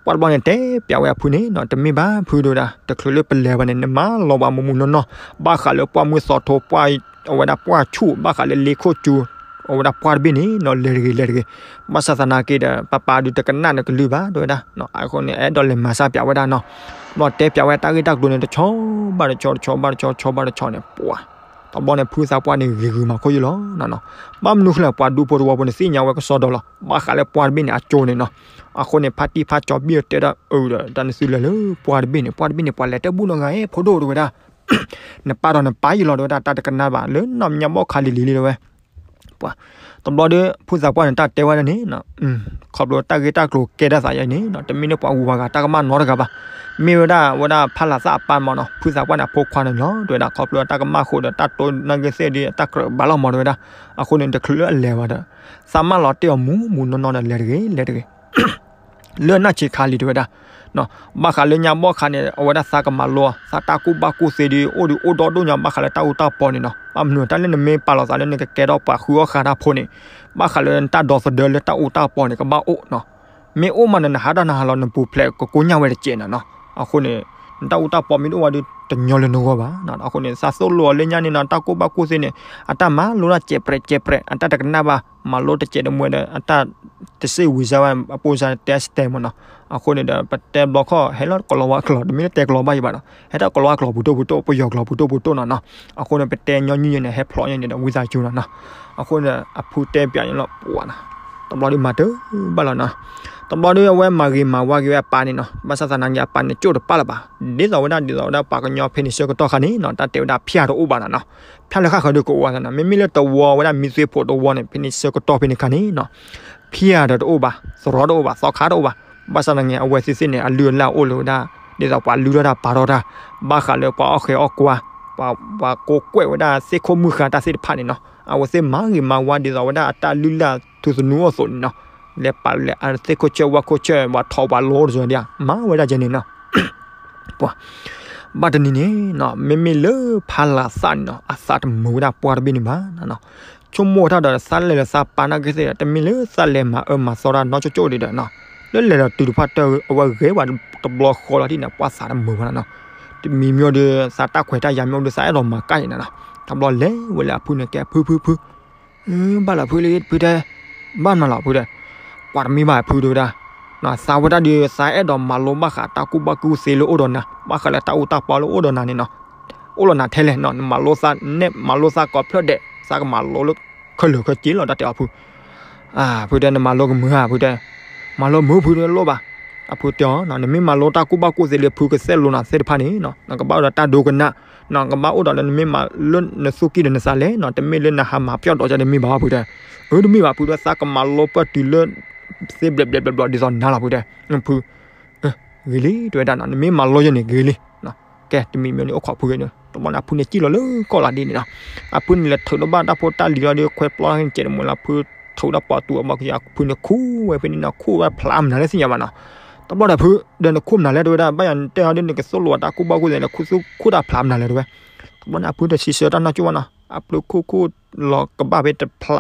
ပှၤတဘျီန့ၣ် တဲပျးဝဲအဖုန့ၣ်နီၤ တမ့ၢ်ဘၣ်ဖုဒိၣ်ဒၣ် တချုးလၢပလဲၤဘၣ်န့ၣ် နမၤလီၤပှၤမူးမူးနီၢ်နီၢ် ဘၣ်ဃးလၢပှၢ်မုၢ်သီထိ ပှၢ်အဝဲဒၣ်ပှၢ်ဆူၣ် ဘၣ်ဃးလၢလ့ခိၣ်ကၠူ အဝဲဒၣ်ပှၢ်တဘ့ၣ်န့ၣ်နီၤ လဲၤတဂ့ၤလဲၤတဂ့ၤ ဘၣ်ဆၣ်သနာ်က့ဒီး ပၢ်ပၢ်ဒုးတကနၣ်နကလုၢ်ဘၣ် တဲဝဲဒၣ် အဃိန့ၣ် အဲၣ်ဒိးလဲၤမၤစၢ်ပျးဝဲဒၣ်နီၤ. တဘျီတဲပျးဝဲတၢ်ဂ့ၢ်တၢ်ကျိၤန့ၣ် တဆီဘၣ်တဆီ တဆီဘၣ်တဆီ တဆီဘၣ်တဆီန့ၣ် ပှၤ တဘျီန့ၣ် ဖုသးပှၢ်န့ၣ် ဂ့ၤဂုာ်မၤခိၣ်ယုၢ်လီၤနီၤနီၤ. ဘၣ်မနုၤဃိလဲၣ် ပှၤဒူဖိတဝီဖိန့ၣ် သ့ၣ်ညါဝဲကစီဒီလီၤ ဘၣ်ဃးလၢပှၢ်တဘ့ၣ်န့ၣ် အကၠိန့ၣ်နီၤ. အဃိန့ၣ် ဖါတံၢ်ဖါကၠီၤဘံၣ်တဲဒၣ်အၢဒီး တၢ်နသုလဲၤလၢပှၢ်တဘ့ၣ်န့ၣ် ပှၢ်တဘ့ၣ်န့ၣ် ပှၤလဲၤတဘူၣ်နီတဂၤ ဖိဒိၣ်တဲဝဲဒၣ် နပၢ်ဒီးနပၢ်ယံၤလီၤ တဲဝဲဒၣ် တၢ်တကနၣ်ဘၣ် လၢနီၢ်ညါဘီၣ်ခါလံၤလံၤလံ တဲဝဲ. ပှၤ တဘျီဒီး ဖုသးပှၢ်န့ၣ် တၢ်တဲဝဲဒၣ်န့ၣ်နီၤ ခီဖျိတၢ်ဂ့ၢ်တၢ်ကျိၤကဲဒၣ်သးယၤန့ၣ်နီၤ တမ့ၢ်လၢပှၤဂုၤပှၤဂၤတၢ်ကမၣ်နီတဂၤဘၣ်. မ့ၢ်ဝဲဒၣ် ဝဲဒၣ်ဖးလးသၣ်အပၢ်မးနီၤ ဖုသးပှၢ်န့ၣ် အဖိခွါန့ၣ်လီၤ တဲဝဲဒၣ် ခီဖျိတၢ်ကမၣ်အဃိဒီး တၢ်တိၢ်နီၣ်ဂံၢ်သ့ၣ်ဒီး တၢ်ကြၢးဘၣ်လီၤမး တဲဝဲဒၣ်. အဃိန့ၣ် တချုးလၢအလဲၤဘၣ်ဒီး သးမၢလီၤတ့ၢ်အီၤမူးမူးနီၢ်နီၢ်ဒီး လဲၤတဂ့ၤ လဲၤတဂ့ၤ လၢနၢ်ဆံးခါလံၤ တဲဝဲဒၣ်. ဘၣ်ဃးလၢညါဘီၣ်ခါန့ၣ် အဝဲဒၣ်သးကမၤလိ သးတၢ်ကူၣ်ဘၣ်ကူၣ်သ့ဒီး အိၣ်ဒီးအိၣ်ဒီဒိၣ်ညါ ဘၣ်ဃးလၢတၢ်အူတၢ်ပီန့ၣ်နီၤ. ဘၣ်မနုၤ တၢ်လၢနမ့ၢ်ပာ်လီၤသးလၢနကကဲထီၣ်ပှၤဃုအီၣ်ဃာ်တၢ်ဖိန့ၣ် ဘၣ်ဃးလၢနတၢ်ဒီသဒၢလၢတၢ်အူတၢ်ပီန့ၣ် ကဘၣ်အိၣ်နီၤ. မ့ၢ်အိၣ်မးန့ၣ် နဟးတၢ်နဟးလီၤ နပူၤဖျဲးကကိညၢ်ဝဲတစဲးနီၤနီၤ. အဃိန့ၣ် နတၢ်အူတၢ်ပီမ့ၢ်တအိၣ်ဝဲဒီး တညီလၢနဂီၢ်ဘၣ်နီၤ. အဃိန့ၣ် သးသိၣ်လိအီၤလၢညါန့ၣ်နီၤ တၢ်ကူၣ်ဘၣ်ကူၣ်သ့န့ၣ် အတၢ်မၤလိတၢ်စဲးပြဲးစဲးပြဲး အတၢ်တကနၣ်ဘၣ် မၤလိတစဲးတမှဲဒီး အတၢ်တစ့ၣ်ဝံၤစါဝဲ အပိစါတဲစတဲမးနီၤ. အဃိန့ၣ်ဒီး ပတဲဘျီခီၣ် ဟဲလီၤကလီၤဝါကျိာ် တမ့ၢ်လၢတဲကလီၤဘၣ်ယံၤဘၣ်နီၤ ဟဲတၢ်ကလီၤဝါကျိာ်ပူၤဒိၣ်ပူၤဒိၣ် ပယီၤကျိာ်ပူၤဒိၣ်ပူၤဒိၣ်နီၤနီၤ. အဃိန့ၣ် ပတဲညီနုၢ်ယဲန့ၣ် ဟဲဖျိးညါန့ၣ်ဒီး ဝံသးစူၤနီၤနီၤ. အဃိန့ၣ် အဖုတဲပျးန့ၣ်လီၤ ပှၤနီၤ တဘျီဒီးမၤတၢ်ဘၣ်လီၤနီၤ. တဘျီဒီးအဝဲမၤဂ့ၤမၤဝါက့ၤဝဲအပၢ်န့ၣ်နီၤ ဘၣ်ဆၣ်သနာ်က့ အပၢ်န့ၣ် ကၠိၣ်တပၣ်လၢၤဘၣ်. ဒ်သိးဝဲဒၣ် ဒ်သိးဝဲဒၣ်ပှၤကညီဖဲန့ၣ်ဆၢကတီၢ်ခါန့ၣ်နီၤ တၢ်တဲဝဲဒၣ်ဖၠၣ်တအိၣ်ဘၣ်နီၤနီၤ. ဖၠၣ်လၢဃၣ်ဃၢၤဒီးကအိၣ်ဝဲနီၤ မ့မ့ၢ်လၢတဝီဝဲဒၣ် မံသွ့ဖိတဝီန့ၣ် ဖဲန့ၣ်ဆၢကတီၢ်ဖဲန့ၣ်ခါန့ၣ်နီၤ ဖၠၣ်ဒီးတအိၣ်ဘၣ် သရီတအိၣ်ဘၣ် သီခါတအိၣ်ဘၣ်. ဘၣ်ဆၣ်သနာ်က့ အဝဲသ့ၣ်သ့ၣ်န့ၣ် အလုၢ်အလၢ်အိၣ်လၢဝဲဒၣ် ဒ်သိးပှၤလုၢ်ထီၣ်တၢ်ပာ်ထီၣ်တၢ် ဘၣ်ဃးလၢပှၤအီၣ်ဃဲအီၣ်ကွါ ပှၤ ပှၤကိးကွဲးဝဲဒၣ်သ့ၣ်ခိၣ်မုၢ်ဃာ်တၢ်သ့ၣ်တဖၣ်န့ၣ်နီၤ အဝဲသ့ၣ်မၤဂ့ၤမၤဝါဒ်သိးဝဲဒၣ်အတၢ်လုၢ်လၢ်ထူသနူအသိးန့ၣ်နီၤ လဲၤပာ်လၢအသ့ၣ်ခိၣ်ဆၢဝၣ်ခိၣ်ဆၢ ပှၤထီၣ်ပှၤလီၤတစၢၤဒၣ် မၤဝဲဒၣ်ကဲန့ၣ်နီၤ. ပှၤ ဘၣ်တနံၤန့ၣ်နီၤ မ့မ့ၢ်လၢဖးလးသၣ်န့ၣ်နီၤ အသးတမုာ်ဝဲဒၣ်ပှၢ်တဘ့ၣ်န့ၣ်ဘၣ်နီၤနီၤ. ဆိကမိၣ်ဝဲဒၣ်ဒီး သးလဲၤလၢသးပာ်နာ်က့သ့ၣ်ဒီး တမ့ၢ်လၢသးလဲၤမၤအၢမၤသီတၢ်နီၢ်ကၠိကၠိဒံးဒီးနီၤ လၢလဲၤဒီးတုၤတဖၣ်တၢၢ် အဝဲဂဲၤဝဲတဘျီဃီလီၤဒ်န့ၣ် ပှၢ်သးတမုာ်ဘၣ်နီၤနီၤ. တမံၤမံၤဒီး သးတၢ်ခွဲးတၢ်ယာ်မ့ၢ်အိၣ်ဒီး သးအဲၣ်ဒိးမၤကၣ်န့ၣ်နီၤနီၤ. တဘျီလဲၤဝဲလၢအဖုန့ၣ် ကဲဖုဖုဖု ဘၣ်လီၤဖုလၢဖုတဲ ဘၣ်မၤလီၤဖုတဲ ကွၢ်တမံၤဘၣ်ဖုတဲဝဲဒၣ် သးဝဲဒၣ်ဒီး သးအဲၣ်ဒိးမၤလိဘၣ်ဃးတၢ်ကူၣ်ဘၣ်ကူၣ်သ့လၢအိၣ်ဒီးနၤ ဘၣ်ဃးလၢတၢ်အူတၢ်ပီလၢအိၣ်ဒီးနၤန့ၣ်နီၤ အိၣ်လီၤနၤထဲလဲၣ်နီၤ နမၤလိသးနဲၣ် မၤလိသးကိးဖျၢၣ်ဒဲး သးကမၤလိလၢခဲလၢာ်ခဲဆ့လီၤ တၢ်တဲအီၤဖု ဖုတဲ နမၤလိကမုာ်ဧါ ဖုတဲ မၤလိမုာ်ဖုတဲလိၣ်ဘၣ်. အဖုတဲအီၤ နမ့ၢ်မၤလိတၢ်ကူၣ်ဘၣ်ကူၣ်သ့လၢဖုကသဲးလိၤနၤသ့ၣ်တဖၣ်န့ၣ်နီၤ နကဘၣ်အိၣ်ဒီးတၢ်ဒိကနၣ် နကဘၣ်အိၣ်ဒီးလၢနမ့ၢ်မၤလၢနသူၣ်ကံၢ်ဒီးနသးလဲၣ်နီၤ တမ့ၢ်လၢနဟးမၤပျီၣ်ဒီးကတမ့ၢ်ဘၣ်ဖုတဲ. အၢ တမ့ၢ်ဘၣ်ဖုတဲ သးကမၤလိပၢၢ်တုၤလၢ သ့ဘျဲးဘျဲးဘျီဘျီဒ်သိးနၤလီၤဖုတဲ ဖု ဂ့ၤလံ တဲဝဲဒၣ်နီၤ နမ့ၢ်မၤလိယဲန့ၣ်ဂ့ၤလံ. ကဲ တမံၤမံၤန့ၣ် အိၣ်ခိးဖုဂ့ၤန့ၣ် တဘျီန့ၣ် အဖုန့ၣ်စံၣ်လီၤလၢကီၢ်လၢဒ်န့ၣ်နီၤ အဖုန့ၣ်လဲၤထုးထီၣ်ဘၣ်တၢ်ဖိတၢ်လံၤလီၤဒီး ခွဲးပျီန့ၣ် ကဲးတမုာ်လၢဖုထုးတၢ်ပီၤတူၢ်အဘီကယၤ ဖုန့ၣ်ခူၣ်ဝဲဖဲန့ၣ်နီၤ ခူၣ်ဝဲဖျါမနုၤလဲၣ်သ့ၣ်ညါဘၣ်နီၤ. တဘျီဒီးဖု ဒီးနခူၣ်မနုၤလဲၣ် တဲဝဲဒၣ် ဘၣ်ယၤတဲအီၤဒီး နကသိၣ်လိဝဲတၢ်ကူၣ်ဘၣ်ကူၣ်သ့လဲၣ် ခူၣ်ခူၣ်တၢ်ဖျါမနုၤလဲၣ် တဲဝဲ. တဘျီန့ၣ် အဖုတဆံဆၢတၢ်နီၢ်ကၠိဘၣ်နီၤ အဖုခူၣ်ခူၣ်လီၤကဘၣ်ဖဲတဖျါ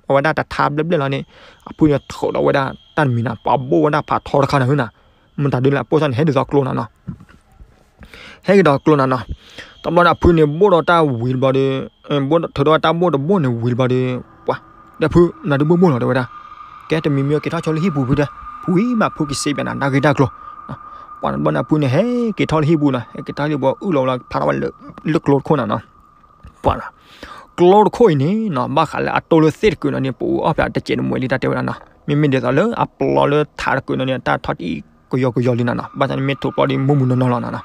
အဝဲဒၣ်တထါဘျဲၣ်ဘျဲၣ်လီၤန့ၣ် အဖုန့ၣ်ထုးဒီးဝဲဒၣ်တၢ်တမံၤနီၤ ပှၤဘိၣ်ဝဲဒၣ်ဖးထီတခါန့ၣ်နီၤ မတၤဒုလဲၣ် အပိၢ်စၢ်န့ၣ် ဟဲဒ်သိးကျိနီၤနီၤ ဟဲက့ၤဒီးကျိနီၤနီၤ. တဘျီန့ၣ် အဖုန့ၣ်ဘိၣ်ဒီးတၢ်ဝံၤတဘျီဒီး ဘိၣ်ထုးဒီးတၢ်ဘိၣ်တဘိၣ်န့ၣ်ဝံၤတဘျီဒီး ပှၤ ဒီးဖု နၤဒုးဘိၣ်ဘိၣ်လီၤ တဲဝဲဒၣ်. ကဲ တမံၤမံၤက့ၤထီၣ်ဆိလၢဟံၣ်ပူၤဖုတဲ ဖုဝံၤမး ဖုက့ၤစံးဘၣ်နၤတၢ်ဂ့ၢ်တၢ်ကျိၤ ပှၤတဘျီန့ၣ် အဖုန့ၣ် ဟဲက့ၤထီၣ်လၢဟံၣ်ပူၤနီၤ ဟဲက့ၤထီၣ်လၢဟံၣ်ပူၤ အုၣ်လီၤဝဲလၢဖျါထီၣ်ဝဲလၢကျိတခိၣ်နီၤနီၤ ပှၤ ကျိတခိၣ်အံၤန့ၣ်နီၤ ဘၣ်ဃးလၢအတိၢ်လၢသ့ၣ်တကုာ်နီၤန့ၣ် ပအူအီၣ်ဖျါတစဲးတမှဲးလံ တၢ်တဲဝဲဒၣ်နီၤ မ့မ့ၢ်ဒ်သိးလၢအပျီလၢထးတကုာ်နီၤန့ၣ် တၢ်ထီၣ်တအံၤကယီကယီလံနီၤနီၤ ဘၣ်ဆၣ်န့ၣ်မ့ၢ်ထိးပျီဒီးမူမူနီၢ်နီၢ်လီၤနီၤနီၤ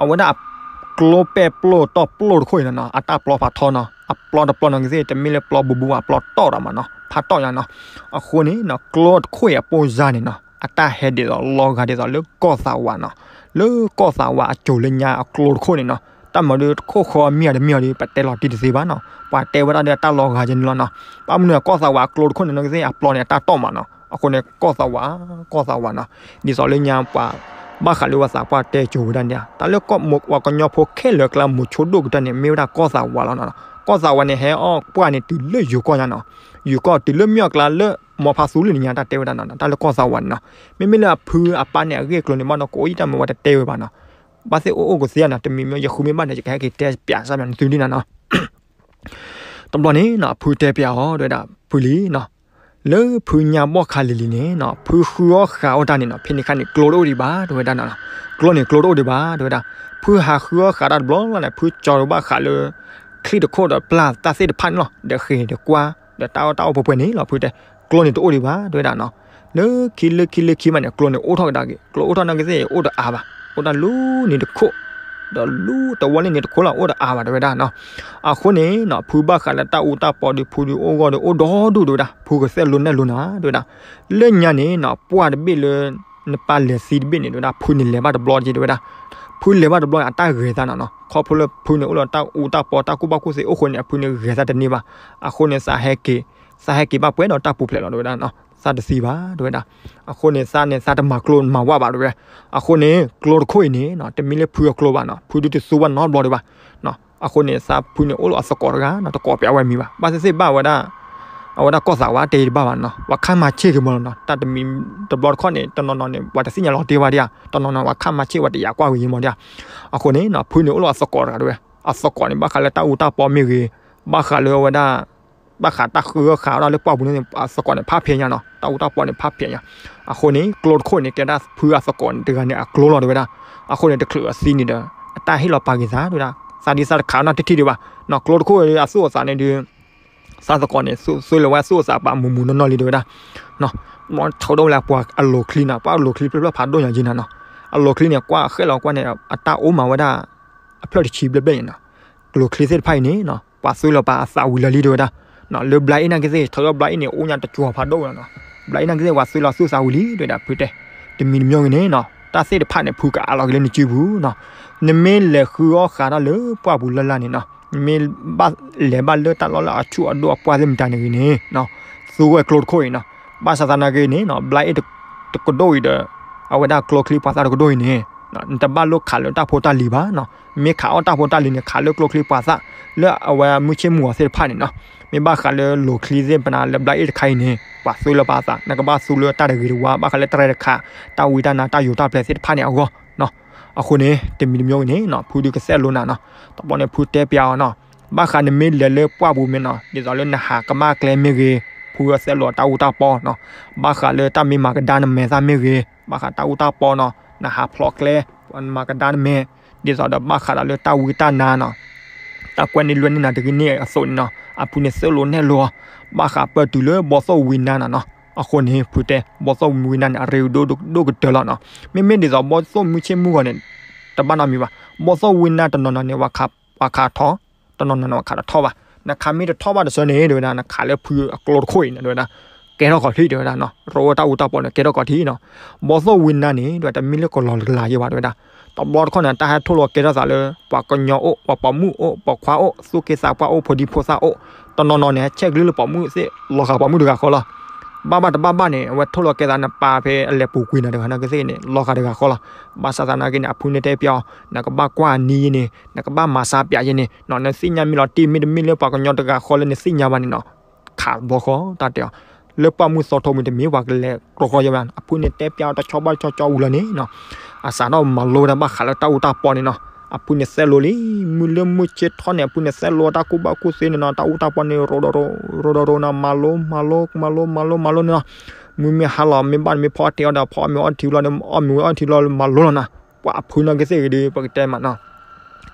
အဝဲဒၣ်အကျိပဲၢ်ပျိၢ်တီၢ်ပျိၢ်တခိၣ်အံၤနီၤနီၤ အတၢ်ပျီဖးထီနီၤ အပျီတပျီနီၤကသ့ၣ် တမ့ၢ်လၢပျီဘူးဘူးဘၣ် အပျီတီၢ်ဒီးမးနီၤ ဖးတီၢ်ညါနီၤ အဃိန့ၣ်နီၤ ကျိတခိၣ်အံၤအပိၢ်စၢ်န့ၣ်နီၤ အတၢ်ဟဲဒ်သိးလီၤဂာ်ဒ်သိးလၢကီၢ်သးဝးနီၤ လၢကီၢ်သးဝးအစိၤလၢညါအကျိတခိၣ်န့ၣ်နီၤ တၢ်မၤဒုးတခိၣ်ဃီမ့ၢ်ဧါတမ့ၢ်ဧါဒီး ပတဲလီၤတံၢ်တသ့ဘၣ်နီၤ ပှၤတဲဝဲဒၣ်ဒီးအတၢ်လီၤဂာ်ကဲန့ၣ်လီၤနီၤ ဘၣ်မနုၤကီၢ်သးဝးအကျိတခိၣ်န့ၣ်နီၤကသ့ၣ် အပျီန့ၣ်အတၢ်တီၢ်မးနီၤ အဃိန့ၣ် ကီၢ်သးဝး ကီၢ်သးဝးနီၤ ဒ်သိးလၢညါပှၤ ဘၣ်ဃးလၢပှၤသးပှၢ်တဲကၠိဝဲဒၣ်န့ၣ် တၢ်လၢကီၢ်မိၢ်ပှၤကညီဖိခဲလၢာ်အကျါ မိၤဆိဒိၣ်ကတၢၢ်န့ၣ် မ့ၢ်ဝဲဒၣ်ကီၢ်သးဝးလီၤနီၤ ကီၢ်သးဝးန့ၣ် ဟဲအီၣ်ကွၢ်န့ၣ်တုၤလၢယိၤကီၢ်ညါနီၤ ယိၤကီၢ်တုၤလၢမ့ၢ်အကျါလၢ မီၤဖးသူလၢန့ၣ်ညါ တၢ်တဲဝဲဒၣ်နီၤ တၢ်လၢကီၢ်သးဝးန့ၣ်နီၤ မ့မ့ၢ်လၢအဖုအပၢ်န့ၣ် အဂ့ၢ်အကျိၤန့ၣ် ဘၣ်ဒီးကအိၣ်ယံၣ်တၢ်မၤဝဲတတဲဝဲဘၣ်နီၤ ဘၣ်သ့ၣ်အိၣ်အိၣ်ကသ့ဧါနီၤ တမံၤမ့ၢ်ယဃုမ့ၢ်ဘၣ်န့ၣ် ယကဟဲက့ၤတဲပၠးစၢ်မၤနသုဒ်နီၤနီၤ တဘျီန့ၣ်နီၤ ဖုတဲပၠးအီၤ တဲဝဲဒၣ် ဖုလံနီၤ လၢဖုညါဘီၣ်ခါလံၤလံၤန့ၣ်နီၤ ဖုဃုအီၣ်ဃာ်အီၣ်တၢ်န့ၣ်နီၤ ဖဲန့ၣ်ခါန့ၣ် ကျိတအိၣ်ဒံးဘၣ် တဲဝဲဒၣ်နီၤ ကျိန့ၣ်ကျိတအိၣ်ဒံးဘၣ် တဲဝဲဒၣ် ဖုဟးဃုအီၣ်ဃာ်တၢ်တဘျီလီၤန့ၣ် ဖုကၠီၤဘၣ်ဃးလၢ ချံတခိၣ်ဒီးပျၢ်တၢ်သ့ၣ်တဖၣ်န့ၣ်လီၤ ဒီးဃ့ၢ်ဒီးကွၢ် ဒီးတၢ်အီၣ်တၢ်အီၣ်ပှဲၤပှဲၤန့ၣ်လီၤ ဖုတဲ ကျိန့ၣ်တအိၣ်ဒံးဘၣ် တဲဝဲဒၣ်နီၤ လၢခံလၢခံလၢခံမးန့ၣ် ကျိန့ၣ်အိၣ်ထီၣ်ကဒါက့ၤ ကျိအိၣ်ထီၣ်နာ်က့သ့ၣ် အိၣ်တအါဘၣ် အိၣ်တၢ်လူန့ၣ်တခိၣ် ဒီးလူတဝီလံန့ၣ်တခိၣ်လီၤ အိၣ်တအါဘၣ်တဲဝဲဒၣ်နီၤ. အဃိန့ၣ်နီၤ ဖုဘၣ်ဃးလၢတၢ်အူတၢ်ပီဒီး ဖုဒုးအိၣ်ဂီၢ်ဒီးအိၣ်ဒီဒူၣ်တဲဝဲဒၣ် ဖုကစဲးလိၤနဲၣ်လိၤနၤတဲဝဲဒၣ်. လၢညါန့ၣ်နီၤ ပှၢ်တဘ့ၣ်လၢ နပၢ်လဲၤသံတဘ့ၣ်န့ၣ်တဲဝဲဒၣ် ဖုန့ၣ်လဲၤဘၣ်တဘျီက့တဲဝဲဒၣ်. ဖုလဲၤဘၣ်တဘျီန့ၣ် အတၢ်ဂဲၤသးနီၤနီၤ ခီဖျိလၢဖုန့ၣ်အိၣ်လၢတၢ်အူတၢ်ပီတၢ်ကူၣ်ဘၣ်ကူၣ်သ့အဃိန့ၣ် အဖုန့ၣ်ဂဲၤသးတန့ၢ်ဘၣ်. အဃိန့ၣ် သးဟဲက့ၤ သးဟဲက့ၤဘၣ်ပှဲၤဒီးတၢ်ပူၤဖျဲးလီၤတဲဝဲဒၣ်နီၤ သးတသံဘၣ်တဲဝဲဒၣ်. အဃိန့ၣ် သးန့ၣ် သးတမၤကျိမၤဝၣ်ဘၣ်တဲဝဲ. အဃိန့ၣ် ကျိတခိၣ်အံၤန့ၣ်နီၤ တမ့ၢ်လၢဖုအကျိဘၣ်နီၤ ဖုဒုးတသူဘၣ်နီတဘျီဒံးဘၣ်. အဃိန့ၣ် သးဖုန့ၣ်အိၣ်လၢအသကိးတဂၤနီၤ တကိးပျးဝဲမံၤဘၣ် ဘၣ်သ့ၣ်သ့ၣ်ဘၣ်ဝဲဒၣ် အဝဲဒၣ်ကီၢ်သးဝါတဲတဘၣ်ဘၣ်နီၤ ပှၤခါမၤဆ့ၣ်က့ၤမီၤလီၤနီၤ တၢ်တမံၤတဘျီတခီၣ်န့ၣ် တနီၤနီၤန့ၣ် ပှၤတသ့ၣ်ညါလီၤတ့ၢ်ဘၣ်ဒံးဧါ တနီၤနီၤပှၤခါမၤဆ့ၣ်ဝဲတယာ်ကွၢ်ဝဲယံၤမီၤဒံးဧါ. အဃိန့ၣ်နီၤ ဖုန့ၣ်အိၣ်လၢအသကိးတဂၤတဲဝဲ အသကိးန့ၣ် ဘၣ်ဃးလၢတၢ်အူတၢ်ပီမ့ၢ်ဂ့ၤ ဘၣ်ဃးလၢအဝဲဒၣ် ဘၣ်ဃးတၢ်ဃုအီၣ်ဃုအီၣ်ဒၣ်လၢပှၢ်ပူၤန့ၣ် အသကိးန့ၣ် ဖးဖျဲးညါနီၤ တၢ်အူတၢ်ပီန့ၣ် ဖးဖျဲးညါ. အဃိန့ၣ် ကျိတခိၣ်န့ၣ် ကဲဒၣ်ဖုအသကိးန့ၣ်တဂၤန့ၣ် အကျိလီၤတဲဝဲဒၣ်. အဃိန့ၣ် တချုးအသံန့ၣ်ဒီး အတၢ်ဟ့ၣ်လီၤပာ်က့ၤသးတဲဝဲဒၣ် သးဒ်သးတခးနီတထံၣ်ဒံးဘၣ်နီၤ ကျိတခိၣ်အသူၣ်အသးန့ၣ်ဒီး သးသကိးန့ၣ် သူၣ်လီၤဝဲသူၣ်အသးပာ်မူးမူးနီၢ်နီၢ်လံတဲဝဲဒၣ် ထီၣ်ဒိၣ်ဝဲလၢပှၤအလိၤချံနီၤ ပှၤအလိၤချံဖျၢၣ်ဖျၢၣ်ဖးဒိၣ်ညါက့နီၤနီၤ အလိၤချံန့ၣ် ကွၢ်ဃဲၣ်လီၤကွၢ်န့ၣ် အတၢ်အိၣ်မၤဝဲဒၣ် အဖျၢၣ်တဆံဘျဲၣ်ဘျဲၣ်န့ၣ်နီၤ လိၤချံသ့ၣ်တဖၣ်အံၤန့ၣ်နီၤ ပှၤသူၣ်လီၤပာ်အသးဝံၤလၢာ်လံတဲဝဲဒၣ် လၢဘျါအ့ၣ်နာ်က့သ့ၣ် ထီၣ်ဒိၣ်ဘျါအ့ၣ်န့ၣ် အိၣ်ညါတကၠီၤဖးဒိၣ်ဝဲလီၤနီၤ ဘျါအ့ၣ်နာ်က့သ့ၣ် ပှၤသူၣ်လီၤသူၣ်သးဝံၤလံတဲဝဲဒၣ် ဖုတဲ တမံၤတမံၤဂ့ၤန့ၣ်နီၤ တၢ်သ့ၣ်တဖၣ်န့ၣ် ဖုကအးလီၤက့ၤလၢနစုပူၤနီၤ နမ့ၢ်လဲၤဃုအီၣ်ဃုအီၣ်တၢ်လၢပှၢ်ပူၤလၢ်လၢ်န့ၣ်နီၤ နမ့ၢ်ဘၣ်လဲၤဘၣ်လၢတၢ်လီၢ်လၢအဆူၣ်အဒိၣ်အပှၢ်သ့ၣ်မတၤန့ၣ်ဂ့ၤန့ၣ်နီၤ သူဝဲကျိတခိၣ်အံၤနီၤ ဘၣ်ဆၣ်သနာ်က့န့ၣ်နီၤ ဘျါအ့ၣ်တကဒိၣ်အံၤဒီး အဝဲဒၣ်ကျိချံပှၤသၣ်တကဒိၣ်အံၤန့ၣ် နတဘၣ်လိၣ်ခးလၢတၢ်ဖိတၢ်လံၤဘၣ်နီၤ မ့ၢ်ခးအီၣ်တၢ်ဖိတၢ်လံၤန့ၣ် ခးလၢကျိချံပှၤသၣ် လၢအဝဲမုၢ်ဆ့ၣ်မုၢ်ဂီၤသ့ၣ်တဖၣ်န့ၣ်နီၤ မ့ၢ်ဘၣ်ဃးလၢလိၤချံသ့ၣ်ပနၤလၢဘျါအ့ၣ်တခါအံၤန့ၣ် ပှၤသူၣ်လီၤပာ်အသး နကဘၣ်သူလၢတၢ်တဂ့ၤတဝါ ဘၣ်ဃးလၢတရဲတခး တၢ်ဝံတၢ်နါတၢ်ယိၤတၢ်ပျဲသ့ၣ်တဖၣ်န့ၣ်အဂီၢ်နီၤ အဃိန့ၣ် တမံၤတမံၤဂ့ၤန့ၣ်နီၤ ဖုဒုးကစဲးလိၤနၤနီၤ တဘျီန့ၣ် ဖုတဲပျးအီၤနီၤ ဘၣ်ဃးနမ့ၢ်လဲၤလၢပှၢ်ပူၤမ့ၢ်နီၤ ဒ်သိးလၢနဟးကမၣ်ကျဲမ့ၢ်ဂ့ၤ ဖုကစဲးလိၤတၢ်အူတၢ်ပီနီၤ ဘၣ်ဃးလၢတၢ်မ့ၢ်မၤကဒါနမဲာ်သၣ်မ့ၢ်ဂ့ၤ ဘၣ်ဃးတၢ်အူတၢ်ပီနီၤ နဟးဖျိးကျဲ နမၤကဒါနမဲာ် ဒ်သိးဒီးဘၣ်ဃးဒီးလၢတၢ်ဝံတၢ်နါနီၤ တၢ်ကွဲန့ၢ်လွဲန့ၢ်နၤတဂ့ၤန့ၣ်အသိးန့ၣ်နီၤ အဖုန့ၣ်စဲးလိၤနဲၣ်လိၤ ဘၣ်ဃးပၢၢ်တုၤလၢဘီသိၣ်ဝံနါနီၤနီၤ အဃိန့ၣ် ဖုတဲ ဘီသိၣ်ဝံနါန့ၣ် အရ့ဒိၣ်ဒိၣ်ကတၢၢ်လီၤနီၤ မ့မ့ၢ်ဒ်သိးဘီသိၣ်မုၢ်ဆ့ၣ်မုၢ်ဂီၤန့ၣ် တဘၣ်နီတမံၤဘၣ် ဘီသိၣ်ဝံနါတနီၤနီၤန့ၣ် ပှၤခးထီၣ် တနီၤနီၤန့ၣ် ပှၤခးတထီၣ်ဘၣ် နခးမ့ၢ်တထီၣ်ဘၣ်တစၢန့ၣ် တဲဝဲဒၣ် နခးလၢဖုအကျိတခိၣ်အံၤန့ၣ် တဲဝဲဒၣ် ကဲထီၣ်ခီၣ်ထံး တဲဝဲဒၣ်နီၤ ရိဝဲတၢ်အူတၢ်ပီန့ၣ် ကဲထီၣ်ခီၣ်ထံးနီၤ ဘီသိၣ်ဝံနါန့ၣ် တဲဝဲ တမ့ၢ်လၢကလီၤကလးယဲဘၣ် တဲဝဲဒၣ် တဘျီတခီၣ်န့ၣ် တၢ်ဟဲထိၣ်လီၤကဲထီၣ်သးလၢ ပှၤကညီအိၣ် ပှၤပိာ်မုၣ်အိၣ် ပိာ်ခွါအိၣ် သူၣ်က့သးပှၢ်အိၣ် ဖိဒံဖိသၣ်အိၣ် တနီၤနီၤန့ၣ် ဟဲဆဲးကလုၢ်လၢပိာ်မုၣ်သ့ၣ် လီၤဃာ်ပိာ်မုၣ်တဂၤဃီလီၤ ဘၣ်ဘၣ်တဘၣ်ဘၣ်န့ၣ် အဝဲထိၣ်လီၤကဲသးနပာ်ဖဲအလဲၤပူၤကွံာ်နၤတဂၤနာ်က့သ့ၣ်န့ၣ် လီၤဃာ်တဂၤဃီလီၤ ဘၣ်ဆၣ်သနာ်က့န့ၣ် အဖုန့ၣ်တဲပျးအီၤ နကဘၣ်ကွၢ်နံၤယဲန့ၣ် နကဘၣ်မၤစၢ်ပျးယဲန့ၣ်နီၤ နသ့ၣ်ညါမ့ၢ်လီၤတံၢ် မ့တမ့ၢ်လၢပှၤကညီတဂၤဃီလၢနသ့ၣ်ညါဘၣ်န့ၣ်နီၤ ခးဘီဃီ တၢ်တဲအီၤ လၢပှၢ်မုၢ်သီထိမုၢ်တမ့ၢ်ပှၤကလဲၤကျီကျီယဲ အဖုန့ၣ်တဲပျးအီၤတဆီဘၣ်တဆီ ကၠီဝံၤလီၤန့ၣ်နီၤ အစးထီၣ်မၤလိဝဲဒၣ်ဘၣ်ဃးလၢတၢ်အူတၢ်ပီန့ၣ်နီၤ အဖုန့ၣ်စဲးလိၤလံ မုၢ်လၢမုၢ်ဆ့ၣ်ထီၣ်န့ၣ် အဖုန့ၣ်စဲးလိၤတၢ်ကူၣ်ဘၣ်ကူၣ်သ့န့ၣ်နီၤ တၢ်အူတၢ်ပီန့ၣ် ရိၤဒီးရိၤ ရိၤဒီးရိၤနီၤ မၤလိ မၤလိ မၤလိ မၤလိ မၤလိန့ၣ်နီၤ မုၢ်မ့ၢ်ဟါလီၤ မ့ၢ်ဘၣ်န့ၣ်မ့ၢ်ဖီအီၣ်ထံအီၣ်ဒီး ဖီအီၣ်မ့ၤအီထံဘျီန့ၣ် အီၣ်မ့ၤဝဲအီထံဘျီ မၤလိလီၤနီၤ ပှၤအဖုနာ်က့သ့ၣ်ဂ့ၤဒီး ပကတဲမးနီၤ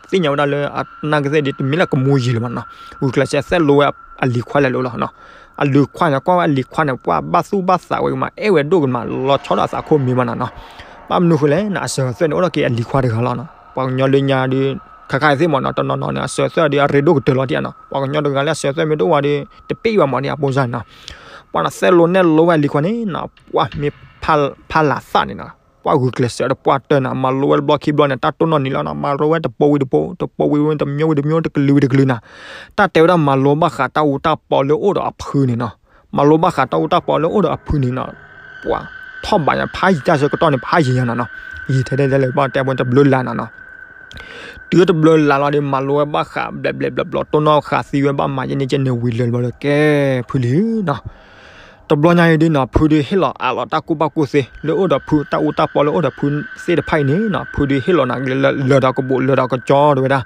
သ့ၣ်ညါဝဲဒၣ်လၢအနာ်က့သ့ၣ်ဒီး တမ့ၢ်လၢကမူယံာ်လၢၤဘၣ်နီၤ ဂုာ်ကျဲးစၢးစဲးလိဝဲအလံၤခွါလဲၣ်လၢလီၤနီၤ အလံၤခွါန့ၣ် ကွၢ်ဝဲအလံၤခွါန့ၣ် ပှၤဘၣ်သူၣ်ဘၣ်သးဝဲကမး အဲၣ်ဝဲဒိၣ်ကမး လီၤဆီဒီးအသးခိၣ်မ့ၢ်ဘၣ်နီၤနီၤ ဘၣ်မနုၤဃိလဲၣ်န့ၣ် အစၢၤအသွဲၣ်န့ၣ် အိၣ်ထီၣ်က့ၤအလံၤခွါတဂၤလီၤနီၤ ပှၤကညီလၢညါဒီး ခါခါအံၤသ့ၣ်မးနီၤ တနီၤနီၤန့ၣ် အစၢၤအသွဲၣ်ဒီးအရ့ဒိၣ်ကတၢၢ်လီၤတံၢ်နီၤ ပှၤကညီတဂၤလၢအစၢၤအသွဲၣ်မ့ၢ်တအိၣ်ဝဲဒီး တပ့ၢ်ဘၣ်မးန့ၣ် အပိစၢ်န့ၣ်နီၤ ပှၤနီၤစဲးလိၤနဲၣ်လိၤဝဲအလံၤခွါန့ၣ်နီၤ ပှၤမ့ၢ်ဖးလးသၣ်န့ၣ်နီၤ ပှၤဂုာ်ကျဲးစၢးဒီးပှၤတၢၢ်န့ၣ် မၤလိဝဲတဘျီခံဘျီန့ၣ် တၢ်တိၢ်နီၣ်နံၤလီၤနီၤ မၤလိဝဲတပိဝံၤတပိ တပိဝံၤဝံၤတမျိုးဝံၤတမျိုး တကလုာ်ဝံၤတကလုာ်နီၤ တၢ်တဲဝဲဒၣ်မၤလိဘၣ်ဃးတၢ်အူတၢ်ပီလၢအိၣ်ဒီးအဖုန့ၣ်နီၤ မၤလိဘၣ်ဃးတၢ်အူတၢ်ပီလၢအိၣ်ဒီးအဖုန့ၣ်နီၤ ပှၤထီၣ်ဘးညါ ဖးယံာ်တၢ်ဆၢကတီၢ်န့ၣ် ဖးယံာ်ညါနီၤနီၤ ယံာ်ထဲထဲလဲၣ် ဘၣ်တဲဝဲတဘျုးလါနီၤနီၤ တုၤတဘျုးလါလီၤဒီး မၤလိဝဲဘၣ်ဃး ဘျဲးဘျဲးဘျီဘျီ တိၢ်နီၣ်ဃာ်သံဝဲဘၣ်မၤယဲန့ၣ်ကဲန့ၣ်ဝံၤလၢာ်ဘျီဒီးကဲဖုလံနီၤ တဘျီညါအံၤဒ်နီၤ ဖုဒုးဟ့ၣ်လီၤအးလီၤတၢ်ကူၣ်ဘၣ်ကူၣ်သ့ လၢအိၣ်ဒီးဖုတၢ်အူတၢ်ပီလၢအိၣ်ဒီးဖုသ့ၣ်တဖၣ်အံၤန့ၣ်နီၤ ဖုဒုးဟ့ၣ်လီၤနၤ လၢာ်ဒီးကဘိးလၢာ်ဒီးကကၠီတဲဝဲဒၣ်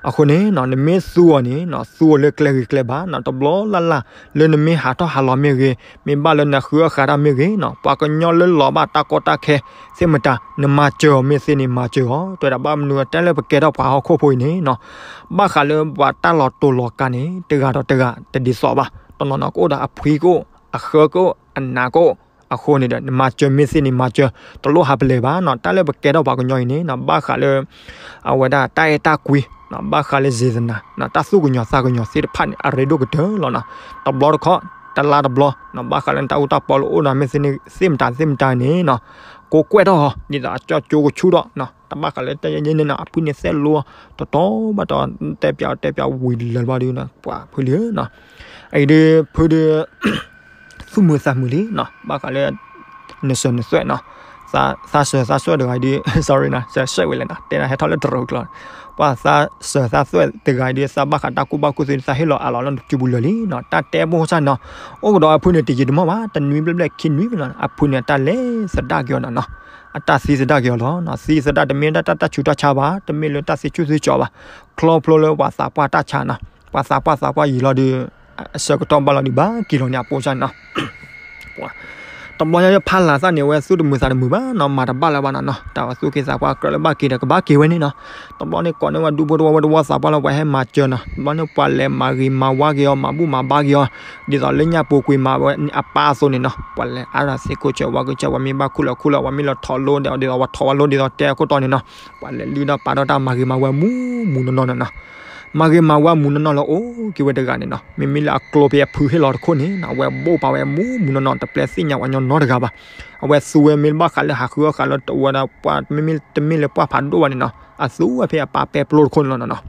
အဃိန့ၣ်နီၤ နမ့ၢ်သူအီၤန့ၣ်နီၤ သူအီၤလၢကျဲဂ့ၤကျဲဘၣ်နီၤ တဘျီလၢ်လၢ် လၢနမ့ၢ်ဟးထီၣ်ဟးလီၤမ့ၢ်ဂ့ၤ မ့ၢ်ဘၣ်လၢနဃုအီၣ်ဃုအီၣ်တၢ်မ့ၢ်ဂ့ၤနီၤ ပှၤကညီလၢလီၤဘၣ်တၢ်ကီတၢ်ခဲသ့ၣ်မတၤ နမၤစၢၤအီၤမ့ၢ်သ့န့ၣ် မၤစၢၤအီၤ တဲဝဲဒၣ် ဘၣ်မနုၤတဲလၢပကဲထီၣ်ပှၤဟီၣ်ခိၣ်ဖိအံၤန့ၣ်နီၤ ဘၣ်ဃးလၢပှၤတၢ်လီၤတိာ်လီၤကးန့ၣ် တဂၤဒီးတဂၤတဒ်သိးဘၣ် တနီၤနီၤကအိၣ်ဒီးအဖှံကအိၣ် အဃၢကအိၣ် အနးကအိၣ် အဃိန့ၣ်ဒီး နမၤစၢၤမ့ၢ်သ့န့ၣ် မၤစၢၤ တလိၣ်ဟးပလဲၤဘၣ်နီၤ. တၢ်လၢပကဲထီၣ်ပှၤကညီအံၤန့ၣ်နီၤ ဘၣ်ဃးလၢ အဝဲဒၣ်တၢ်အဲၣ်တၢ်ကွံနီၤ ဘၣ်ဃးလၢ စေတနာ နီၤ တၢ်သူၣ်ကညီၤသးကညီၤသ့ၣ်တဖၣ်န့ၣ် အရ့ဒိၣ်ကတၢၢ်လီၤနီၤ. တဘျီတခီၣ် တလါတဘျီနီၤ ဘၣ်ဃးလၢနတၢ်အူတၢ်ပီလၢအိၣ်ဒီးမ့ၢ်သ့န့ၣ် သ့ၣ်မတၤသ့ၣ်မတၤန့ၣ်နီၤ ကိးကွဲးထီၣ်ဟီ ဒ်သိးအကၠီကၠိကဆူၣ်ထီၣ်နီၤ တၢ်ဘၣ်ဃးလၢတၢ်ယဲန့ၣ်နီၤ အဖုန့ၣ်သဲလိ တတီဘၣ်တီ တဲပၠးတဲပၠးဝံၤလၢၤဘၣ်ဒုနီၤ ပှၤဖုလံနီၤ အံၤဒု ဖုဒု သူၣ်မုာ်သးမုာ်လံနီၤ ဘၣ်ဃးလၢ နစၢၤနသွဲၣ်နီၤ သးစၢၤသးသွဲၣ်တဂၤဒု sorry နီၤ စၢၤဝဲလဲၣ်နီၤ တဲနၤဟဲထီၣ်လၢတရူးကျိာ် ပှၤသးစၢၤသးသွဲၣ်တဂၤဒု သးဘၣ်ဃးတၢ်ကူၣ်ဘၣ်ကူၣ်သ့ သးဟ့ၣ်လီၤအးလီၤလၢနစုပူၤလၢာ်လံနီၤ တၢ်တဲဘိၣ်စၢ်နီၤ အိၣ်ကဒီးအဖုန့ၣ် တယံာ်တမီၢ်ဘၣ် တနွံဘျဲၣ်ဘျဲၣ်ခံနွံနီၤ အဖုန့ၣ် အတၢ်လဲၤသဒၣ်က့ၤအီၤနီၤနီၤ အတၢ်သံသဒၣ်က့ၤအီၤလီၤနီၤ သံသဒၣ်တမ့ၢ်တၢ်တၢ်ဆူးတၢ်ဆါဘၣ် တမ့ၢ်လၢတၢ်သံဆူၣ်သံကၠီဘၣ် ခီဖျိလၢပှၤသးပှၢ်တၢ်ဆါနီၤ ပှၤသးပှၢ်သးပှၢ်ယံာ်လီၤဒု အဆၢကတီၢ်ဘၣ်လီၤဒု ဘၣ်က့ၤလီၤန့ၣ် အပိစၢ်နီၤ တဘျီညါဖးလၤသၣ်န့ၣ် အဝဲသူၣ်တမုာ်သးတမုာ်ဘၣ်နီၤ မၤတဘၣ်လၢၤဘၣ်နီၤနီၤ တၢ်ဝဲသူၣ်က့သးပှၢ်ကြၢးလၢဘၣ်က့ၤဒီးကဘၣ်က့ၤဝဲန့ၣ်နီၤ တဘျီန့ၣ်ကိးန့ၢ်ဝဲဒူဖိတဝီဝဲတဝီသးပှၢ်လၢပှၤဟဲမၤစၢၤနီၤ တဘျီန့ၣ် ပှၤလဲၤမၤဂ့ၤမၤဝါက့ၤအီၤ မၤဘူၣ်မၤဘါက့ၤအီၤ ဒ်သိးလၢညၣ်ပူၤကွံာ်မၤဝဲအပၢ်အသိးန့ၣ်နီၤ ပှၤလဲၤအါဒၣ်သ့ၣ်ခိၣ်ဆၢဝါခိၣ်ဆၢ ပှၤမ့ၢ်ဘၣ်ခူၣ်လီၤခူၣ်လီၤ ပှၤမ့ၢ်လီၤထီၣ်လိဒ်သိးပှၤထီၣ်ဝဲလိဒ်သိးတဲအခိၣ်တီန့ၣ်နီၤ ပှၤလဲၤလုၢ်ဒီးပာ်ဒီးတၢ်မၤဂ့ၤမၤဝါမူးမူးနီၢ်နီၢ်နီၤနီၤ မၤဂ့ၤမၤဝါမူးနီၢ်နီၢ်လၢအိၣ်က့ၤဝဲတဂၤန့ၣ်နီၤ မ့မ့ၢ်လၢအကျိဖဲအဖုဟ့ၣ်လီၤတခိၣ်န့ၣ်နီၤ အဝဲဘိၣ်ပာ်ဝဲမူးမူးနီၢ်နီၢ် တပျဲသ့ၣ်ညါပှၤကညီနီတဂၤဘၣ် အဝဲသူဝဲမ့ၢ်ဘၣ်ဃးလၢဟးဃုအီၣ်ဃာ်လၢတဝဲဒၣ်ပှၤ မ့မ့ၢ်တမ့ၢ်လၢပှၢ်ဖးဒိၣ်ဘၣ်န့ၣ်နီၤ အသူဝဲဖဲအပၢ်ပဲပျိတခိၣ်န့ၣ်လီၤနီၤနီၤ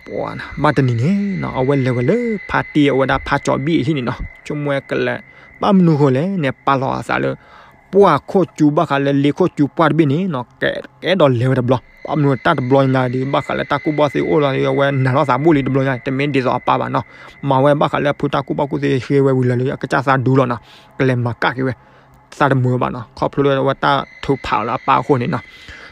ပှၤဘၣ်တနံၤန့ၣ်နီၤ အဝဲလဲၤဝဲလၢဖါတံၢ်အဝဲဒၣ်ဖါကၠီၤဘံၣ်အဟံၣ်န့ၣ်နီၤ ဆိကမိၣ်ဝဲကလဲၤ ဘၣ်မနုၤဃိလဲၣ်န့ၣ် ပာ်လီၤအသးလၢ ပှၢ်ခိၣ်ကၠူဘၣ်ဃးလၢလ့ခိၣ်ကၠူပှၢ်တဘ့ၣ်န့ၣ်နီၤ ကအဲၣ်ဒိးလဲၤဝဲတဘျီ ဘၣ်မနုၤတၢ်တဘျီညါဒီး ဘၣ်ဃးလၢတၢ်ကူၣ်ဘၣ်ကူၣ်သ့အိၣ်လီၤဒီး အဝဲနာ်လီၤသးဘူၣ်လံတဘျီညါ တမ့ၢ်ဒ်သိးအပၢ်ဘၣ်နီၤ မၤဝဲဘၣ်ဃးလၢအဖုတၢ်ကူၣ်ဘၣ်ကူၣ်သ့ဟ့ၣ်ဝဲဝံၤလၢာ်လံ အကစၢ်သးဒူလီၤနီၤ ကလဲၤမၤကၣ်က့ၤဝဲ သးတမုာ်ဘၣ်နီၤ ခီဖျိလၢအဝဲတၢ်ထုးဖးအီၤလၢအပၢ်အဃိန့ၣ်နီၤ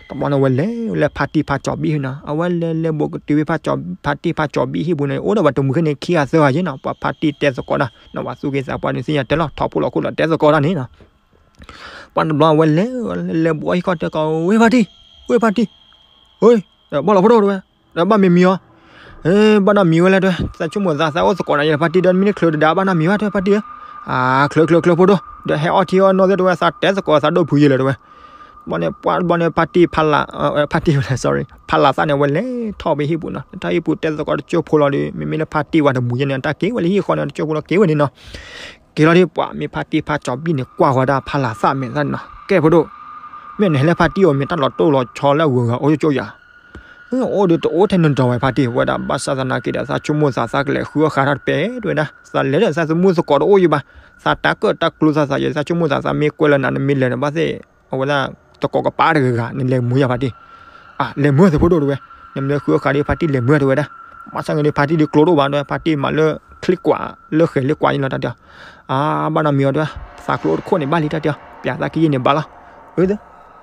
တဘျီန့ၣ် အဝဲလဲၤလၢဖါတံၢ်ဖါကၠီၤဘံၣ်ဟံၣ်နီၤ အဝဲလဲၤလဲၤဘူးကတုၤဖဲဖါတံၢ်ဖါကၠီၤဘံၣ်ဟံၣ်ပူၤန့ၣ် အိၣ်ဒီးပှၤတမုာ်ခဲန့ၣ် ခံဂၤသၢဂၤယဲနီၤ ပှၤဖါတံၢ်တဲသကိးတၢ်နီၤ ပှၤသူၣ်က့သးပှၢ်န့ၣ် သ့ၣ်ညါတဲလီၤ ထီၣ်ဖိလီၤခိၣ်လီၤတဲသကိးတၢ်န့ၣ်နီၤ ပှၤတဘျီအဝဲလဲၤ လဲၤဘူးအီၣ်ဟံၣ်ခီတဲကိး ဝ့ၢ်ဖါတံၢ် ဝ့ၢ်ဖါတံၢ် ဝ့ၢ် ဘၣ်လီၤဖိဒိၣ်တဲဝဲ ဒီးဘၣ်မံၤမံၤအီၤ ဘၣ်နီၢ်မံၤဝဲလဲၣ်တဲဝဲ သးဆိကမိၣ်သးသးအိၣ်သကိးနၤယဲ ဖါတံၢ်ဒီး မ့ၢ်တချုးတဒါဘၣ်နီၢ်မံၤဘၣ်တဲဝဲ ဖါတံၢ်ဧၢ အါ ချုးချုးချုးဖိဒိၣ် ဒီးဟဲအီၣ်ထံအီၣ်နီၢ်သ့ၣ်တဲဝဲ သးတဲသကိးသးဒိၣ်ဖုးယဲလၢၤတဲဝဲ ဘၣ်န့ၣ် ပှၤဘၣ်န့ၣ် ဖါတံၢ်ဖါလၤ ဖါတံၢ် sorry ဖါလၤသၣ်န့ၣ် အဝဲလဲၤထီၣ်ဖဲဟံၣ်ပူၤနီၤ ထီၣ်ဟံၣ်ပူၤတဲသကိးတကၠိဖိလီၤဒီး မ့မ့ၢ်လၢဖါတံၢ်ဝဲတမုာ်ယဲန့ၣ် တၢ်က့ၤဝဲလၢဟံၣ်ဃီန့ၣ် တကၠိဖိလီၤက့ၤဝဲန့ၣ်နီၤ က့ၤလီၤဒီး ပှၤမ့ၢ်ဖါတံၢ်ဖါကၠီၤဘံၣ်န့ၣ် ကွၢ်ဃီဒၣ်ဖါလၤသၣ်မဲာ်သၣ်န့ၣ်နီၤ ကဲဖိဒိၣ် မ့ၢ်နဟဲလၢဖါတံၢ်အီၤ မ့ၢ်တၢ်လီၤတိၢ်လီၤဆီလၢအဂုၤအဂၤအိၣ်ကၠိယၤ အိၣ်ဒီးတအိၣ်ထဲနတီၤဝဲဖါတံၢ် ဝဲဒၣ်ဘၣ်ဆၣ်သနာ်က့ဒီး သးဆိကမိၣ်သးသးကလဲၤဃုအီၣ်ဃာ်တၢ်တပဲတဝဲဒၣ် သးလဲၤဒီးသးသမူသကိးတအိၣ်ယံၤဘၣ် သးတၢ်ကၢၣ်တၢ်ကျူသးသးယဲ သးဆိကမိၣ်သးသးမ့ၢ်ကွဲလၢနၤ နမ့ၢ်လဲၤန့ၣ်ဘၣ်သ့ၣ် အဝဲဒၣ် သကိးကပၤတဂၤဂၤ နလဲၤမုာ်ယၤဖါတံၢ် အါ လဲၤမုာ်သ့ၣ်ဖိဒိၣ်တဝဲ နမ့ၢ်ဃုအီၣ်ဃာ်ဒီးဖါတံၢ်လဲၤမုာ်တဝဲဒၣ် ဘၣ်ဆၣ်န့ၣ်ဒီးဖါတံၢ်ဒီးကျိတအိၣ်ဘၣ်တဝဲ ဖါတံၢ်မၤလၢချံကွၢ် လၢဃဲၤလၢကွၢ်ယံၤလီၤတၢ်တဲအီၤ အါ ဘၣ်နီၢ်မံၤအီၤတဝဲ သးကျိတခိၣ်န့ၣ်ဘၣ်လံတၢ်တဲအီၤ ပၠးသးခံယံၤန့ၣ်ဘၣ်လီၤ အၢ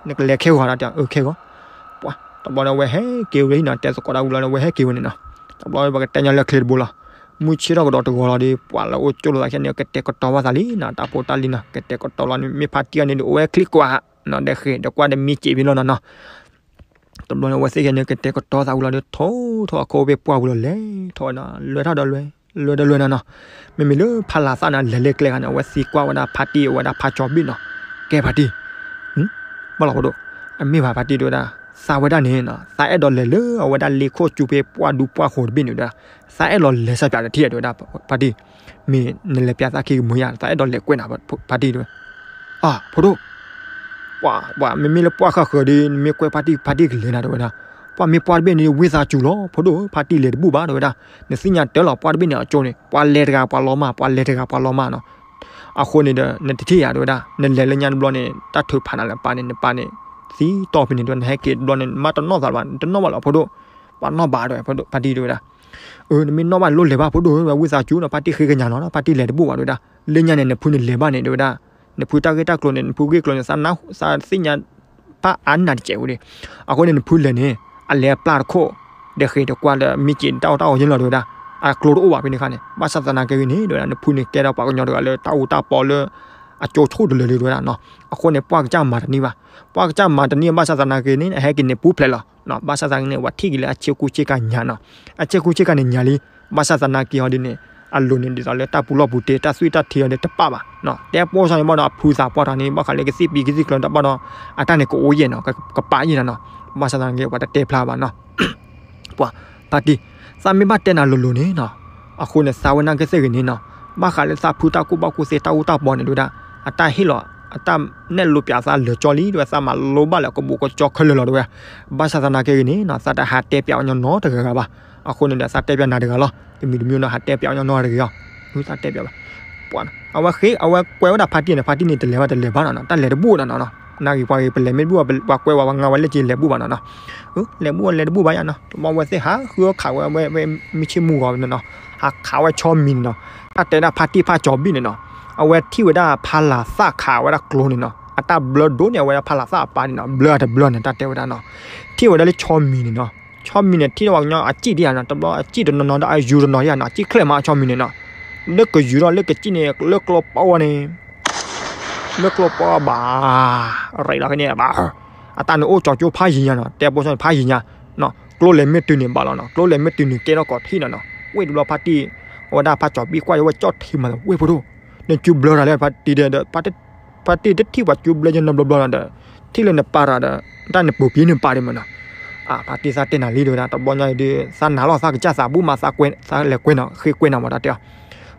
နကလဲၤခဲဂီၤတၢ်တဲအီၤ အၢ ခဲဂီၤ ပှၤ တဘျီန့ၣ် အဝဲဟဲက့ၤဝဲလၢဟံၣ်နီၤ တဲသကိးတၢ်ဝံၤလီၤန့ၣ် အဝဲဟဲက့ၤဝဲန့ၣ်နီၤ တဘျီန့ၣ် ပကတဲညီလၢချ့တဘိလီၤ မုၢ်ဆ့ၣ်ထီၣ်ကဒီးတဂီၤလီၤဒီး ပှၤလၢအိၣ်ကၠိလိာ်သးခဲန့ၣ် ကတဲာ်ကတီၤဘၣ်သးလံနီၤ တၢ်ဖိတၢ်လံၤနီၤ ကတဲာ်ကတီၤလီၤ မ့ၢ်ဖါတံၢ်အီၤန့ၣ်ဒီး အိၣ်ဝဲချံကွၢ်နီၤ ဒီးဃဲၤဒီးကွၢ်ဒီးမံစံးဖဲလီၤနီၤနီၤ တဘျီန့ၣ် အဝဲသ့ၣ်ခဲန့ၣ် ကတဲာ်ကတီၤသးဝံၤလီၤဒီး ထိၣ်ထီၣ်အခိၣ်ဖဲပှၢ်ပူၤလီၤ လဲၤထီၣ်ဝဲနီၤ လဲၤထီၣ်ဒီးလဲၤ လဲၤဒီးလဲၤနီၤနီၤ မ့မ့ၢ်လၢဖါလၤသၣ်န့ၣ် လဲၤလၢကျဲဂၤန့ၣ် အဝဲသံကွၢ်ဝဲဒၣ်ဖါတံၢ်အဝဲဒၣ်ဖါကၠီၤဘံၣ်နီၤ ကဲဖါတံၢ် ဘၣ်လီၤဖိဒိၣ် အမ့ၢ်ဘၣ်ဖါတံၢ်တဲဝဲဒၣ် သးဝဲဒၣ်န့ၣ်နီၤ သးအဲၣ်ဒိးလဲၤလၢအဝဲဒၣ်လ့ခိၣ်ကၠူဖဲပှၢ်ဒူပှၢ်ဃိၤတဘ့ၣ်န့ၣ်တဲဝဲဒၣ် သးအဲၣ်ဒိးလဲၤစၢ်ပၠးတထံၣ်တဲဝဲဒၣ် ဖါတံၢ် မ့ၢ်နလဲၤပၠးသးခံကမုာ်ယၤ သးအဲၣ်ဒိးလဲၤကွဲးနၤဖါတံၢ်တဲဝဲ အၢ ဖိဒိၣ် ပှၤ ပှၤ မ့မ့ၢ်လၢပှၢ်ဃၣ်ဃၢၤဒီး နမ့ၢ်ကွဲးဖါတံၢ် ဖါတံၢ်ကလဲၤနၤတဲဝဲဒၣ် ပှၢ်မ့ၢ်ပှၢ်တဘ့ၣ်န့ၣ် ဝံသးစူၤလီၤ ဖိဒိၣ်ဧၢ ဖါတံၢ်လဲၤတဘူၣ်ဘၣ်တဲဝဲဒၣ် နသ့ၣ်ညါတၢ်လီၤ ပှၢ်တဘ့ၣ်န့ၣ် အကၠိန့ၣ် ပှၤလဲၤတဂၤပှၤလီၤမၢ် ပှၤလဲၤတဂၤပှၤလီၤမၢ်နီၤ အဃိန့ၣ်ဒီး နတထံၣ်ယၤတဲဝဲဒၣ် နလဲၤလၢညါတဘျီန့ၣ် တၢ်ထုးဖးနၤလၢပၢ်န့ၣ် နပၢ်န့ၣ် သံတီၢ်ဖဲန့ၣ်တဲဝဲ နဟဲက့ၤတဘျီန့ၣ် မ့ၢ်တနီၣ်သးလၢၤဘၣ် နတနီၣ်ဘၣ်လီၤ ဖိဒိၣ် ပှၤနီၣ်ဘၣ်တဲဝဲ ဖါတံၢ်တဲဝဲဒၣ် အၢ နမ့ၢ်နီၣ်ဘၣ်လိၣ်လဲၤဘၣ် ဖိဒိၣ်ဧၢ ဝံသးစူၤနီၤ ဖါတံၢ်ဃ့ကညးလီၤ ဖါတံၢ်လဲၤတဘူၣ်ဘၣ်တဲဝဲဒၣ် လၢညါန့ၣ် နဖုန့ၣ်လဲၤဘၣ်န့ၣ်တဲဝဲဒၣ် နဖုတၢ်ဂ့ၢ်တၢ်ကျိၤန့ၣ် နဖုဂ့ၢ်ကျိၤန့ၣ် သးနၢ် သးသ့ၣ်ညါ ဘၣ်အါနးတစဲးဝဲဒၣ် အဃိန့ၣ် နဖုလဲၤန့ၣ် အလဲၤအပျၢ်တခိၣ် ဒီးဃ့ၢ်ဒီးကွၢ်ဒီးမံစံးတၢ်အီၣ်တၢ်အီယဲလီၤတဲဝဲဒၣ် အကျိတအိၣ်ဘၣ်ဖဲန့ၣ်အခါန့ၣ် ဘၣ်ဆၣ်သနာ်က့ဂ့ၤန့ၣ် တဲဝဲဒၣ် နဖုန့ၣ်ကဲထီၣ်ပှၤကညီတဂၤလၢတၢ်အူတၢ်ပီလၢ အကၠိဆိၣ်တလၢာ်လံတဲဝဲဒၣ်နီၤ အဃိန့ၣ် ပှၢ်ကစၢ်မၤတန့ၢ်ဘၣ် ပှၢ်ကစၢ်မၤတန့ၢ်ဘၣ်ဆၣ်သနာ်က့န့ၣ် အဟဲက့ၤန့ၣ်ပူၤဖျဲးလီၤ ဘၣ်ဆၣ်သနာ်က့န့ၣ် ပှၤထံၣ်က့ၤလၢအဆ့ကူဆ့ကၤညါနီၤ အဆ့ကူဆ့ကၤန့ၣ်ညါလံ ဘၣ်ဆၣ်သနာ်က့ဟီဒ်န့ၣ် အလိၤန့ၣ်ဒ်သိးလၢတၢ်ပူၤလီၢ်ပူၤတ့ တၢ်သွံၣ်တၢ်ထံအီၤဒီးတပာ်ဘၣ်, တဲပိာ်ဆၢန့ၣ်ဘၣ်ဒီး အဖုသးပှၢ်ထီၣ်န့ၣ် ဘၣ်ဃးလၢကသံၣ်ပံၤကသံၣ်ကျၢၤတၢ်ဘၣ်ဒီး အတၢ်န့ၣ်ကအိၣ်ယဲၢ်နီၤ, ကပာ်ယဲၢ်နီၤနီၤ, ဘၣ်ဆၣ်သနာ်က့ ပှၤတတဲဖျါဘၣ်နီၤ. ပှၤဖါတံၢ်, သးမ့ၢ်ဘၣ်တဲနၤလိၤလိၤန့ၣ်နီၤ, အဃိန့ၣ် သးဝဲနာ်က့သ့ၣ်ဂ့ၤန့ၣ်နီၤ, ဘၣ်ဃးလၢသးဖုတၢ်ကူၣ်ဘၣ်ကူၣ်သ့တၢ်အူတၢ်ပီန့ၣ် ဒ်ဝဲဒၣ် အတၢ်ဟ့ၣ်လီၤ အတၢ်နဲၣ်လိပၠးသးလၢာ်ကၠီလံ ဒ်ဝဲ သးမၤလိဘၣ်လၢကဘူးကကၠီခဲလၢာ်လီၤ ဒ်ဝဲ, ဘၣ်ဆၣ်သနာ်က့ဂ့ၤန့ၣ်နီၤ သးတဟးတဲပၠးအီၤညီညီတဂၤဂၤဘၣ်, အဃိန့ၣ်ဒီး သးတဲပၠးနၤတဂၤလီၤ, တမံၤတမံၤနီၤ ဟးတဲပၠးအီၤညီညီတဂၤအီၤ, သးတဲပၠးဘၣ် ပှၤ အဝဲဃ့ အဝဲကွဲးဝဲဒၣ်ဖါတံၢ်န့ၣ် ဖါတံၢ်န့ၣ် တလဲၤဘၣ်တလဲၤဘၣ်နီၤနီၤ, တၢ်လဲၤတဘူၣ်နီၤနီၤနီၤ, နာ်ဂ့ၤပှၤဂ့ၤ ပလဲၤမ့ၢ်တဘူၣ် ပှၤကွဲးဝဲပှၤငါဝဲလၢက့ၤလဲၤဘူၣ်ဘၣ်နီၤနီၤ, လဲၤဘူၣ်ဝဲလဲၤတဘူၣ်ဘၣ်ယါနီၤ, တဘျီဝဲသ့ၣ်ဟးဃုခးဝဲ ဝဲမုၢ်ဆ့ၣ်မုၢ်ဂီၤန့ၣ်နီၤ, ဟးခးဝဲဆီမံၤန့ၣ်နီၤ, တၢ်တဲဒၣ်ဖါတံၢ်ဖါကၠီၤဘံၣ်န့ၣ်နီၤ, အဝဲထံၣ်ဝဲဒၣ်ဖါလၤသၣ်ခးဝဲဒၣ်ကျိန့ၣ်နီၤ, အတၢ်ဘျၢဒိၣ်န့ၢ်အဝဲဒၣ်ဖါလၤသၣ်အပၢ်န့ၣ်နီၤ, ဘျၢအတဘျၢန့ၣ် တၢ်တဲဝဲဒၣ်နီၤ, ထံၣ်ဝဲဒၣ်လၢဆီမံၤန့ၣ်နီၤ, ဆီမံၤန့ၣ် ထံၣ်ဝဲကညီအစံၣ်ဒံးဧါနီၤ, တဘျီအစံၣ်တနီၤနီၤဒီးအယူၤတနီၤဧါနီၤ, အစံၣ်ချဲၣ်မးဆီမံၤန့ၣ်နီၤ, လၢကယူၤထီၣ်လၢကစံၣ်န့ၣ် လၢကျိပီဝဲန့ၣ် လၢကျိပီဘၣ်, ရံးလီၤဖဲန့ၣ်ဘၣ်, အတၢ်န့ၣ်အိၣ်ကၠီကၠိဖးယံၤညါနီၤ, တဲပိာ်ဆၢန့ၣ်ဖးယံၤညါ, ကျိလဲၤမ့ၢ်တုၤန့ၣ်ဘၣ်လီၤနီၤ, ကျိလဲၤမ့ၢ်တုၤန့ၣ်ကဲထီၣ်ကီးထံၣ်နီၤနီၤ, ဝ့ၢ်တဘျီဖါတံၢ်, အဝဲဒၣ်ဖါကၠီၤဘံၣ်ကွၢ်ဝဲကၠီၣ်ထံမး ဝ့ၢ်ဖိဒိၣ်, နကၠူဘျၢတၢ်လၢဖါတံၢ်ဒီး ဖါတံၢ်တထံၣ်ပှၤကၠူဘျၢယနီတဘျီဘျီနီၤဒီး, ထံၣ်လၢနပၢ်တၢ်ဒီး, တၢ်နပူၤပံၤနပၢ်ဒံးမးနီၤ, အဖါတံၢ်သးတဲနၤလံတဲဝဲဒၣ် တဘျီညါအံၤဒီး သးနာ်လီၤသးကစၢ်သးဘူၣ်မး သးလဲၤကွဲနီၤ ဃ့ကွဲနီၤမးတၢ်တဲအီၤ,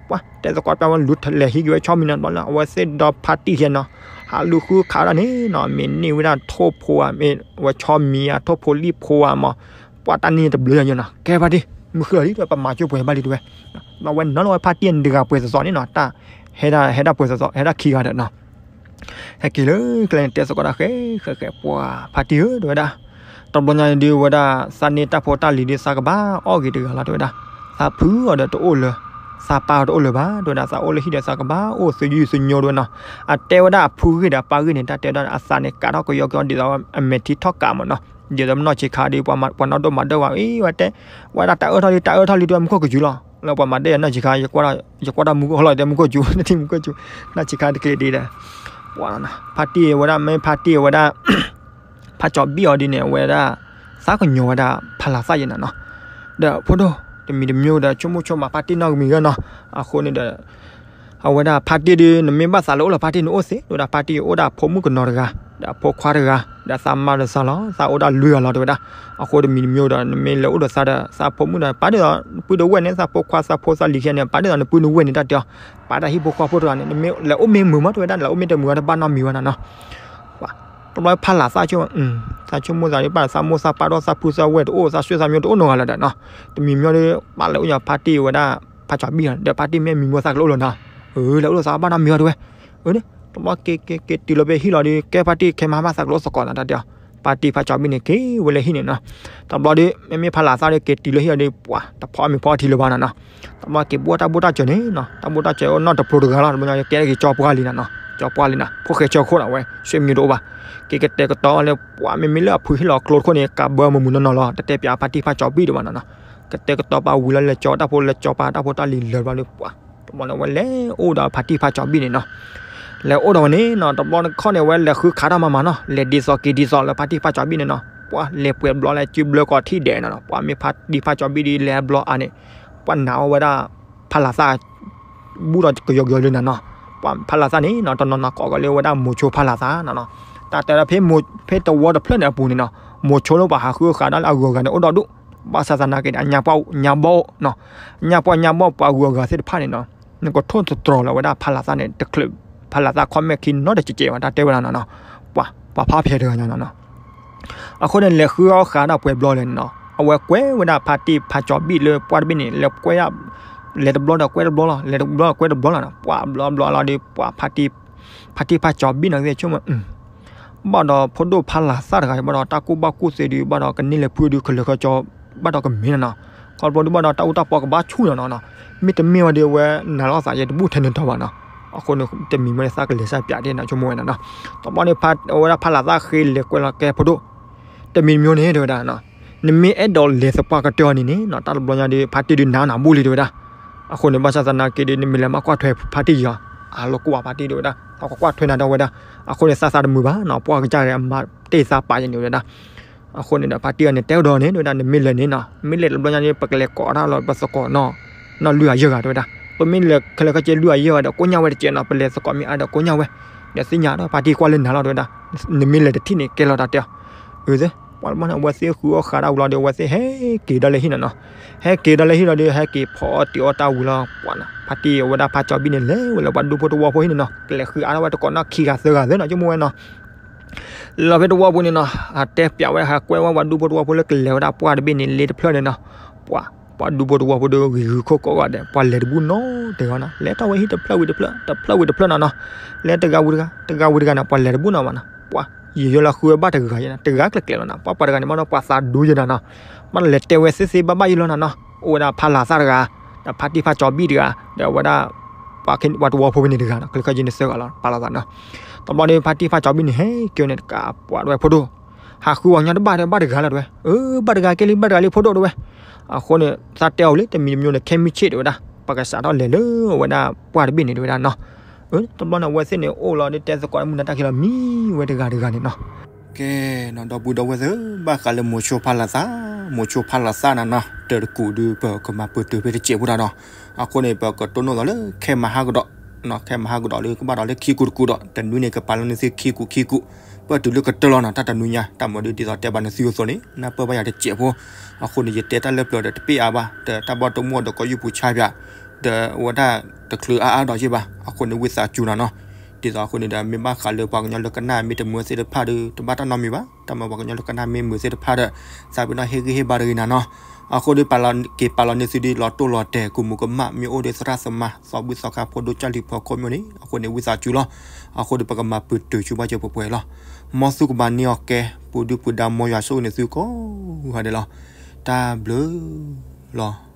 ပှၤတဲသကိးပျၢ်ဝဲလူၤလဲၤဟံးက့ၤဝဲဆီမံၤနီၤ တဘျီလၢအဝဲသ့ၣ်ဒီးဖါတံၢ်ယဲနီၤ, ဟးလူၤဃုခးဒၣ်န့ၣ်နီၤ မ့ၢ်န့ၢ်ဝဲဒၣ်ထိၣ်ဖိဧါ မ့ၢ်ဝဲဆီမံၤဧါ ထိၣ်ဖိလံၣ်ဖိဧါမး, ပှၤတၢ်န့ၣ်တဘျုးယဲနီၤ ကဲဖါတံၢ် မုၢ်ဃုလီၤလံ ပမၤကၠိပှဲၤဘၣ်လံတဲဝဲ, ဒီးဝဲနီၤလီၤဝဲဖါတံၢ်န့ၣ်တဂၤပှဲၤသိးသိးန့ၣ်နီၤ တၢ် ဟဲဒၣ်ဟဲဒၣ်ပှဲၤသိးသိး ဟဲဒၣ်ခံဂၤဒီးနီၤ ဟဲက့ၤလၢကျဲန့ၣ် တဲသကိးတၢ်ဃဲဃဲဃဲ ပှၤဖါတံၢ်ဧၢ တဲဝဲဒၣ်, တဘျီညါဒုးဝဲဒၣ် သးန့ၢ်တၢ်ဖိတၢ်လံၤဒုး သးကဘၣ်အီၣ်ဂ့ၤတဂၤလီၤ တဲဝဲဒၣ်, သးဖုအီၤဒီးတအိၣ်လၢၤ, သးပၢ်အီၤတအိၣ်လၢၤဘၣ် တဲဝဲဒၣ်, သးအိၣ်လၢဟံၣ်ဒီး သးကဘၣ်အိၣ်သုယုၢ်သုညိ တဲဝဲနီၤ, အတဲဝဲဒၣ်အဖုဂ့ၢ်ဒီးအပၢ်ဂ့ၢ်န့ၣ် တၢ်တဲဝဲဒၣ်အသးန့ၣ် ကးထီၣ်ကယီကယီဒ်သိးအမဲာ်ထံထီၣ်ကးမးနီၤ, ဒ်သိးနီၢ်ဆံးခါဒီး ပှၤနီၢ်ဒိၣ်မၤဒၢၣ်ဝဲ အ့ ဝဲတဲ, ဝဲဒၣ်တၢ်အၢၣ်ထီၣ်လံ တၢ်အၢၣ်ထီၣ်လံ တဲဝဲမူခိၣ်ကယူၤလီၤ, လၢပှၤမၤဒၢၣ်ယၤနီၢ်ဆံးခါ ယကွၢ်တၢ်မူခိၣ်ဟီၣ်လီၤ တဲမူခိၣ်ကယူၤ နထံၣ်မူခိၣ်ကယူၤ, နီၢ်ဆံးခါတက့ၢ်ဒ်ဒီး ပှၤဖါတံၢ်ဝဲဒၣ် မ့ၢ်ဖါတံၢ်ဝဲဒၣ် ဖါကၠီၤဘံၣ်အီၤဒ်န့ၣ် အဝဲဒၣ် သးကညီၤဝဲဒၣ်ဖးလၤသၣ်ယဲနီၤနီၤ, ဒီးဖိဒိၣ် တမံၤတမံၤဒီး ဆိကမိၣ်ဆိကမးဖါတံၢ်နီတမံၤဂ့ၤနီၤ, အဃိန့ၣ်ဒီး အဝဲဒၣ်ဖါတံၢ်ဒုး နမ့ၢ်ဘၣ်သးလၢအိၣ်လၢဖါတံၢ်န့ၣ်အိၣ်သ့ တဲဝဲဒၣ်, ဖါတံၢ်အိၣ်ဒၣ်ဖိမုၣ်ကနီၤတဂၤ ဒီးအဖိခွါတဂၤ ဒီးသးမါဒီးသးလီၤ သးအိၣ်ဒၣ်လွံၢ်ဂၤလီၤ တဲဝဲဒၣ်, အဃိတမံၤတမံၤဒီး နမ့ၢ်လဲၤအိၣ်ဒီးသးဒီး သးဖိမုၣ်ဒီး ပာ်ဒ်သိး နပုၢ်ဒီးဝဲၢ်န့ၣ် သးဖိခွါသးဖိသးလံၤခံဂၤန့ၣ် ပာ်ဒ်သိးနပုၢ်နဝဲၢ်န့ၣ် တၢ်တဲအီၤ, ပာ်တၢ်ဟံၣ်ဖိဃီဖိတဂၤန့ၣ် နမ့ၢ်လဲၤအိၣ်မ့ၢ်မုာ်မး တဲဝဲဒၣ်, လဲၤအိၣ်မ့ၢ်တမုာ်တဘၣ်နီတမံၤဝဲနီၤနီၤ ပှၤ တဘျီဖးလၤသၣ်ဆိ သးဆိကမိၣ်သးဒ် ဘၣ်သးမိၢ်သးပၢ်ဒီးသးဖုသးဝဲၢ်တအိၣ် သးဆွေသးမျိုးတအိၣ်နီတဂၤလၢၤဒီးနီၤ, တမံၤမံၤဒီး ဘၣ်လဲၤအိၣ်ညါဖါတံၢ်ဝဲဒၣ် ဖါကၠီၤဘံၣ်လီၤ ဒီးဖါတံၢ်မ့ၢ်မံၤမိၢ်သးကလိၣ်လီၤနီၤ, လဲၤအိၣ်လၢသးဘၣ်နီတမံၤဝဲတဲဝဲ, တဘျီက့ၤက့ၤတုၤလီၤဖဲဟံၣ်လီၤဒီး ကဲဖါတံၢ်ခဲမးဘၣ်သးကလိၣ်သကိးနီၤ တၢ်တဲအီၤ, ဖါတံၢ်ဖါကၠီၤဘံၣ်န့ၣ် က့ၤဝဲလၢဟံၣ်န့ၣ်နီၤ, တဘျီဒီး မ့မ့ၢ်ဖးလၤသၣ်ဒီး က့ၤတုၤလၢဟံၣ်လီၤဒီး ပှၤ တဖီအီၣ်မ့ၤဖီအီထံလၢၤဘၣ်နီၤနီၤ, တဘျီက့ၤဘိၣ်တၢ်ဘိၣ်တၢ်စၢၤန့ၣ်နီၤ တၢ်ဘိၣ်တၢ်စၢၤအိၣ်နီၢ်တဖျိတဂၤလီၤ တဘျီညါကဲထီၣ်က့ၤကၠီပှၢ်လံနီၤနီၤ ကၠီပှၢ်လံနီၤ ဖိၣ်ဃဲဆၢခိၣ်နီၤ အဝဲ ဆွေမျိုး တအိၣ်ဘၣ်, က့ၤကတဲာ်ကတီၤလၢ ပှၤမ့မ့ၢ်လၢအဖုဟ့ၣ်လီၤကျိတခိၣ်န့ၣ် ကးဘၢမုာ်မုာ်နီၢ်နီၢ်လီၤ တတဲပၠးဖါတံၢ်ဖါကၠီၤဘံၣ်ဒံးဘၣ်နီၤနီၤ, ကတဲာ်ကတီၤပာ်ဝံၤလီၤလဲၤကၠီၤတၢ်ဖိ လဲၤကၠီၤပာ်တၢ်ဖိတၢ်လံၤလၢၤဘျီဒီး ပှၤ တဘျီန့ၣ် အဝဲလဲၤအိၣ်ဒီးဖါတံၢ်ဖါကၠီၤဘံၣ်န့ၣ်နီၤ, လဲၤအိၣ်ဒီးဝဲန့ၣ်နီၤ တဘျီတခီန့ၣ် အဝဲလဲၤဃုခးတၢ်မၤမၤနီၤ လဲၤဒ်သိးက့ၤဒ်သိးလၢဖါတံၢ်ဖါကၠီၤဘံၣ်န့ၣ်နီၤ ပှၤလဲၤပှဲၤဘျီလဲၤစုဘျၢကီးထံၣ်ဒဲးနီၤနီၤ ပှၤမ့ၢ်ဖါတံၢ်ဖါကၠီၤဘံၣ်ဒီး လဲၤဘျီအါန့ၣ် ပှၤနာ်အီၤဝဲဒၣ် ဖးလၤသၣ် ဘူၣ်ဒီးကယီကယီလၢနၤနီၤ, ပှၤဖးလၤသၣ်န့ၣ်နီၤ တနီၤနီၤကိးကီးလၢဝဲဒၣ်မိၤဆိဖးလၤသၣ်နီၤနီၤ, တၢ်တဲဒၣ်ဖဲ ဖဲသဝီတဖျၢၣ်န့ၣ်အပူၤန့ၣ်နီၤ မိၤဆိလၢပှၤဟးဃုဃးဒၣ်လၢအဂုၤအဂၤန့ၣ် အိၣ်ဒီးဒူၣ်, ဘၣ်ဆၣ်သနာ်က့ဒီး အညါပှၢ်ညါဘီၣ်နီၤ, ညါပှၢ်ညါဘီၣ်ပှၤဂုၤအဂၤသ့ၣ်တဖၣ်န့ၣ်နီၤ, နကထိၣ်သတြီၤလီၤဝဲဒၣ်ဖးလၤသၣ်န့ၣ် တချုး ဖးလၤသၣ်ခီၣ်မဲာ်ခံနီတစဲးစဲးဘၣ် တၢ်တဲဝဲဒၣ်နီၤနီၤ, ပှၤ ပှၤဖးဖျဲးတဂၤညါနီၤနီၤ အဃိန့ၣ် လဲၤဃုအီၣ်ဃးဒၣ်ပှဲၤဘျီလဲၣ်နီၤ, အဝဲကွဲးဝဲဒၣ်ဖါတံၢ်ဖးကၠီၤဘံၣ်လၢပှၢ်တဘ့ၣ်န့ၣ် လဲၤကွဲးဒၣ် လဲၤတဘျီဒီးကွဲးတဘျီလီၤ လဲၤတဘျီဒီးကွဲးတဘျီလီၤနီၤ, ပှၤဘျီဘျီလီၤဒီး ပှၤ ဖါတံၢ်ဖးကၠီၤဘံၣ်နီၤ ကသ့ၣ်ဆိကမိၣ် ဘၣ်ဒီးဖိဒိၣ်ဖးလၤသၣ်တဂၤ ဘၣ်ဒီးတၢ်ကူၣ်ဘၣ်ကူၣ်သ့ဒုး ဘၣ်ဒီးကန့ၢ်လဲၤဖုဒုး ကလဲၤခီကၠီ ဘၣ်ဒီးကမ့ၢ်နီၤနီၤ, ခီဖျိဒုးဘၣ်ဒီးတၢ်အူတၢ်ပီကဘၣ်ဆူၣ်နီၤနီၤနီၤ, မ့တမ့ၢ်ဝဲဒီး အဝဲနာ်လီၤသးယဲတဘူၣ်ထဲန့ၣ်တီဘၣ်နီၤ, အဃိန့ၣ် တမံၤမ့ၢ်လၢသးကလဲၤစၢ်ပၠးဒ်န့ၣ် ဆိကမိၣ်ဝဲနီၤနီၤ, တဘျီန့ၣ် အဝဲဒၣ်ဖးလၤသၣ်ဃ့လဲၤကွဲးလီၤကဲဖိဒိၣ် တမံၤတမံၤန့ၣ် တဲဝဲဒၣ် နမ့ၢ်အဲၣ်ဒိးလဲၤသပှၢ်ကတၢၢ်အီၤန့ၣ်န့ၣ်နီၤ တၢ်တဘျီညါဒီး ဖါတံၢ်ဒုးနးနးဘူၣ်လံ တဲဝဲဒၣ်, အဃိန့ၣ် ဘၣ်ဆၣ်သနာ်က့ဒီး နမ့ၢ်လဲၤမၤကွၢ်ထွဲဖါတံၢ်ယီၤ, အလီၤကွၢ်ဖါတံၢ် တဲဝဲဒၣ်, အကွၢ်ထွဲနၤဒီးဝဲဒၣ်, အဃိန့ၣ် သးသးတမုာ်ဘၣ်နီၤ ပှၢ်ကစၢ်ဂ့ၤအမၤတ့ၢ်သးပာ်ယဲန့ၣ် တဲဝဲဒၣ်, အဃိန့ၣ်ဒီး ဖါတံၢ်အီၤန့ၣ် တဲဝဲဒီးန့ၣ် တဲဝဲဒၣ် နမ့ၢ်လဲၤန့ၣ်နီၤ မ့ၢ်လဲၤတဘျီညါဒီး ပကလဲၤကိးတၢ်လီၤပသကိးနီၤ, နီၢ်လွံၢ်ဂၤယဲၢ်ဂၤ တဲဝဲဒၣ် ပမ့ၢ်လဲၤခဲလၢာ်ခဲဆ့လွံၢ်အယဲၢ်ဝဲဒီး ကိညၢ်ဝဲတစဲးနီၤ, ပလဲၤသကိးမ့ၢ်အါဒီးကိညၢ်ဝဲ, ဒီးသ့ၣ်ညါဒီးဖါတံၢ်ကွၢ်လၢနၤလီၤ တဲဝဲဒၣ်, နမ့ၢ်လဲၤတထံၣ်န့ၣ် ကဲလီၤတၢ်တဲအီၤ, အၢ, ပှၤမ့ၢ်န့ၣ် အဝဲသ့ၣ်ဃုအီၣ်ဃးတၢ်ဝံၤလီၤဒီး အဝဲသ့ၣ်ဟဲက့ၤဒီးလၢဟံၣ်နီၤနီၤ, ဟဲက့ၤဒီးလၢဟံၣ်လီၤဒီး ဟဲက့ၤဖီအီၣ်တ့ၤအီၣ်တၢ်ဝံၤလီၤ, ပှၤနီၤ ဖါတံၢ်အဝဲဒၣ်ဖါကၠီဘံၣ်န့ၣ် လဲၤဝဲလၢပှၤဒူဖိတဝီဖိဟံၣ်န့ၣ်နီၤ, ကလဲၤဃုအါထီၣ်ဝဲတကိးနီၣ်ခံဂၤသၢဂၤသၢနီၤ ဆိကမိၣ်ဝဲနီၤ လီၤဖဲတဝီဖိန့ၣ်နီၤ, အတဲပၠးဝဲ ဟးကွဲးဝဲပှၤဒူဖိတဝီဖိလၢကလဲၤဝဲဒၣ်ပှၢ်တဘ့ၣ်န့ၣ် လ့တဖျၢၣ်န့ၣ်နီၤ, ပှၤ, ပှၤဒူဖိတဝီဖိဒီးဂံၤဂုၤခိၣ်ကိးဂၤဒဲး ပှၤလဲၤတဘူၣ်နီတဂၤနီၤ, လဲၤထီၣ်ဝဲဟံၣ်တဖျၢၣ်ဝံၤတဖျၢၣ် တဖျၢၣ်ဝံၤတဖျၢၣ်နီၤနီၤ, လဲၤတဂၤဝံၤတဂၤ တဂၤဝံၤတဂၤန့ၣ် ပှၤလဲၤတဘူၣ်နီၤဘၣ်နီၤ, ပှၤ, ယယီလၢဃုဝဲဘၣ်တဂၤယဲနီၤ, တဂၤကျဲၤကျဲၤလီၤနီၤ, ပှၤပှၤတဂၤန့ၣ် မ့ၢ်ဒီးပှၤသးဒူယဲနီၤနီၤ, ဘၣ်လဲၤတဲဝဲသ့သ့ဘၣ်ဘၣ်ယဲလီၤနီၤနီၤ, အိၣ်ဝဲဒၣ်ဖါလၤသၣ်တဂၤ, ဒီးဖါတံၢ်ဖါကၠီဘံၣ်တဂၤ, ဒီးအဝဲဒၣ် ပှၤတဝီဖိဖဲန့ၣ်တဂၤနီၤ, ကလၢခၢၣ်ယဲန့ၣ်သၢဂၤလီၤ ဖါလၤသၣ်နီၤ, တဘျီဒီးဖါတံၢ်ဖါကၠီဘံၣ်န့ၣ် ဟဲက့ၤန့ၣ်တကးပှၤတဝဲဖိဒိၣ်, ဟးဃုအီၤညီတဘၣ်ဒီး ဘၣ်တဂၤလီၤတဝဲ, အၢ ဘၣ်တဂၤကဲလံ ဘၣ်တဂၤလံဖိဒိၣ်တဝဲ, အဃိန့ၣ် သးတဲအီၤလံ တမံၤတမံၤန့ၣ် ခဲမုၢ်ဆ့ၣ်တဲဝဲဒၣ် ပကစးထီၣ်လဲၤလၢအဝဲဒၣ်ပှၢ်တဘ့ၣ်န့ၣ်တဲဝဲဒၣ်နီၤ, တဘျီန့ၣ် အဝဲသ့ၣ်န့ၣ်အိၣ်လီၤဒီးတဲသကိးမုၢ်နၤတၢ်ခံလီၤ မံဝဲတဂၤတဂၤန့ၣ်နီၤ, ကဲနီၤ ဒီပုၢ်ဒီဝဲၢ်သ့ၣ် ဘၣ်ဃးလၢမိၤဆိဖါလၤသၣ်, မိၤဆိဖါလၤသၣ်နီၤနီၤ တၢ်တကူးဒုး ပကမၤပတုာ်ဖဲတစဲးဖိတၢ်နီၤ, အဃိန့ၣ် ပကတိၢ်နီၣ်သးလၢခဲမဟါကဒီး, ခဲမဟါကဒီးလၢကဘၣ်ဒီးလၢခံကူတကူဒီး တနွံန့ၣ် ကပာ်လီၤန့ၢ်သုခံကူခံကူ, ပတုာ်လၢကတၢၢ်လီၤနီၤ, တၢ်တနွံညါ တၢ်မၤဒုးဒ်သိးတဲဘၣ်န့ၢ်သုအသိးန့ၣ် နၢ်ပၢၢ်ဘၣ်ယၤတစဲးဖိ, အဃိန့ၣ် ယတဲတၢ်လၢပျၢၤဒီးတပ့ၢ်အါဘၣ်, ဒီးတၢ်ဘီၣ်တမိၣ်ဒီးကီၢ်ယူၢ်ပူၤဆါပၠး, ဒီးအဝဲဒၣ်တချုးအါအါဒီးယ့ၢ်ဘၣ်, အဃိန့ၣ် ဝံသးစူၤနီၤနီၤ, ဒ်သိးအဃိန့ၣ်ဒီး မ့ၢ်ဘၣ်ဃးလၢပှၤကညီလၢကနၣ်မ့ၢ်တမုာ်သ့ၣ်တဖၣ်ဒီး တဘၣ်တၢ်နီတမံၤဘၣ်, တၢ်မၤပှၤကညီလၢကနၣ်မ့ၢ်မုာ်သ့ၣ်တဖၣ်ဒီး သးပ့ၤနီၣ်ဟ့ၣ်ဂံၢ်ဟ့ၣ်ဘါတဂ့ၤနၤနီၤ, အဃိဒီး က့ၤပာ်လီၤန့ၢ်သုဒ်လီၤတိၢ်လီၤတဲာ် ကူမုၢ်ကမၣ် မ့ၢ်အိၣ်ဒီးသရၣ်သမါ သီဘူၣ်သီခါ ဖိဒိၣ်ကၢ်လံၤဖီခိၣ်မ့ၢ်န့ၣ် အဃိန့ၣ် ဝံသးစူၤလီၤ, အဃိဒီး ပကမၤပတုာ်ဆူဘၣ်စၢၤပှဲၤပှဲၤလီၤ, မ်သုကဘၣ်န့ၢ်အီၣ်ကဲ ပူၤဒုၣ်ပူၤဒါ မ်ယွၤဆိၣ်ဂ့ၤန့ၢ်သုကိးဂၤဒဲးလီၤ, တၢ်ဘျုးလီၤ.